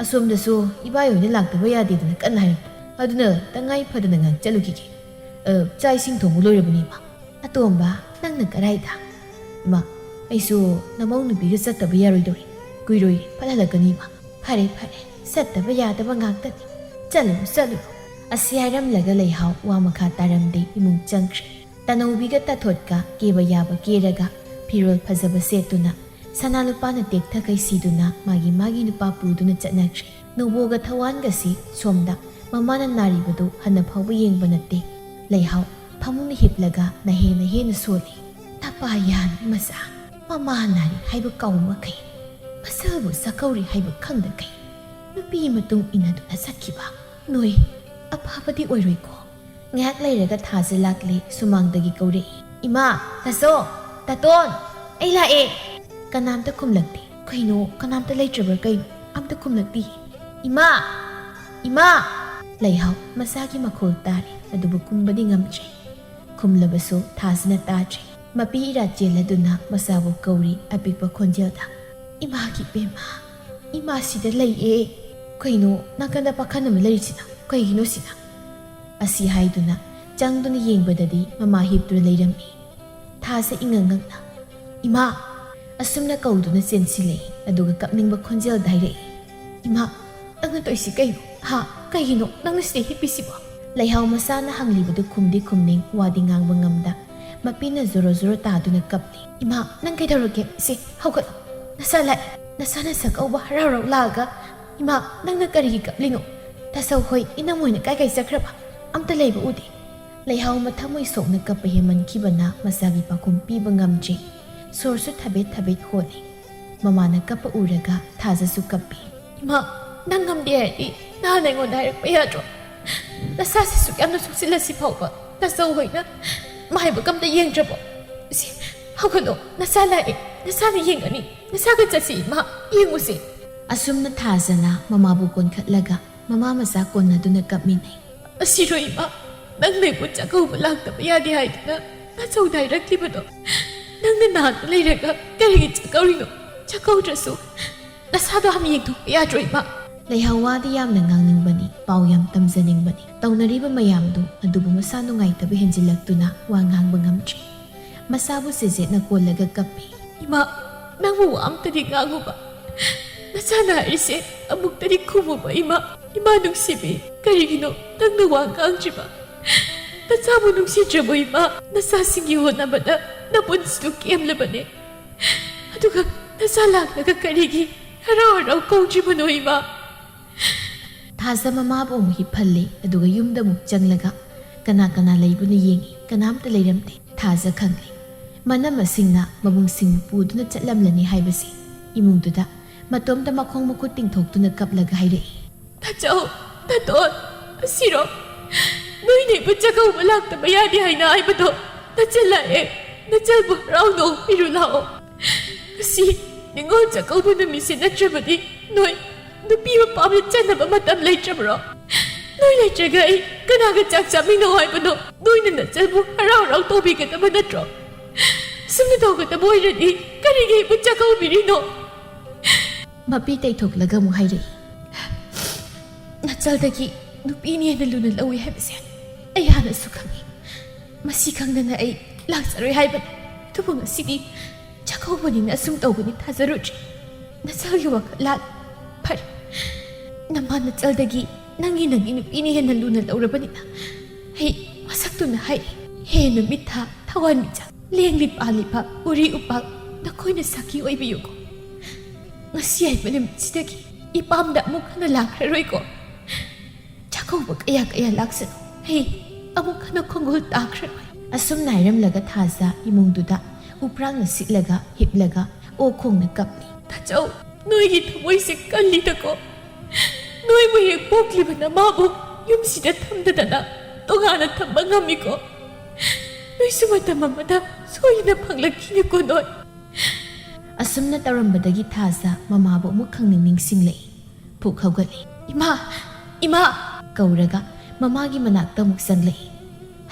ꯑꯁꯣꯝꯗꯁꯨ ꯏꯕꯥꯏ ꯍꯣꯏꯅ ꯂꯥꯛꯇꯕ ꯌꯥꯗꯦꯗꯅ ꯀꯟꯅ ꯍꯥꯏꯔꯛꯄ꯫ ꯑꯗꯨꯅ ꯇꯉꯥꯏ ꯐꯗꯅ ꯉꯥꯏꯍꯥꯛ ꯆꯠꯂꯨꯈꯤꯒꯦ꯫ ꯑ, ꯆꯥꯛ ꯏꯁꯤꯡ ꯊꯣꯡꯕ ꯂꯣꯏꯔꯕꯅꯤ, ꯏꯃꯥ꯫" "ꯑꯇꯣꯝꯕ, ꯅꯪꯅ ꯀꯗꯥꯏꯗ?" "ꯏꯃꯥ, ꯑꯩꯁꯨ ꯅꯃꯧ ꯅꯨꯄꯤꯒ ꯆꯠꯇꯕ ꯌꯥꯔꯣꯏꯗꯧꯔꯤ꯫ ꯀꯨꯏꯔꯣꯏ, ꯐꯠ ꯍꯜꯂꯛꯀꯅꯤ, ꯏꯃꯥ꯫" "ꯐꯔꯦ, ꯐꯔꯦ, ꯆꯠꯇꯕ ꯌꯥꯗꯕ ꯉꯥꯛꯇꯅꯤ꯫ ꯆꯠꯂꯨꯔꯣ, ꯆꯠꯂꯨꯔꯣ꯫" ꯑꯁꯤ ꯍꯥꯏꯔꯝꯂꯒ ꯂꯩꯍꯥꯎ ꯋꯥ ꯃꯈꯥ ꯇꯥꯔꯝꯗꯦ, ꯏꯃꯨꯡ ꯆꯪꯈ꯭ꯔꯦ꯫ ꯇꯅꯧꯕꯤꯒ ꯇꯥꯊꯣꯠꯀ ꯀꯦꯕ ꯌꯥꯕ ꯀꯦꯔꯒ, ꯐꯤꯔꯣꯜ ꯐꯖꯕ ꯁꯦꯠꯇꯨꯅ, ꯁꯅꯥ ꯂꯨꯄꯥꯅ ꯇꯦꯛꯊꯈꯩ ꯁꯤꯗꯨꯅ ꯃꯥꯒꯤ ꯃꯥꯒꯤ ꯅꯨꯄꯥ ꯄꯨꯗꯨꯅ ꯆꯠꯅꯈ꯭ꯔꯦ꯫ ꯅꯣꯕꯣꯒ ꯊꯋꯥꯟꯒꯁꯤ ꯁꯣꯝꯗ ꯃꯃꯥꯅ ꯅꯥꯔꯤꯕꯗꯨ ꯍꯟꯅ ꯐꯥꯎꯕ ꯌꯦꯡꯕ ꯅꯠꯇꯦ꯫ ꯂꯩꯍꯥꯎ ꯐꯃꯨꯡꯗ ꯍꯤꯞꯂꯒ ꯅꯍꯦ ꯅꯍꯦꯅ ꯁꯣꯜꯂꯤ꯫ "ꯅꯄꯥ ꯌꯥꯅꯤ ꯃꯆꯥ, ꯃꯃꯥ ꯅꯥꯔꯤ ꯍꯥꯏꯕ ꯀꯥꯎ ꯃꯈꯩ ꯃꯁꯜꯕꯨ ꯆꯥꯛꯀꯧꯔꯤ ꯍꯥꯏꯕ ꯈꯪꯗꯈꯩ ꯅꯨꯄꯤ ꯃꯇꯨꯡ ꯏꯟꯅꯗꯨꯅ ꯆꯠꯈꯤꯕ ꯅꯣꯏ ꯑꯐꯕꯗꯤ ꯑꯣꯏꯔꯣꯏꯀꯣ꯫" ꯉꯥꯏꯍꯥꯛ ꯂꯩꯔꯒ ꯊꯥꯁꯦ ꯂꯥꯛꯂꯦ꯫ ꯁꯨꯃꯥꯡꯗꯒꯤ ꯀꯧꯔꯛꯏ, "ꯏꯃꯥ, ꯇꯥꯆꯧ, ꯇꯥꯇꯣꯟ, ꯑꯩ ꯂꯥꯛꯑꯦ!" ꯀꯅꯥꯝꯇ ꯈꯨꯝꯂꯛꯇꯦ꯫ "ꯀꯩꯅꯣ, ꯀꯅꯥꯝꯇ ꯂꯩꯇ꯭ꯔꯕ꯭ꯔꯥ ꯀꯩꯅꯣ? ꯑꯝꯇ ꯈꯨꯝꯂꯛꯇꯤꯌꯦ꯫ ꯏꯃꯥ! ꯏꯃꯥ!" ꯂꯩꯍꯥꯎ ꯃꯆꯥꯒꯤ ꯃꯈꯣꯜ ꯇꯥꯔꯦ, ꯑꯗꯨꯕꯨ ꯈꯨꯝꯕꯗꯤ ꯉꯝꯗ꯭ꯔꯦ꯫ ꯈꯨꯝꯂꯕꯁꯨ ꯊꯥꯁꯤꯅ ꯇꯥꯗ꯭ꯔꯦ꯫ ꯃꯄꯤ ꯏꯔꯥ ꯆꯦꯜꯂꯗꯨꯅ ꯃꯆꯥꯕꯨ ꯀꯧꯔꯤ ꯑꯄꯤꯛꯄ ꯈꯣꯟꯖꯦꯜꯗ, "ꯏꯃꯥꯒꯤ ꯏꯕꯦꯝꯃ, ꯏꯃꯥ ꯁꯤꯗ ꯂꯩꯌꯦ꯫ ꯀꯩꯅꯣ, ꯅꯥꯀꯟꯗ ꯄꯥꯈꯟ ꯑꯃ ꯂꯩꯔꯤꯁꯤꯅ ꯀꯩꯒꯤꯅꯣ ꯁꯤꯅ?" ꯑꯁꯤ ꯍꯥꯏꯗꯨꯅ ꯆꯪꯗꯨꯅ ꯌꯦꯡꯕꯗꯗꯤ ꯃꯃꯥ ꯍꯤꯞꯇꯨꯅ ꯂꯩꯔꯝꯃꯤ꯫ ꯊꯥꯁꯦ ꯏꯉꯛ ꯉꯛꯅ, "ꯏꯃꯥ!" ꯑꯁꯨꯝꯅ ꯀꯧꯗꯨꯅ ꯆꯦꯟꯁꯤꯜꯂꯛꯏ, ꯑꯗꯨꯒ ꯀꯞꯅꯤꯡꯕ ꯈꯣꯟꯖꯦꯜꯗ ꯍꯥꯏꯔꯛꯏ, "ꯏꯃꯥ, ꯅꯪꯅ ꯇꯧꯔꯤꯁꯤ ꯀꯩꯅꯣ? ꯍꯥ? ꯀꯩꯒꯤꯅꯣ ꯅꯪꯅ ꯁꯤꯗ ꯍꯤꯞꯄꯤꯁꯤꯕꯣ?" ꯂꯩꯍꯥꯎ ꯃꯆꯥꯅ ꯍꯪꯂꯤꯕꯗꯨ ꯈꯨꯝꯗꯤ ꯈꯨꯝꯅꯤꯡ, ꯋꯥꯗꯤ ꯉꯥꯡꯕ ꯉꯝꯗ꯫ ꯃꯄꯤꯅ ꯖꯣꯔꯣ ꯖꯣꯔꯣ ꯇꯥꯗꯨꯅ ꯀꯞꯂꯤ꯫ "ꯏꯃꯥ, ꯅꯪ ꯀꯩꯗꯧꯔꯒꯦ? ꯁꯦ, ꯍꯧꯒꯠꯂꯣ꯫ ꯅꯁꯥ ꯂꯥꯛꯑꯦ꯫ ꯅꯁꯥꯅ ꯁꯛ ꯀꯧꯕ ꯍꯔꯥꯎ ꯍꯔꯥꯎ ꯂꯥꯛꯑꯒ, "ꯏꯃꯥ, ꯅꯪꯅ ꯀꯔꯤꯒꯤ ꯀꯞꯂꯤꯅꯣ? ꯇꯥꯆꯧ ꯍꯣꯏ, ꯏꯅꯝ ꯍꯣꯏꯅ ꯀꯥꯏ ꯀꯥꯏ ꯆꯠꯈ꯭ꯔꯕ? ꯑꯝꯇ ꯂꯩꯕ ꯎꯗꯦ꯫" ꯂꯩꯍꯥꯎ ꯃꯊꯃꯣꯏ ꯁꯣꯛꯅ ꯀꯞꯄ ꯍꯦꯟꯃꯟꯈꯤꯕꯅ ꯃꯆꯥꯒꯤ ꯄꯥꯎꯈꯨꯝ ꯄꯤꯕ ꯉꯝꯗ꯭ꯔꯦ꯫ ꯁꯣꯔꯁꯨ ꯊꯕꯦꯠ ꯊꯕꯦꯠ ꯍꯣꯜꯂꯤ꯫ ꯃꯃꯥꯅ ꯀꯞꯄ ꯎꯔꯒ ꯊꯥꯖꯁꯨ ꯀꯞꯄꯤ꯫ "ꯏꯃꯥ, ꯅꯪ ꯉꯝꯗꯦ ꯍꯥꯏꯔꯗꯤ ꯅꯍꯥꯟ ꯑꯩꯉꯣꯟꯗ ꯍꯥꯏꯔꯛꯄ ꯌꯥꯗ꯭ꯔꯣ? ꯅꯁꯥꯁꯤ ꯁꯨꯛ ꯌꯥꯝꯅ ꯁꯣꯛꯆꯤꯜꯂꯁꯤ ꯐꯥꯎꯕ ꯇꯥꯆꯧ ꯍꯣꯏꯅ ꯃꯥꯏꯕ ꯀꯝꯇ ꯌꯦꯡꯗ꯭ꯔꯕꯣ? ꯁꯤ, ꯍꯧꯒꯠꯂꯣ, ꯅꯁꯥ ꯂꯥꯛꯑꯦ, ꯅꯁꯥꯅ ꯌꯦꯡꯒꯅꯤ, ꯅꯁꯥꯒ ꯆꯠꯁꯤ ꯏꯃꯥ, ꯌꯦꯡꯉꯨꯁꯤ꯫" ꯑꯁꯨꯝꯅ ꯊꯥꯖꯅ ꯃꯃꯥꯕꯨ ꯀꯣꯟꯈꯠꯂꯒ ꯃꯃꯥ ꯃꯆꯥ ꯀꯣꯟꯅꯗꯨꯅ ꯀꯞꯃꯤꯟꯅꯩ꯫ "ꯑꯁꯤꯔꯣ ꯏꯃꯥ, ꯅꯪ ꯂꯩꯕꯨ ꯆꯥꯛꯀꯧꯕ ꯂꯥꯛꯇꯕ ꯌꯥꯗꯦ ꯍꯥꯏꯗꯨꯅ ꯅꯥꯆꯧꯗ ꯍꯥꯏꯔꯛꯂꯤꯕꯗꯣ? ꯅꯪꯅ ꯅꯥꯗ ꯂꯩꯔꯒ ꯀꯔꯤꯒꯤ ꯆꯥꯛꯀꯧꯔꯤꯅꯣ? ꯆꯥꯛꯀꯧꯗ꯭ꯔꯁꯨ ꯅꯁꯥꯗꯣ ꯍꯥꯟꯅ ꯌꯦꯡꯊꯣꯛꯄ ꯌꯥꯗ꯭ꯔꯣ ꯏꯃꯥ?" ꯂꯩꯍꯥꯎ ꯋꯥꯗꯤ ꯌꯥꯝꯅ ꯉꯥꯡꯅꯤꯡꯕꯅꯤ, ꯄꯥꯎ ꯌꯥꯝ ꯇꯝꯖꯅꯤꯡꯕꯅꯤ꯫ ꯇꯧꯅꯔꯤꯕ ꯃꯌꯥꯝꯗꯨ ꯑꯗꯨꯕꯨ ꯃꯁꯥ ꯅꯨꯡꯉꯥꯏꯇꯕ ꯍꯦꯟꯖꯤꯜꯂꯛꯇꯨꯅ ꯋꯥ ꯉꯥꯡꯕ ꯉꯝꯗ꯭ꯔꯦ꯫ ꯃꯁꯥꯕꯨ ꯆꯦꯖꯦꯠꯅ ꯀꯣꯜꯂꯒ ꯀꯞꯄꯤ꯫ "ꯏꯃꯥ, ꯅꯪꯕꯨ ꯋꯥ ꯑꯝꯇꯗꯤ ꯉꯥꯡꯉꯨꯕ꯫ ꯅꯆꯥꯅ ꯍꯥꯏꯔꯤꯁꯦ ꯑꯃꯨꯛꯇꯗꯤ ꯈꯨꯝꯃꯨꯕ ꯏꯃꯥ꯫ ꯏꯃꯥ ꯅꯨꯡꯁꯤꯕꯤ, ꯀꯔꯤꯒꯤꯅꯣ ꯅꯪꯅ ꯋꯥ ꯉꯥꯡꯗ꯭ꯔꯤꯕ? ꯅꯆꯥꯕꯨ ꯅꯨꯡꯁꯤꯗ꯭ꯔꯕꯣ ꯏꯃꯥ? ꯅꯆꯥꯁꯤꯡꯒꯤ ꯍꯣꯠꯅꯕꯗ ꯅꯄꯨꯟꯁꯤꯗꯨ ꯀꯦꯝꯂꯕꯅꯦ꯫ ꯑꯗꯨꯒ ꯅꯆꯥ ꯂꯥꯛꯂꯒ ꯀꯔꯤꯒꯤ ꯍꯔꯥꯎ ꯍꯔꯥꯎ ꯀꯧꯗ꯭ꯔꯤꯕꯅꯣ ꯏꯃꯥ?" ꯊꯥꯖ ꯃꯃꯥꯕꯨ ꯑꯃꯨꯛ ꯍꯤꯞꯍꯜꯂꯦ, ꯑꯗꯨꯒ ꯌꯨꯝꯗ ꯑꯃꯨꯛ ꯆꯪꯂꯒ ꯀꯅꯥ ꯀꯅꯥ ꯂꯩꯕꯅꯣ ꯌꯦꯡꯉꯤ꯫ ꯀꯅꯥꯝꯇ ꯂꯩꯔꯝꯗꯦ꯫ ꯊꯥꯖ ꯈꯪꯂꯦ꯫ ꯃꯅꯝ ꯑꯁꯤꯡꯅ ꯃꯕꯨꯡꯁꯤꯡ ꯄꯨꯗꯨꯅ ꯆꯠꯂꯝꯂꯅꯤ ꯍꯥꯏꯕꯁꯤ꯫ ꯏꯃꯨꯡꯗꯨꯗ ꯃꯇꯣꯝꯇ ꯃꯈꯣꯡ ꯃꯈꯨꯠ ꯇꯤꯡꯊꯣꯛꯇꯨꯅ ꯀꯞꯂꯒ ꯍꯥꯏꯔꯛꯏ꯫ "ꯅꯥꯆꯧ, ꯅꯥꯇꯣꯟ, ꯑꯁꯤꯔꯣ? ꯅꯣꯏꯅ ꯏꯕꯨ ꯆꯥꯛꯀꯧꯕ ꯂꯥꯛꯇꯕ ꯌꯥꯗꯦ ꯍꯥꯏꯅ ꯍꯥꯏꯕꯗꯣ ꯅꯆꯜ ꯂꯥꯛꯑꯦ꯫ ꯅꯆꯜꯕꯨ ꯍꯔꯥꯎꯅ ꯑꯣꯛꯄꯤꯔꯨ ꯂꯥꯛꯑꯣ꯫ ꯉꯁꯤ ꯅꯤꯉꯣꯜ ꯆꯥꯛꯀꯧꯕ ꯅꯨꯃꯤꯠꯁꯤ ꯅꯠꯇ꯭ꯔꯕꯗꯤ ꯅꯣꯏ ꯅꯨꯄꯤ ꯃꯄꯥꯝꯗ ꯆꯠꯅꯕ ꯃꯇꯝ ꯂꯩꯇ꯭ꯔꯕ꯭ꯔꯣ? ꯅꯣꯏ ꯂꯩꯇ꯭ꯔꯒ ꯑꯩ ꯀꯅꯥꯒ ꯆꯥꯛ ꯆꯥꯃꯤꯟꯅꯧ ꯍꯥꯏꯕꯅꯣ? ꯅꯣꯏꯅ ꯅꯆꯜꯕꯨ ꯍꯔꯥꯎ ꯍꯔꯥꯎ ꯇꯧꯕꯤꯒꯗꯕ ꯅꯠꯇ꯭ꯔꯣ? ꯑꯁꯨꯝꯅ ꯇꯧꯒꯗꯕ ꯑꯣꯏꯔꯗꯤ ꯀꯔꯤꯒꯤ ꯑꯩꯕꯨ ꯆꯥꯛꯀꯧꯕꯤꯔꯤꯅꯣ?" ꯃꯄꯤ ꯇꯩꯊꯣꯛꯂꯒ ꯑꯃꯨꯛ ꯍꯥꯏꯔꯛꯏ꯫ "ꯅꯆꯜꯗꯒꯤ ꯅꯨꯄꯤꯅ ꯍꯦꯟꯅ ꯂꯨꯅ ꯂꯧꯏ ꯍꯥꯏꯕꯁꯦ ꯑꯩ ꯍꯥꯟꯅꯁꯨ ꯈꯪꯏ꯫ ꯃꯁꯤ ꯈꯪꯗꯅ ꯑꯩ ꯂꯥꯛꯆꯔꯣꯏ ꯍꯥꯏꯕꯅꯤ꯫ ꯑꯗꯨꯕꯨ ꯉꯁꯤꯗꯤ ꯆꯥꯛꯀꯧꯕꯅꯤꯅ ꯑꯁꯨꯝ ꯇꯧꯒꯅꯤ ꯊꯥꯖꯔꯨꯗ꯭ꯔꯦ꯫ ꯅꯆꯜꯒꯤ ꯋꯥꯈꯜ ꯂꯥꯜꯂꯦ꯫ ꯐꯔꯦ, ꯅꯃꯥ ꯅꯆꯜꯗꯒꯤ ꯅꯪꯒꯤ ꯅꯪꯒꯤ ꯅꯨꯄꯤꯅ ꯍꯦꯟꯅ ꯂꯨꯅ ꯂꯧꯔꯕꯅꯤꯅ ꯑꯩ ꯃꯁꯛꯇꯨꯅ ꯍꯥꯏꯔꯤ, ꯍꯦ ꯅꯨꯃꯤꯠ ꯊꯥ, ꯊꯋꯥꯟꯃꯤꯆꯥꯛ, ꯂꯦꯡꯂꯤ ꯄꯥꯜꯂꯤꯕ ꯎꯔꯤ ꯎꯄꯥꯜ, ꯅꯈꯣꯏꯅ ꯁꯥꯈꯤ ꯑꯣꯏꯕꯤꯌꯨꯀꯣ꯫ ꯉꯁꯤ ꯍꯥꯏꯕ ꯅꯨꯃꯤꯠꯁꯤꯗꯒꯤ ꯏꯄꯥꯝꯗ ꯑꯃꯨꯛ ꯍꯟꯅ ꯂꯥꯛꯈ꯭ꯔꯔꯣꯏꯀꯣ꯫ ꯆꯥꯛꯀꯧꯕ ꯀꯌꯥ ꯀꯌꯥ ꯂꯥꯛꯁꯅꯨ, ꯑꯩ ꯑꯃꯨꯛ ꯍꯟꯅ ꯈꯣꯡꯒꯨꯜ ꯇꯥꯈ꯭ꯔꯔꯣꯏ꯫ ꯑꯁꯨꯝꯅ ꯍꯥꯏꯔꯝꯂꯒ ꯊꯥꯖ ꯏꯃꯨꯡꯗꯨꯗ ꯎꯄ꯭ꯔꯥꯡꯅ ꯁꯤꯠꯂꯒ ꯍꯤꯞꯂꯒ ꯑꯣꯛ ꯈꯣꯡꯅ ꯀꯞꯂꯤ꯫ ꯇꯥꯆꯧ, ꯅꯣꯏꯒꯤ ꯊꯃꯣꯏꯁꯦ ꯀꯜꯂꯤꯗꯀꯣ꯫ ꯅꯣꯏꯕꯨ ꯍꯦꯛ ꯄꯣꯛꯂꯤꯕ ꯅꯃꯥꯕꯨ ꯌꯨꯝꯁꯤꯗ ꯊꯝꯗꯗꯅ ꯇꯣꯉꯥꯟꯅ ꯊꯝꯕ ꯉꯝꯃꯤꯀꯣ꯫ ꯅꯣꯏꯁꯨ ꯃꯇꯝ ꯑꯃꯗ ꯁꯣꯏꯗꯅ ꯐꯪꯂꯛꯈꯤꯅꯤꯀꯣ ꯅꯣꯏ꯫ ꯑꯁꯨꯝꯅ ꯇꯧꯔꯝꯕꯗꯒꯤ ꯊꯥꯖ ꯃꯃꯥꯕꯨ ꯑꯃꯨꯛ ꯈꯪꯅꯤꯡ ꯅꯤꯡꯁꯤꯡꯂꯛꯏ꯫ ꯐꯨꯛ ꯍꯧꯒꯠꯂꯤ꯫ "ꯏꯃꯥ! ꯏꯃꯥ!" ꯀꯧꯔꯒ ꯃꯃꯥꯒꯤ ꯃꯅꯥꯛꯇ ꯑꯃꯨꯛ ꯆꯪꯂꯛꯏ꯫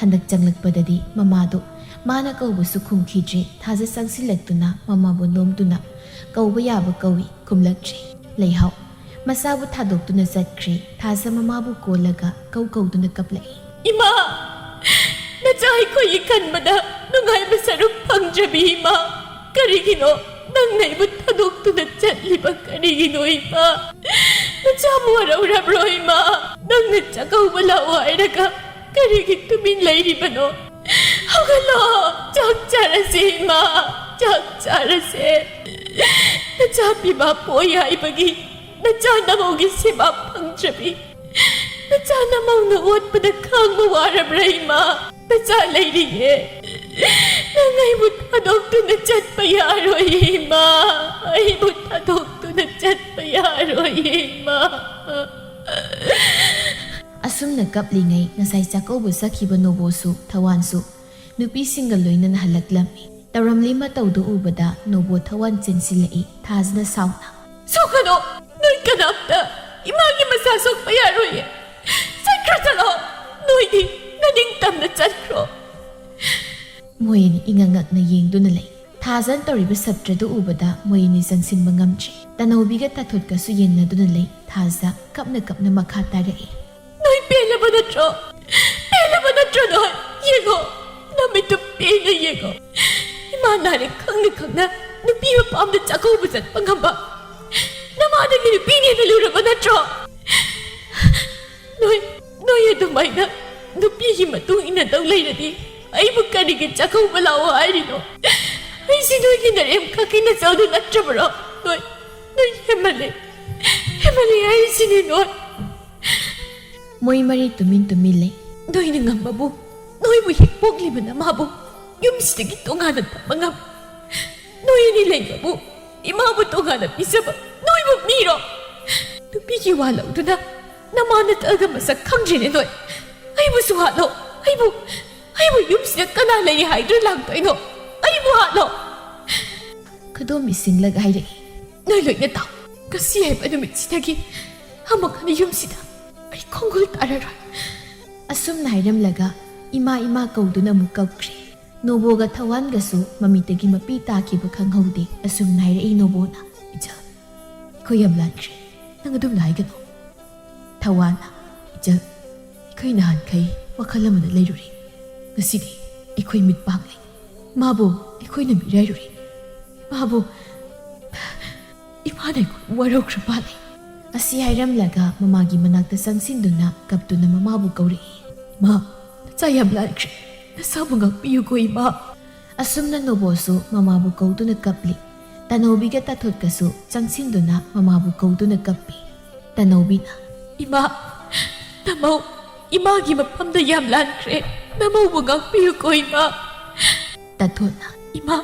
ꯍꯟꯗꯛ ꯆꯪꯂꯛꯄꯗꯗꯤ ꯃꯃꯥꯗꯨ ꯃꯥꯅ ꯀꯧꯕꯁꯨ ꯈꯨꯝꯈꯤꯗ꯭ꯔꯦ꯫ ꯊꯥꯖ ꯆꯪꯁꯤꯜꯂꯛꯇꯨꯅ ꯃꯃꯥꯕꯨ ꯅꯣꯝꯗꯨꯅ ꯀꯧꯕ ꯌꯥꯕ ꯀꯧꯏ, ꯈꯨꯝꯂꯛꯇ꯭ꯔꯦ꯫ ꯂꯩꯍꯥꯎ ꯃꯆꯥꯕꯨ ꯊꯥꯗꯣꯛꯇꯨꯅ ꯆꯠꯈ꯭ꯔꯦ꯫ ꯊꯥꯖ ꯃꯃꯥꯕꯨ ꯀꯣꯜꯂꯒ ꯀꯧ ꯀꯧꯗꯨꯅ ꯀꯞꯂꯛꯏ꯫ "ꯏꯃꯥ! ꯅꯆꯥ ꯑꯩꯈꯣꯏꯒꯤ ꯈꯟꯕꯗ ꯅꯨꯡꯉꯥꯏꯕ ꯁꯔꯨꯛ ꯐꯪꯗ꯭ꯔꯕꯤ ꯏꯃꯥ! ꯀꯔꯤꯒꯤꯅꯣ ꯅꯪꯅ ꯑꯩꯕꯨ ꯊꯥꯗꯣꯛꯇꯨꯅ ꯆꯠꯂꯤꯕ ꯀꯔꯤꯒꯤꯅꯣ ꯏꯃꯥ? ꯅꯆꯥꯕꯨ ꯋꯥꯔꯧꯔꯕ꯭ꯔꯣ ꯏꯃꯥ? ꯅꯪꯅ ꯆꯥꯛꯀꯧꯕ ꯂꯥꯛꯑꯣ ꯍꯥꯏꯔꯒ ꯀꯔꯤꯒꯤ ꯇꯨꯃꯤꯟ ꯂꯩꯔꯤꯕꯅꯣ? ꯍꯧꯒꯠꯂꯣ, ꯆꯥꯛ ꯆꯥꯔꯁꯦ ꯏꯃꯥ, ꯆꯥꯛ ꯆꯥꯔꯁꯦ꯫ ꯅꯆꯥ ꯄꯤꯕ ꯄꯣꯏ ꯍꯥꯏꯕꯒꯤ ꯅꯆꯥ ꯅꯃꯧꯒꯤ ꯁꯦꯕꯥ ꯐꯪꯗ꯭ꯔꯕꯤ ꯅꯆꯥ ꯅꯃꯧꯅ ꯑꯣꯠꯄꯗ ꯈꯥꯡꯕ ꯋꯥꯔꯕ꯭ꯔꯥ ꯏꯃꯥ? ꯅꯆꯥ ꯂꯩꯔꯤꯌꯦ꯫ ꯅꯪ ꯑꯩꯕꯨ ꯊꯥꯗꯣꯛꯇꯨꯅ ꯆꯠꯄ ꯌꯥꯔꯣꯏ ꯏꯃꯥ꯫ ꯑꯩꯕꯨ ꯊꯥꯗꯣꯛꯇꯨꯅ ꯆꯠꯄ ꯌꯥꯔꯣꯏ ꯏꯃꯥ꯫ ꯑꯁꯨꯝꯅ ꯀꯞꯂꯤꯉꯩ ꯉꯁꯥꯏ ꯆꯥꯛꯀꯧꯕ ꯆꯠꯈꯤꯕ ꯅꯣꯕꯣꯁꯨ ꯊꯋꯥꯟꯁꯨ ꯅꯨꯄꯤꯁꯤꯡꯒ ꯂꯣꯏꯅꯅ ꯍꯜꯂꯛꯂꯝꯃꯤ꯫ ꯇꯧꯔꯝꯂꯤ ꯃꯇꯧꯗꯨ ꯎꯕꯗ ꯅꯣꯕꯣ ꯊꯋꯥꯟ ꯆꯦꯟꯁꯤꯜꯂꯛꯏ꯫ ꯊꯥꯖꯅ ꯁꯥꯎꯅ, "ꯁꯣꯛꯀꯅꯣ! ꯅꯣꯏ ꯀꯅꯥꯝꯇ ꯏꯃꯥꯒꯤ ꯃꯆꯥ ꯁꯣꯛꯄ ꯌꯥꯔꯣꯏꯌꯦ꯫ ꯆꯠꯈ꯭ꯔꯣ, ꯆꯠꯂꯣ! ꯅꯣꯏꯗꯤ ꯅꯅꯤꯡ ꯇꯝꯅ ꯆꯠꯈ꯭ꯔꯣ!" ꯃꯣꯏ ꯑꯅꯤ ꯏꯉꯛ ꯉꯛꯅ ꯌꯦꯡꯗꯨꯅ ꯂꯩ꯫ ꯊꯥꯖꯟ ꯇꯧꯔꯤꯕ ꯁꯞꯇ꯭ꯔꯗꯨ ꯎꯕꯗ ꯃꯣꯏ ꯑꯅꯤ ꯆꯪꯁꯤꯟꯕ ꯉꯝꯗ꯭ꯔꯦ꯫ ꯇꯅꯧꯕꯤꯒ ꯇꯥꯊꯣꯠꯀꯁꯨ ꯌꯦꯡꯅꯗꯨꯅ ꯂꯩ꯫ ꯊꯥꯖ ꯀꯞꯅ ꯀꯞꯅ ꯃꯈꯥ ꯇꯥꯔꯛꯏ꯫ "ꯅꯣꯏ ꯄꯦꯜꯂꯕ ꯅꯠꯇ꯭ꯔꯣ? ꯄꯦꯜꯂꯕ ꯅꯠꯇ꯭ꯔꯣ ꯅꯣꯏ? ꯌꯦꯡꯉꯣ, ꯅꯃꯤꯠꯇꯨ ꯄꯦꯟꯅ ꯌꯦꯡꯉꯣ꯫ ꯏꯃꯥ ꯅꯥꯔꯦ ꯈꯪꯅ ꯈꯪꯅ ꯅꯨꯄꯤ ꯃꯄꯥꯝꯗ ꯆꯥꯛꯀꯧꯕ ꯆꯠꯄ ꯉꯝꯕ ꯅꯃꯥꯗꯒꯤ ꯅꯨꯄꯤꯅ ꯍꯦꯟꯅ ꯂꯨꯔꯕ ꯅꯠꯇ꯭ꯔꯣ? ꯅꯣꯏ, ꯅꯣꯏ ꯑꯗꯨꯃꯥꯏꯅ ꯅꯨꯄꯤꯒꯤ ꯃꯇꯨꯡ ꯏꯟꯅꯗꯧ ꯂꯩꯔꯗꯤ ꯑꯩꯕꯨ ꯀꯔꯤꯒꯤ ꯆꯥꯛꯀꯧꯕ ꯂꯥꯛꯑꯣ ꯍꯥꯏꯔꯤꯅꯣ? ꯑꯩꯁꯤ ꯅꯣꯏꯒꯤ ꯅꯔꯦꯝ ꯈꯛꯀꯤ ꯅꯆꯥꯗꯨ ꯅꯠꯇ꯭ꯔꯕ꯭ꯔꯣ? ꯅꯣꯏ, ꯂꯩ꯫ ꯍꯦꯟꯃꯜꯂꯤ ꯍꯥꯏꯔꯤꯁꯤꯅꯤ ꯅꯣꯏ꯫ ꯃꯣꯏ ꯃꯔꯤ ꯇꯨꯃꯤꯟ ꯇꯨꯃꯤꯟ ꯂꯩ꯫ ꯅꯣꯏꯅ ꯉꯝꯕꯕꯨ, ꯅꯣꯏꯕꯨ ꯍꯦꯛ ꯄꯣꯛꯂꯤꯕ ꯅꯃꯥꯕꯨ ꯌꯨꯝꯁꯤꯗꯒꯤ ꯇꯣꯉꯥꯟꯅ ꯊꯝꯕ ꯉꯝ? ꯅꯣꯏ ꯑꯅꯤ ꯂꯩꯕꯕꯨ ꯏꯃꯥꯕꯨ ꯇꯣꯉꯥꯟꯅ ꯄꯤꯖꯕ ꯅꯣꯏꯕꯨ ꯃꯤꯔꯣ? ꯅꯨꯄꯤꯒꯤ ꯋꯥ ꯂꯧꯗꯨꯅ ꯅꯃꯥ ꯅꯇꯜꯒ ꯃꯁꯛ ꯈꯪꯗ꯭ꯔꯤꯅꯦ ꯅꯣꯏ꯫ ꯑꯩꯕꯨꯁꯨ ꯍꯥꯠꯂꯣ꯫ ꯑꯩꯕꯨ, ꯑꯩꯕꯨ ꯌꯨꯝꯁꯤꯗ ꯀꯅꯥ ꯂꯩ ꯍꯥꯏꯗꯨꯅ ꯂꯥꯛꯇꯣꯏꯅꯣ? ꯑꯩꯕꯨ ꯍꯥꯠꯂꯣ꯫ ꯈꯨꯗꯣꯝꯕꯤ ꯁꯤꯡꯂꯒ ꯍꯥꯏꯔꯛꯏ꯫ ꯅꯣꯏ ꯂꯣꯏꯅ ꯇꯥꯎ꯫ ꯉꯁꯤ ꯍꯥꯏꯕ ꯅꯨꯃꯤꯠꯁꯤꯗꯒꯤ ꯑꯃꯨꯛ ꯍꯟꯅ ꯌꯨꯝꯁꯤꯗ ꯑꯩ ꯈꯣꯡꯒꯨꯜ ꯇꯥꯔꯔꯣꯏ꯫ ꯑꯁꯨꯝꯅ ꯍꯥꯏꯔꯝꯂꯒ ꯏꯃꯥ ꯏꯃꯥ ꯀꯧꯗꯨꯅ ꯑꯃꯨꯛ ꯀꯞꯈ꯭ꯔꯦ꯫ ꯅꯣꯕꯣꯒ ꯊꯋꯥꯟꯒꯁꯨ ꯃꯃꯤꯠꯇꯒꯤ ꯃꯄꯤ ꯇꯥꯈꯤꯕ ꯈꯪꯍꯧꯗꯦ꯫ ꯑꯁꯨꯝꯅ ꯍꯥꯏꯔꯛꯏ ꯅꯣꯕꯣꯅ, "ꯏꯆꯜ, ꯑꯩꯈꯣꯏ ꯌꯥꯝ ꯂꯥꯟꯈ꯭ꯔꯦ꯫ ꯅꯪ ꯑꯗꯨꯝꯅ ꯍꯥꯏꯒꯅꯨ꯫" ꯊꯋꯥꯟꯅ, "ꯏꯆꯜ, ꯑꯩꯈꯣꯏ ꯅꯍꯥꯟꯈꯩ ꯋꯥꯈꯜ ꯑꯃꯗ ꯂꯩꯔꯨꯔꯦ꯫ ꯉꯁꯤꯗꯤ ꯑꯩꯈꯣꯏ ꯃꯤꯠ ꯄꯥꯡꯂꯦ꯫ ꯃꯥꯕꯨ ꯑꯩꯈꯣꯏꯅ ꯃꯤꯔꯥꯏꯔꯨꯔꯦ꯫ ꯃꯥꯕꯨ ꯏꯃꯥꯅ ꯑꯩꯈꯣꯏꯕꯨ ꯋꯥꯔꯧꯈ꯭ꯔ ꯃꯥꯜꯂꯦ꯫" ꯑꯁꯤ ꯍꯥꯏꯔꯝꯂꯒ ꯃꯃꯥꯒꯤ ꯃꯅꯥꯛꯇ ꯆꯪꯁꯤꯟꯗꯨꯅ ꯀꯞꯇꯨꯅ ꯃꯃꯥꯕꯨ ꯀꯧꯔꯛꯏ꯫ "ꯏꯃꯥ, ꯅꯆꯥ ꯌꯥꯝ ꯂꯥꯟꯈ꯭ꯔꯦ꯫ ꯅꯁꯥꯕꯨ ꯉꯥꯛꯄꯤꯌꯨꯀꯣ ꯏꯃꯥ꯫" ꯑꯁꯨꯝꯅ ꯅꯣꯕꯣꯁꯨ ꯃꯃꯥꯕꯨ ꯀꯧꯗꯨꯅ ꯀꯞꯂꯤ꯫ ꯇꯅꯧꯕꯤꯒ ꯇꯥꯊꯣꯠꯀꯁꯨ ꯆꯪꯁꯤꯟꯗꯨꯅ ꯃꯃꯥꯕꯨ ꯀꯧꯗꯨꯅ ꯀꯞꯄꯤ꯫ ꯇꯅꯧꯕꯤꯅ, "ꯏꯃꯥ, ꯅꯃꯧ, ꯏꯃꯥꯒꯤ ꯃꯐꯝꯗ ꯌꯥꯝ ꯂꯥꯟꯈ꯭ꯔꯦ꯫ ꯅꯃꯧꯕꯨ ꯉꯥꯛꯄꯤꯌꯨꯀꯣ ꯏꯃꯥ꯫" ꯇꯥꯊꯣꯠꯅ, "ꯏꯃꯥ,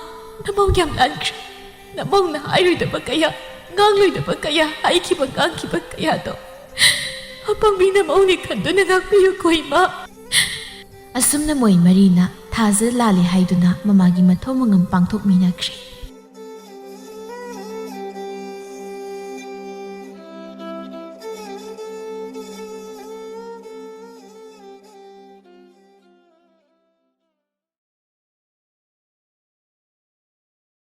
ꯅꯃꯧ ꯌꯥꯝ ꯂꯥꯟꯈ꯭ꯔꯦ꯫ ꯅꯃꯧꯅ ꯍꯥꯏꯔꯣꯏꯗꯕ ꯀꯌꯥ, ꯉꯥꯡꯂꯣꯏꯗꯕ ꯀꯌꯥ ꯍꯥꯏꯈꯤꯕ ꯉꯥꯡꯈꯤꯕ ꯀꯌꯥꯗꯣ ꯑꯄꯪꯕꯤ ꯅꯃꯧꯅꯤ ꯈꯟꯗꯨꯅ ꯉꯥꯛꯄꯤꯌꯨꯀꯣ ꯏꯃꯥ꯫" ꯑꯁꯨꯝꯅ ꯃꯣꯏ ꯃꯔꯤꯅ ꯊꯥꯖ ꯂꯥꯜꯂꯦ ꯍꯥꯏꯗꯨꯅ ꯃꯃꯥꯒꯤ ꯃꯊꯧ ꯃꯉꯝ ꯄꯥꯡꯊꯣꯛꯃꯤꯟꯅꯈ꯭ꯔꯦ꯫